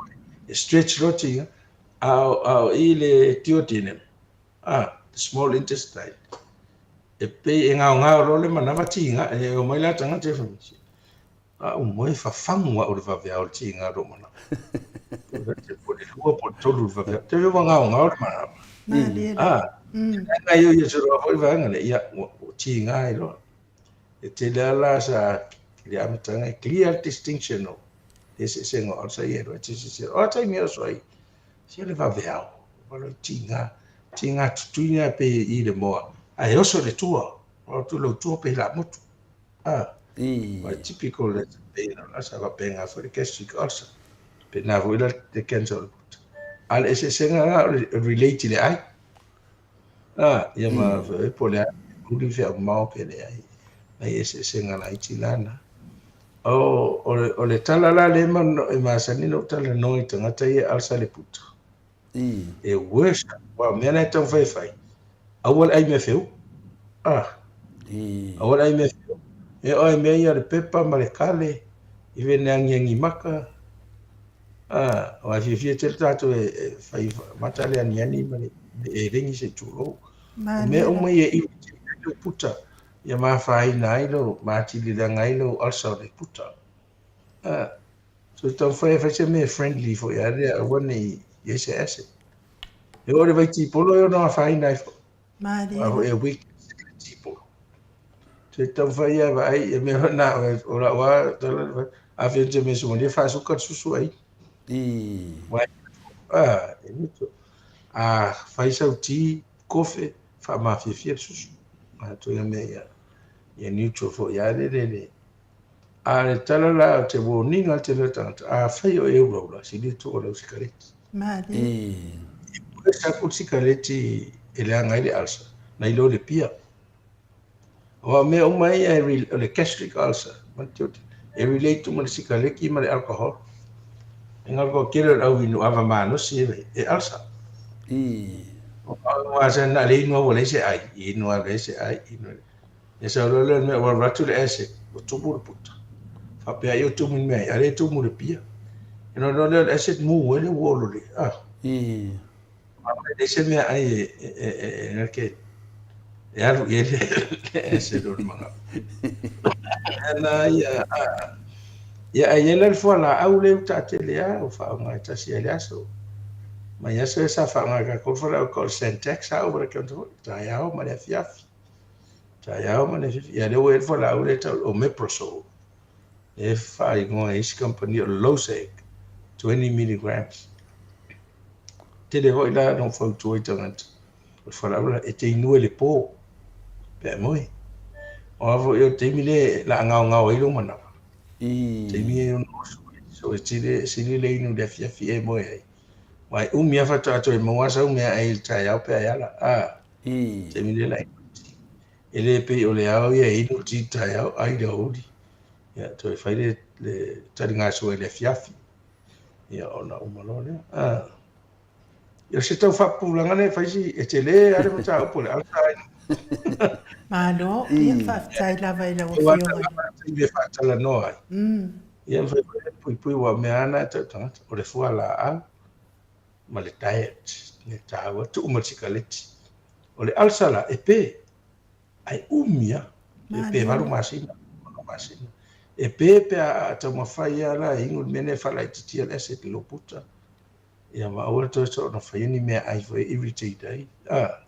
E stretch loa tiga, a o i le duodenum, the small intestine, e pei e gaogao loa le manava tiga, e omai la tagata e fai mai, a ou moe fafagu au i le vaveao o le tiga o lou manava. Po o le lua po o le tolu le vaveao. Te ua gaogao le manava. Malie lava. Vaega ia ia solo foi vaega lea, ia ua tiga ai loa. E tele lava la sa i le amataga e clear le distinction o le eseesega o ulcer ia e lua e te silasila. O a taimi e oso ai, sia le vaveao, ua loa tiga, tiga tutui lava pe i le moa, ae oso i le tua, o atu lau tua pe lamotu. Ai typical le pain o le ulcer, faapena foi le gastric ulcer, faapena foi la le cancer o le puta. A o le eseesega la o le relate i le ai. Ia ma po o le a uli le feaumao pe leai, nai eseesega laiti la na. O le tala la lea e masani ona ou talanoa i tagata ia e ulcer le puta. E worse, aua o mea na e taumafai e fai, aua le ai mea feu. Aua le ai mea feu. E oo i mea ia o le pepa ma le kale, even le agiagi maka. Aua e fiafia tele tatou e fai mata le aniani ma le elegi se i tulou. O mea uma ia e irritate ai lou puta, ia ma afaina ai lou, ma atili leaga ai lou ulcer o le puta. So taumafai e fai se mea friendly foi a lea, aua ne i i ai se acid. E oo i le vaitipolo e ono afaina ai foi. Malie Aua foi e weak le tipolo. So taumafai ia vaai ia mea na o lau lava tala a fia te mea sumalia faasuka le susu ai. E mito. A fai sau ti, kofe, faamafiafia le susu. A ituaiga mea ia, ia neutral foi a le le le. A le tala la o te warning a le tele o tagata, afai o e ulaula, sili atu o lau sikareti. Malie. E sapu le sikareti e leaga ai le ulcer, nai lo le pia. Aua o mea uma ia o le gastric ulcer, ma le tiote, e relate uma le sikareti ma le alcohol. E ngaro kua tele o le au inu ava malosi e ulcer. Aua sa na le inu au e leai se ai, inu au e leai se ai, inu. Ia sau loa lea o le mea ua alu atu le acid, ua tumu le puta. Faapea ai o tumu i le mea ai, a le tumu i le pia. Ona loa lea o le acid mu ai le wall o le, ah. E leai se mea ai e e alu i ai le acid o le manava. Ana ia, ia ai ai la le fualaau lea ua taatele lava ua faaaoga e tasi ai le aso. Mai aso ia sa faaaoga e tatou le fualaau tau o le Santax sa over the counter foi, taeao ma le afiafi. Taeao ma le afiafi. Ia lea ua i ai le fualaau lea e tau o le Omeprazole, lea e faaigoa e isi kamupani o le Losec, 20 milligrams. Tele foi la ona ou fautua i tagata, o le fualaau lena, e te inua i le po pe a moe. Aua foi o le taimi lea o le a gaogao ai lou manava. Taimi e ono oso ai. So e sili, sili le inu i le afiafi e moe ai. Aua e umi lava faatoa toe maua sau meaai i le taeao pe a e ala. A, taimi lea la e le pei o le ao ia e inu le ti i le taeao, ai le aoauli. Ia, toe fai le, le taligasua i le afiafi. Ia, ona uma loa lea. A, ia, o se tau faapupulaga lea e fai si, e tele lava le mataupu o le Alzheimer. Malo, ia faafetai lava i lau Afioga. Taimi e faatalanoa ai. Ia, mafai foi ona puipui aua o mea lava na e tau tagata, o le fualaau ma le diet, mea taua, tuu ma le sikaleti. O le ulcer la, e pe, ae umi lava, e pe 8 masina, 6 masina. E pe pe a taumafai lava la e inu le mea lea e faalaitiitia le acid i lou puta. Ia ma aua le toe soona faia ni meaai foi e irritate ai. A.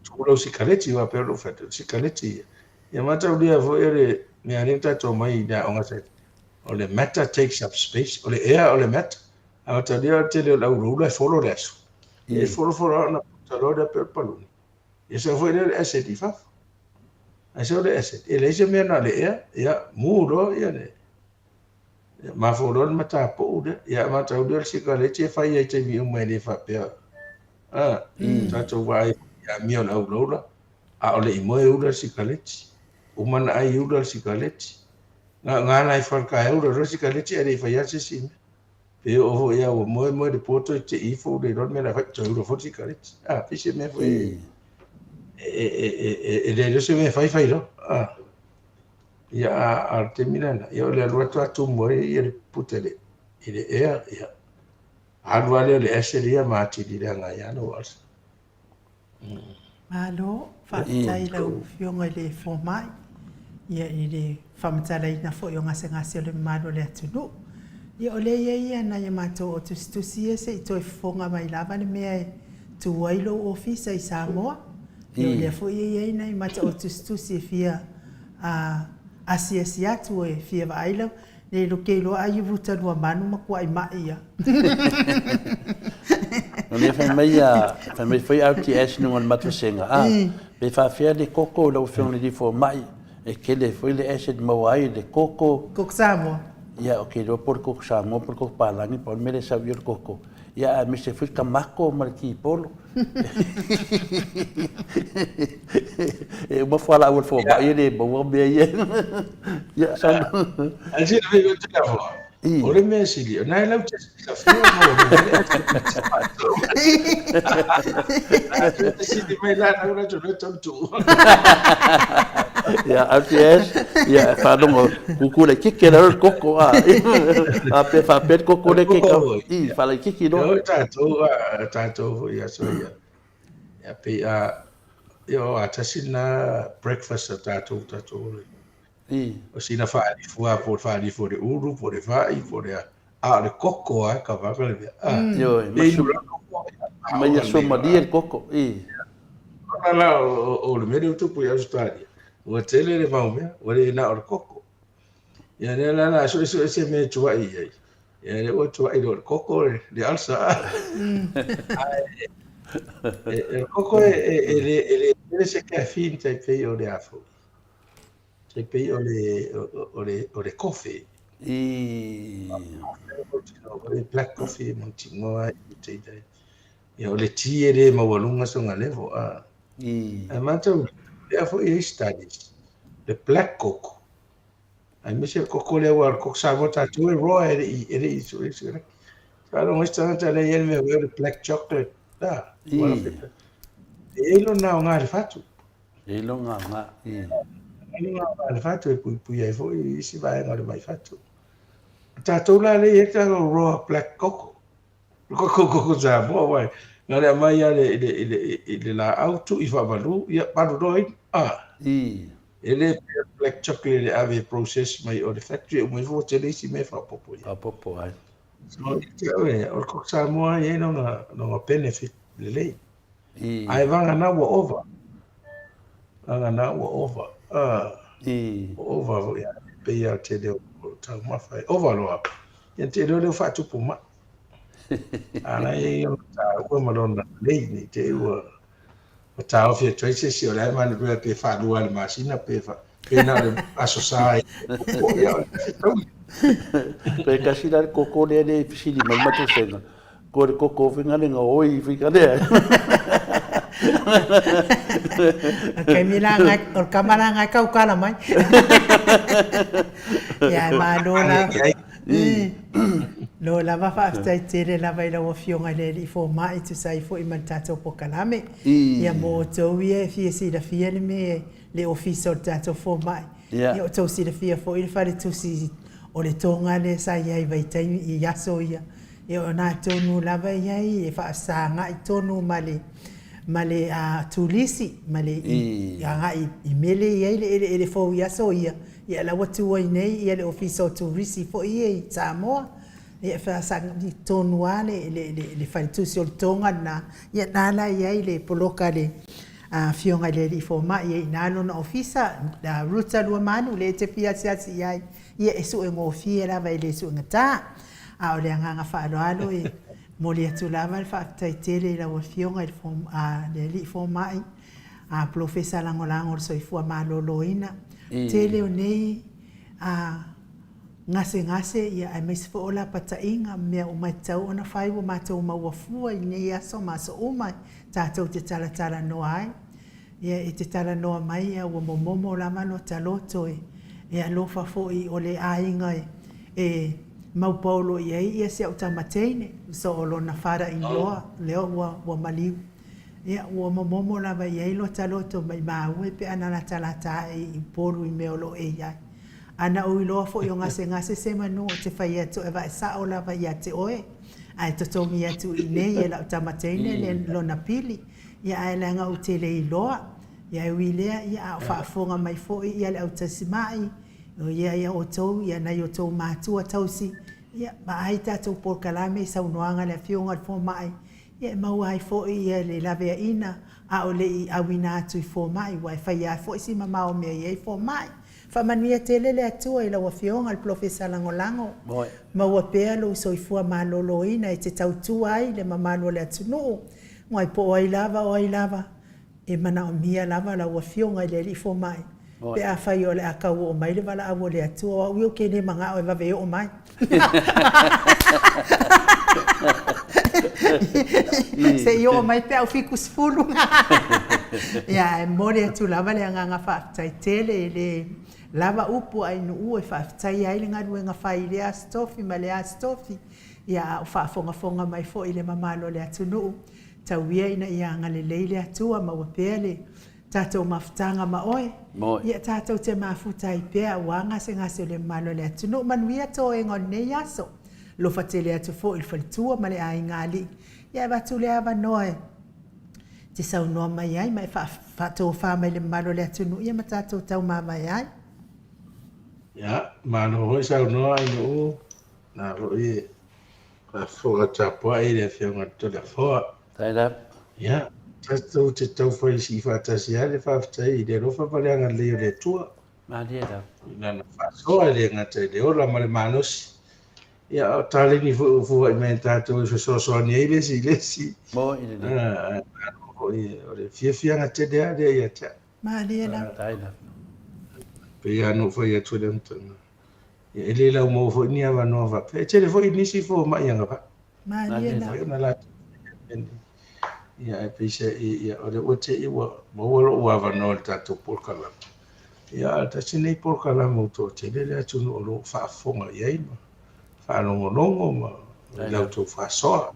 Tuu lau sikaleti, aua pei ona ou fai atu, o le sikaleti ia. Ia mataulia foi o le mea lea na tatou omai i le aoga sa o le matter takes up space, o le ea o le matter. A mataulia o le tele o le auloula e folo le aso. Ia e folofolo lava ona puta loa lea pei o le paluni. Ia sau foi lea o le acid i fafo. Ae sau le acid, e leai se mea na o le ea, ia mu loa ia le Ia mafua loa le matapou lea. Ia mataulia o le sikaleti e fai ai i taimi uma e le faapea. A, tatou vaai i amio o le auloula, a o le i moe ula le sikaleti. Uma ona ai ula le sikaleti. Na o gala ifo lava i le taeao ula loa le sikaleti ae le i faia lava se isi mea. Pe oo foi lava ua moe moe i le po toe te i ifo ua le iloa le mea o le a fai, toe ula foi le sikaleti. A, pei se mea foi e le iloa se mea e fai fai loa. A. Ia, a o le taimi lena, ia o le alu atu lava tumu ai ia le puta i le, i le ea, ia, alu lava lea o le acid ia ma atili leaga ai lava lou ulcer. Malo, faafetai i lau Afioga i le Fomai, ia i le faamatalaina foi o gasegase o le mamalu o le atunuu. Ia o lea e i ai ia nai a matou o tusitusi ia se i toe fofoga mai lava le mea e tu ai lou ofisa i Samoa. Ia o lea foi e i ai nai mata o tusitusi e fia a asiasi atu e fia vaai lau nei lo ke iloa ai uta lua manu makuaʻi maʻi ia. O lea fai mai a fai mai foi RTS luga o le matasega a pe faafefea le koko lau afioga i le alii fomai e tele foi le acid maua ai le koko. Koko Samoa. Ia ou te iloa po o le koko Samoa po o le koko palagi pau le mea lea e sau i ai o le koko. Ia aemaise foi le tamato ma le tipolo. E uma fualaau a le fomai e le maua mea ia. Ia, saunoa. Ae silafia foi te afoa. O le mea sili, o na e lau te silafia mo le mea e te sili mai la nau la tolu tolu tu. Ia, RTS, ia, faalogo, kuku laitiiti la le koko, a, a pe faapea le koko lea ke kau, i, faalaitiiti loa. Ia, tatou, a, tatou foi i aso ia. Ia, pei a, ia, o a tasi lena breakfast a tatou, tatou le. I. O sina faalifu lava, po o le faalifu o le ulu, po o le fai, po o le a. A o le koko lava e kava aka le mea. A, Ioe, ma su, ma ia suamalie le koko, i. Ona la o le mea lea ua tupu i Ausetalia, ua tele le mau mea, ua le na o le koko. Ia lea la la suesue se mea e tuai i ai. Ia lea ua tuai loa i le koko le ulcer. Ae e le koko e le tele se caffeine tai pei o le a foi. Tai pei o le o le o le kofe. I. O le black coffee mo tinoa i te tai. Ia o le ti e le maualuga sona level a. Ae matau lea foi e i ai studies le black koko aemaise le koko lea aua o le koko Samoa tatou e raw e le i e le i suesueina. Faalogo isi tagata lea e i ai le mea o le black chocolate a. E i ai lona aoga i le fatu. E i ai lona aoga. E i ai lona aoga i le fatu e puipui ai foi isi vaega o le mai fatu. O tatou la lea e i ai le tatou raw black koko. Koko koko Samoa wai. Na le aumai lava i le, i le, i le laau tui faavalu, ia palu loa inu. Ah. I. E le pei o le black chocolate e ave e process mai o le factory e uma ifo ua tele isi mea e faaopoopo i ai. Faaopoopo ai. So, ia te au e, o le koko Samoa e i ai lona, lona benefit lelei. I. Ae vagana ua ova. Leaga na ua ova, ua ova foi a e pei lava o le tele o taumafa e ova loa, ia na te iloa lea ua faatupu mai. A la e i ai ona taua ma lona lelei, ne i te i ua taofi atu ai se isi o la e manulua pe faalua i le masina pe pe na o le Aso Sa e koko, ia o le fetaui. Pe kasi la le koko lea le fesili mai matusega, ko le koko finga le oi finga lea. Kaimi la ngai, o le kama la ngai kau kala mai. Ia malo la. Lo lava faafetai tele lava i lau Afioga i le Alii Fomai e tusa ai foi ma le tatou polokalame. Ia mo outou ia e fia silafia le mea le Ofisa o le tatou Fomai, ia outou silafia foi le faletusi o le Toga lea sa i ai i vaitaimi i aso ia. Ia o na tonu lava e i ai e faasagai tonu ma le ma le turisi ma le agai i mele e i ai le eleele fou i aso ia, ia la ua tu ai nei ia le Ofisa o Turisi foi ia i Samoa. Ia e faasagai tonu lava le le le faletusi o le Toga lena, ia na la e i ai le poloka a le Afioga i le Alii Fomai e i ai i ina lona ofisa, Ruta Luamanu lea e te fia asiasi i ai, ia e suegofie lava e le suegata. A o le agaga faaaloalo e momoli atu lava le faafetai tele i lau Afioga i le Alii Fomai, Polofesa Lagolago o le Soifua Maloloina. Tele o nei gasegase aemaise foi o lapataiga ma mea uma e tatau ona fai ua matou maua fua i lenei aso ma aso uma tatou te talatalanoa ai. Ia e te talanoa mai ia ua momomo lava lota loto e e alofa foi o le aiga e maupaolo i ai ia si au tama teine so o lona father in law lea ua ua maliu. Ia ua momomo lava i ai lota loto maimau e pe ana latalata ae i Upolu i mea o lo o e i ai. Ana ou iloa foi o gasegase se manu ou te fai atu e vae sao lava ia te oe ae totogi atu i inei e lau tama teine le lona pili. Ia ae leaga ou te le iloa. Ia e ui lea, ia a o faafofoga mai foi ia le autasimai, ia ia outou, ia nai outou matua tausi, ia vaai tatou polokalame i saunoaga a le Afioga i le Fomai, ia e maua ai foi ia le laveaiina a o le i auina atu i fomai, aua e fai lava foi si mamao o mea e i ai fomai. Faamanuia tele le Atua i lau Afioga le Polofesa Lagolago. Maua pea lou soifua maloloina e te tautua ai le mamalu o le atunuu. Uai po o ai lava o ai lava, e manaomia lava lau Afioga i le Alii Fomai, pe afai o le a tau oo mai le valaau o le Atua, o au ia ou te le manao e vave oo mai. Se i oo mai pe a ou 70. Ia, ae momoli atu lava le agaga faafetai tele, e le lava upu a Ainuu e faafetaia ai le galuega fai i lea Aso Tofi ma lea Aso Tofi. Ia, a o faafogafoga mai foi le mamalu o le atunuu, tau ia ina ia agalelei le Atua, maua pea le tatou mafutaga ma oe, ia tatou te mafuta ai pea aua gasegase o le mamalu o le atunuu. Manuia toega o lenei aso. Alofa tele atu foi i le faletua ma le aiga alii. Ia avatu le avanoa e te saunoa mai ai ma e faatofa mai le mamalu o le atunuu ia ma tatou taumavae ai. Ia, malo foi saunoa Ainuu. Na foi e faafofoga tapuai le Afioga i le Toleafoa. Ia, tatou te taufai sii faatasi ai le faafetai i le alofa ma le agalelei o le Atua. Malie lava. I lana faasoa e le gata i le ola ma le malosi. Ia, a o taleni foi ua fua'i mai e tatou e fesoasoani ai le isi i le isi. Moi lelei. Ae malo foi o le fiafiaga tele lava lea ia te au. Malie lava. Pei lava ona ou fai atu i le amataga. Ia, e le laumaua foi ni avanoa faapea. E tele foi nisi fomai agavaa. Malie lava. Ona latou Ia, ae peiseai, ia, o lea ua te i ua maua lou avanoa i le tatou polokalame. Ia, a o le tasi lenei polokalame ua toatele le atunuu o lo o faafofoga i ai ma faalogologo ma i la outou faasoa.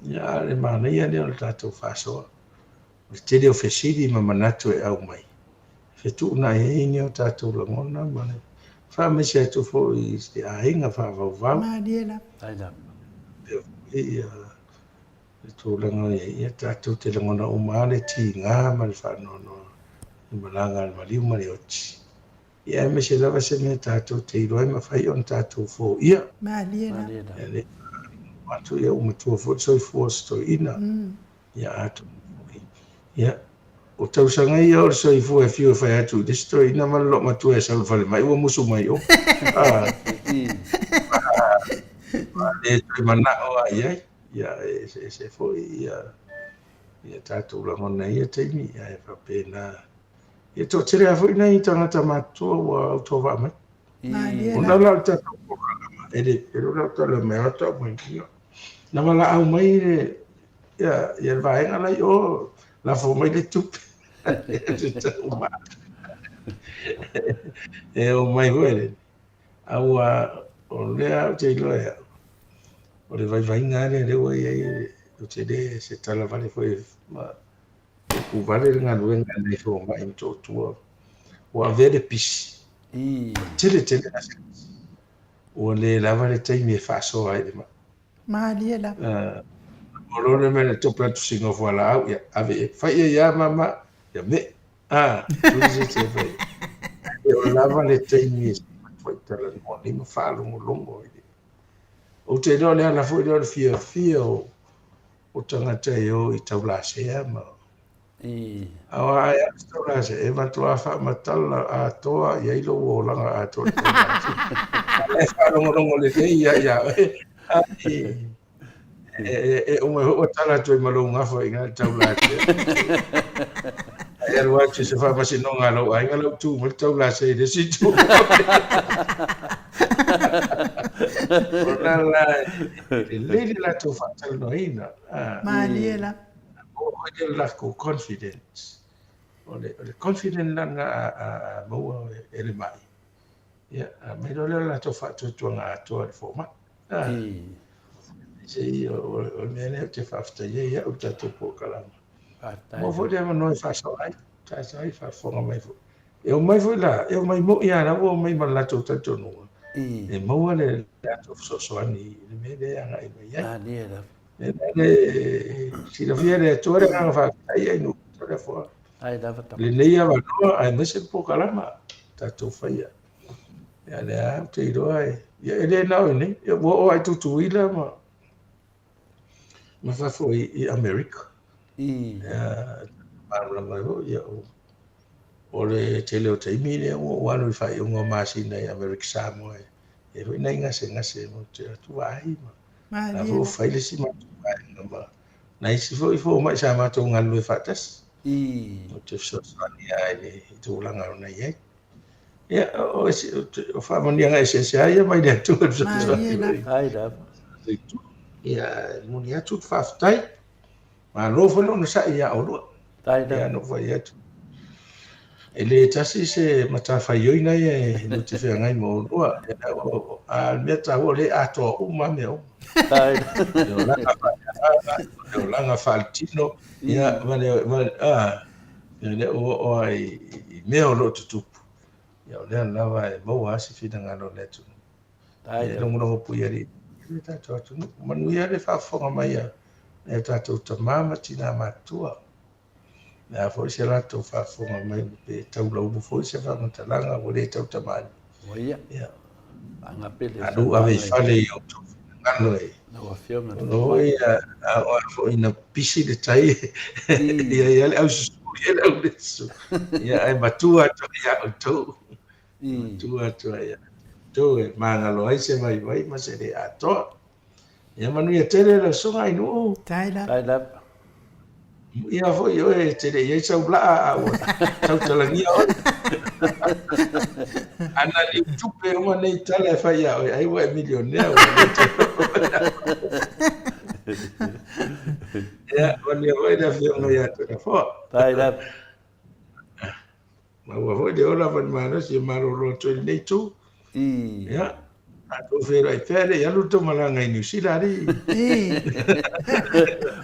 Ia, a o le manaia lea o le tatou faasoa. O le tele o fesili ma manatu e aumai, fetuunai ai ni o tatou lagona ma le faamaise atu foi i se aiga faavauvau. Malie lava. Pea foi ia le tulaga ia, ia tatou te lagona uma lava le tiga ma le faanoanoa i malaga a le maliu ma le oti. Ia aemaise lava se mea tatou te iloa ai mafai ona tatou foia. Malie lava. Ia le atu ia ua matua foi le soifua o se toeaina. Ia atonu foi. Ia. O tausaga ia o le soifua e fiu e fai atu i le isi toeaina ma le loomatua e sau i le falemai ua musu mai o. A, a le toe manao lava i ai. Ia, e eseese foi ia, ia tatou lagona i ia taimi, ae faapena. Ia toatele lava foi nai tagata matutua ua autovaa mai. Ona la o le tatou polokalama, e le e le o la tala mai a tau mai ia. Na valaau mai le ia ia le vaega la i o lafo mai le tupe. Te tau ma. E o mai foi le. A ua o lea ou te iloa ia. O le vaivaiga lea lea ua i ai ou te le se tala vale foi ma Upu vale le galuega a nai fomai Motootua ua avea le pisi. Ua tele tele gasegase. Ua le lava le taimi e faasoa ai le mai. Malie lava. O lo le mea le tope atu sina o fualaau, ia ave e fai ia ia mama, ia me. Ah, tuli se te fai. E o lava le taimi e matuai talanoa nei ma faalogologo ai. Ou te iloa le ala foi lea o le fiafia o o tagata e o i taulasea ma Aua a e alu i taulasea, e matua faamatala atoa i ai lou olaga atoa i le taulasea. A la e faalogologo lelei ia ia oe, ai, e uma foi ua tala atu ai ma lou gafa i ina i le taulasea. E alu atu i se faamasinoga a lou aiga, lau tu mai le taulasea i le isi itu. Ona la e lelei le latou faatalanoaina. Malie lava. Maua foi le latou confidence. O le, o le confidence lena a maua e le mai. Ia, aumai loa lea o le latou faatuatuaga atoa i le fomai. Se i, o le mea lea ou te faafetai ai au i le tatou polokalama. Maua foi le avanoa e faasoa ai, faasoa ai, faafofoga mai foi. E omai foi la, e omai moi lava la ua omai ma le latou talitonuga, e maua le latou fesoasoani i le mea lea e agai mai ai. Malie lava. Le mea lea e silafia e le Atua le agaga faafetai ai nuu Toleafoa. Ai lava tama. Lenei avanoa aemaise le polokalama tatou faia. Ia lea ou te iloa e, ia e le na o i inei, ia ua oo lava i Tutuila ma ma fafo i Amerika. Ia malamalama ai foi, ia o le tele o taimi lea ua ou alu i faaiuga o masina i Amerika Samoa e i ai foi nai gasegase ou te atu vaai ma la foi ua fai le isi matou vaega ma nai isi foi fomai sa matou galulue faatasi. Ou te fesoasoani lava i le tulaga o na i ai. Ia, o, o faamanuiaga eseese lava ia mai le Atua e fesoasoani mai. Ai lava. Ia, e momoli atu le faafetai. Malo foi le onosai ia oulua. Ia, na ou fai atu. E le tasi se matafaioi na ia e tou te feagai ma oulua. A o le mea taua, o lea e atoa uma lava mea uma. Le olaga faaleagaga, le olaga faaletino, ia, ma le, ma le, a, ia lea ua oo lava i mea o lo o tutupu, ia o lea lava e maua lava se finagalo o le atunuu. E logologo pui alii i le tatou atunuu. Manuia le faafofoga mai a nai o tatou tama ma tina matutua. Le a foi se latou faafofoga mai pe taulaulu foi se faamatalaga ua le tautamalii. Ua ia. Ia. Agape le Alu ave i fale i outou finagalo e. Lau Afioga i le Ono foi a oa foi na pisi le tai ia ia le aususu ia le au le susu. Ia ae matua atu ai ia outou. Matua atu ai ia outou e magalo ai se vaivai ma se le atoa. Ia manuia tele lau susuga Ainuu. Tai lava. Tai lava. Ia foi oe e te le i ai sau laa a ua tautalagia oe. Ana liu tupe uma nei tala e fai ia oe, ai ua e milionea ua le te Ia, manuia foi le afioga ia Toleafoa. Tai lava. Maua foi le ola ma le malosi e malolo atu ai lenei itu. Ia, tatou feiloai pea le i alu le tou malaga i Niu Sila alii.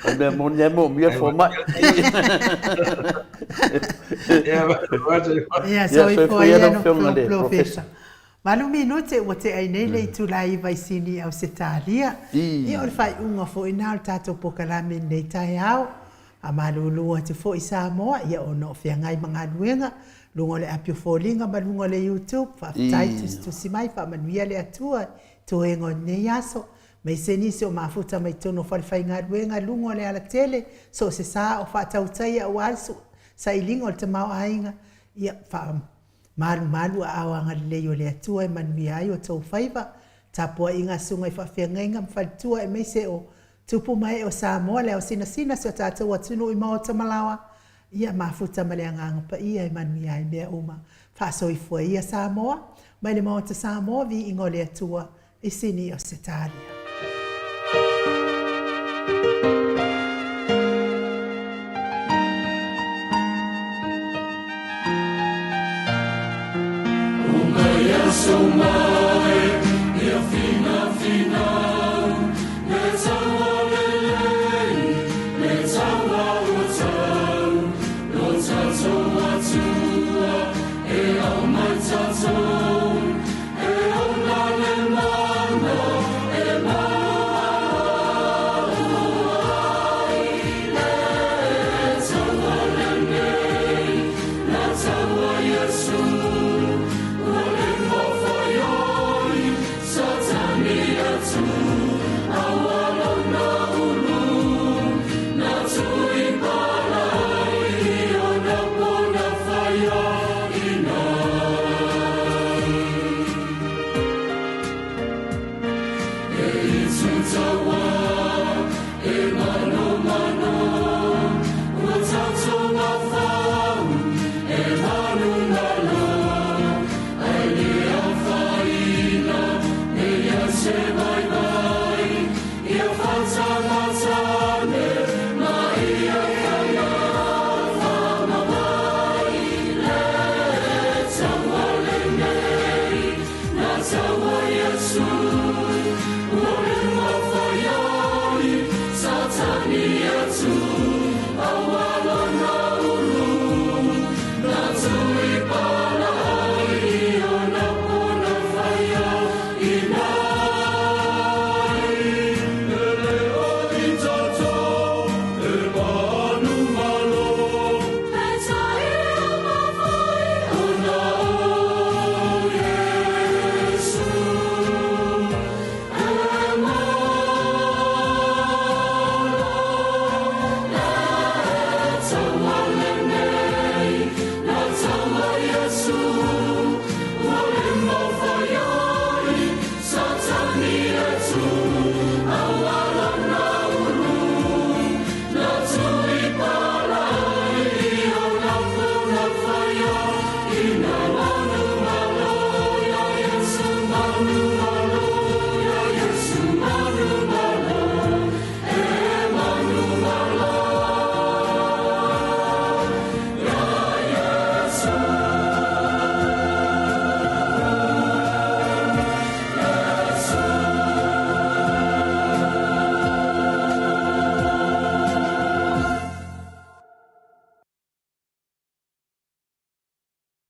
O le mea moni lava e moomia fomai. Ia, Ia, soifua ia lau Afioga i le Professor. 8 minute ua tea ai nei le itula 9 i Sini i Ausetalia. Ia, o le faaiuga foi lena o le tatou polokalame i lenei taeao. A malulu atu foi Samoa, ia ona o feagai ma galuega, luga o le api o foliga ma luga o le YouTube, faafetai tusitusi mai, faamanuia le Atua i toega o lenei aso. Maise nisi o mafuta mai totonu o falefaigaluega luga o le alatele, so o se sa o faatautaia aua le sailiga o le tamaoaiga. Ia faamalumalu aao agalelei o le Atua e manuia ai outou faiva. Tapuaiga a susuga i faafeagaiga ma faletua aemaise o tupu ma ee o Samoa, le ao sinasina si o tatou atunuu i maota ma laoa. Ia mafuta ma le Agaga Paia e manuia ai mea uma. Faasoifua ia Samoa, mai le Maota Samoa, viiga o le Atua i Sini o Setaria. Satania tu.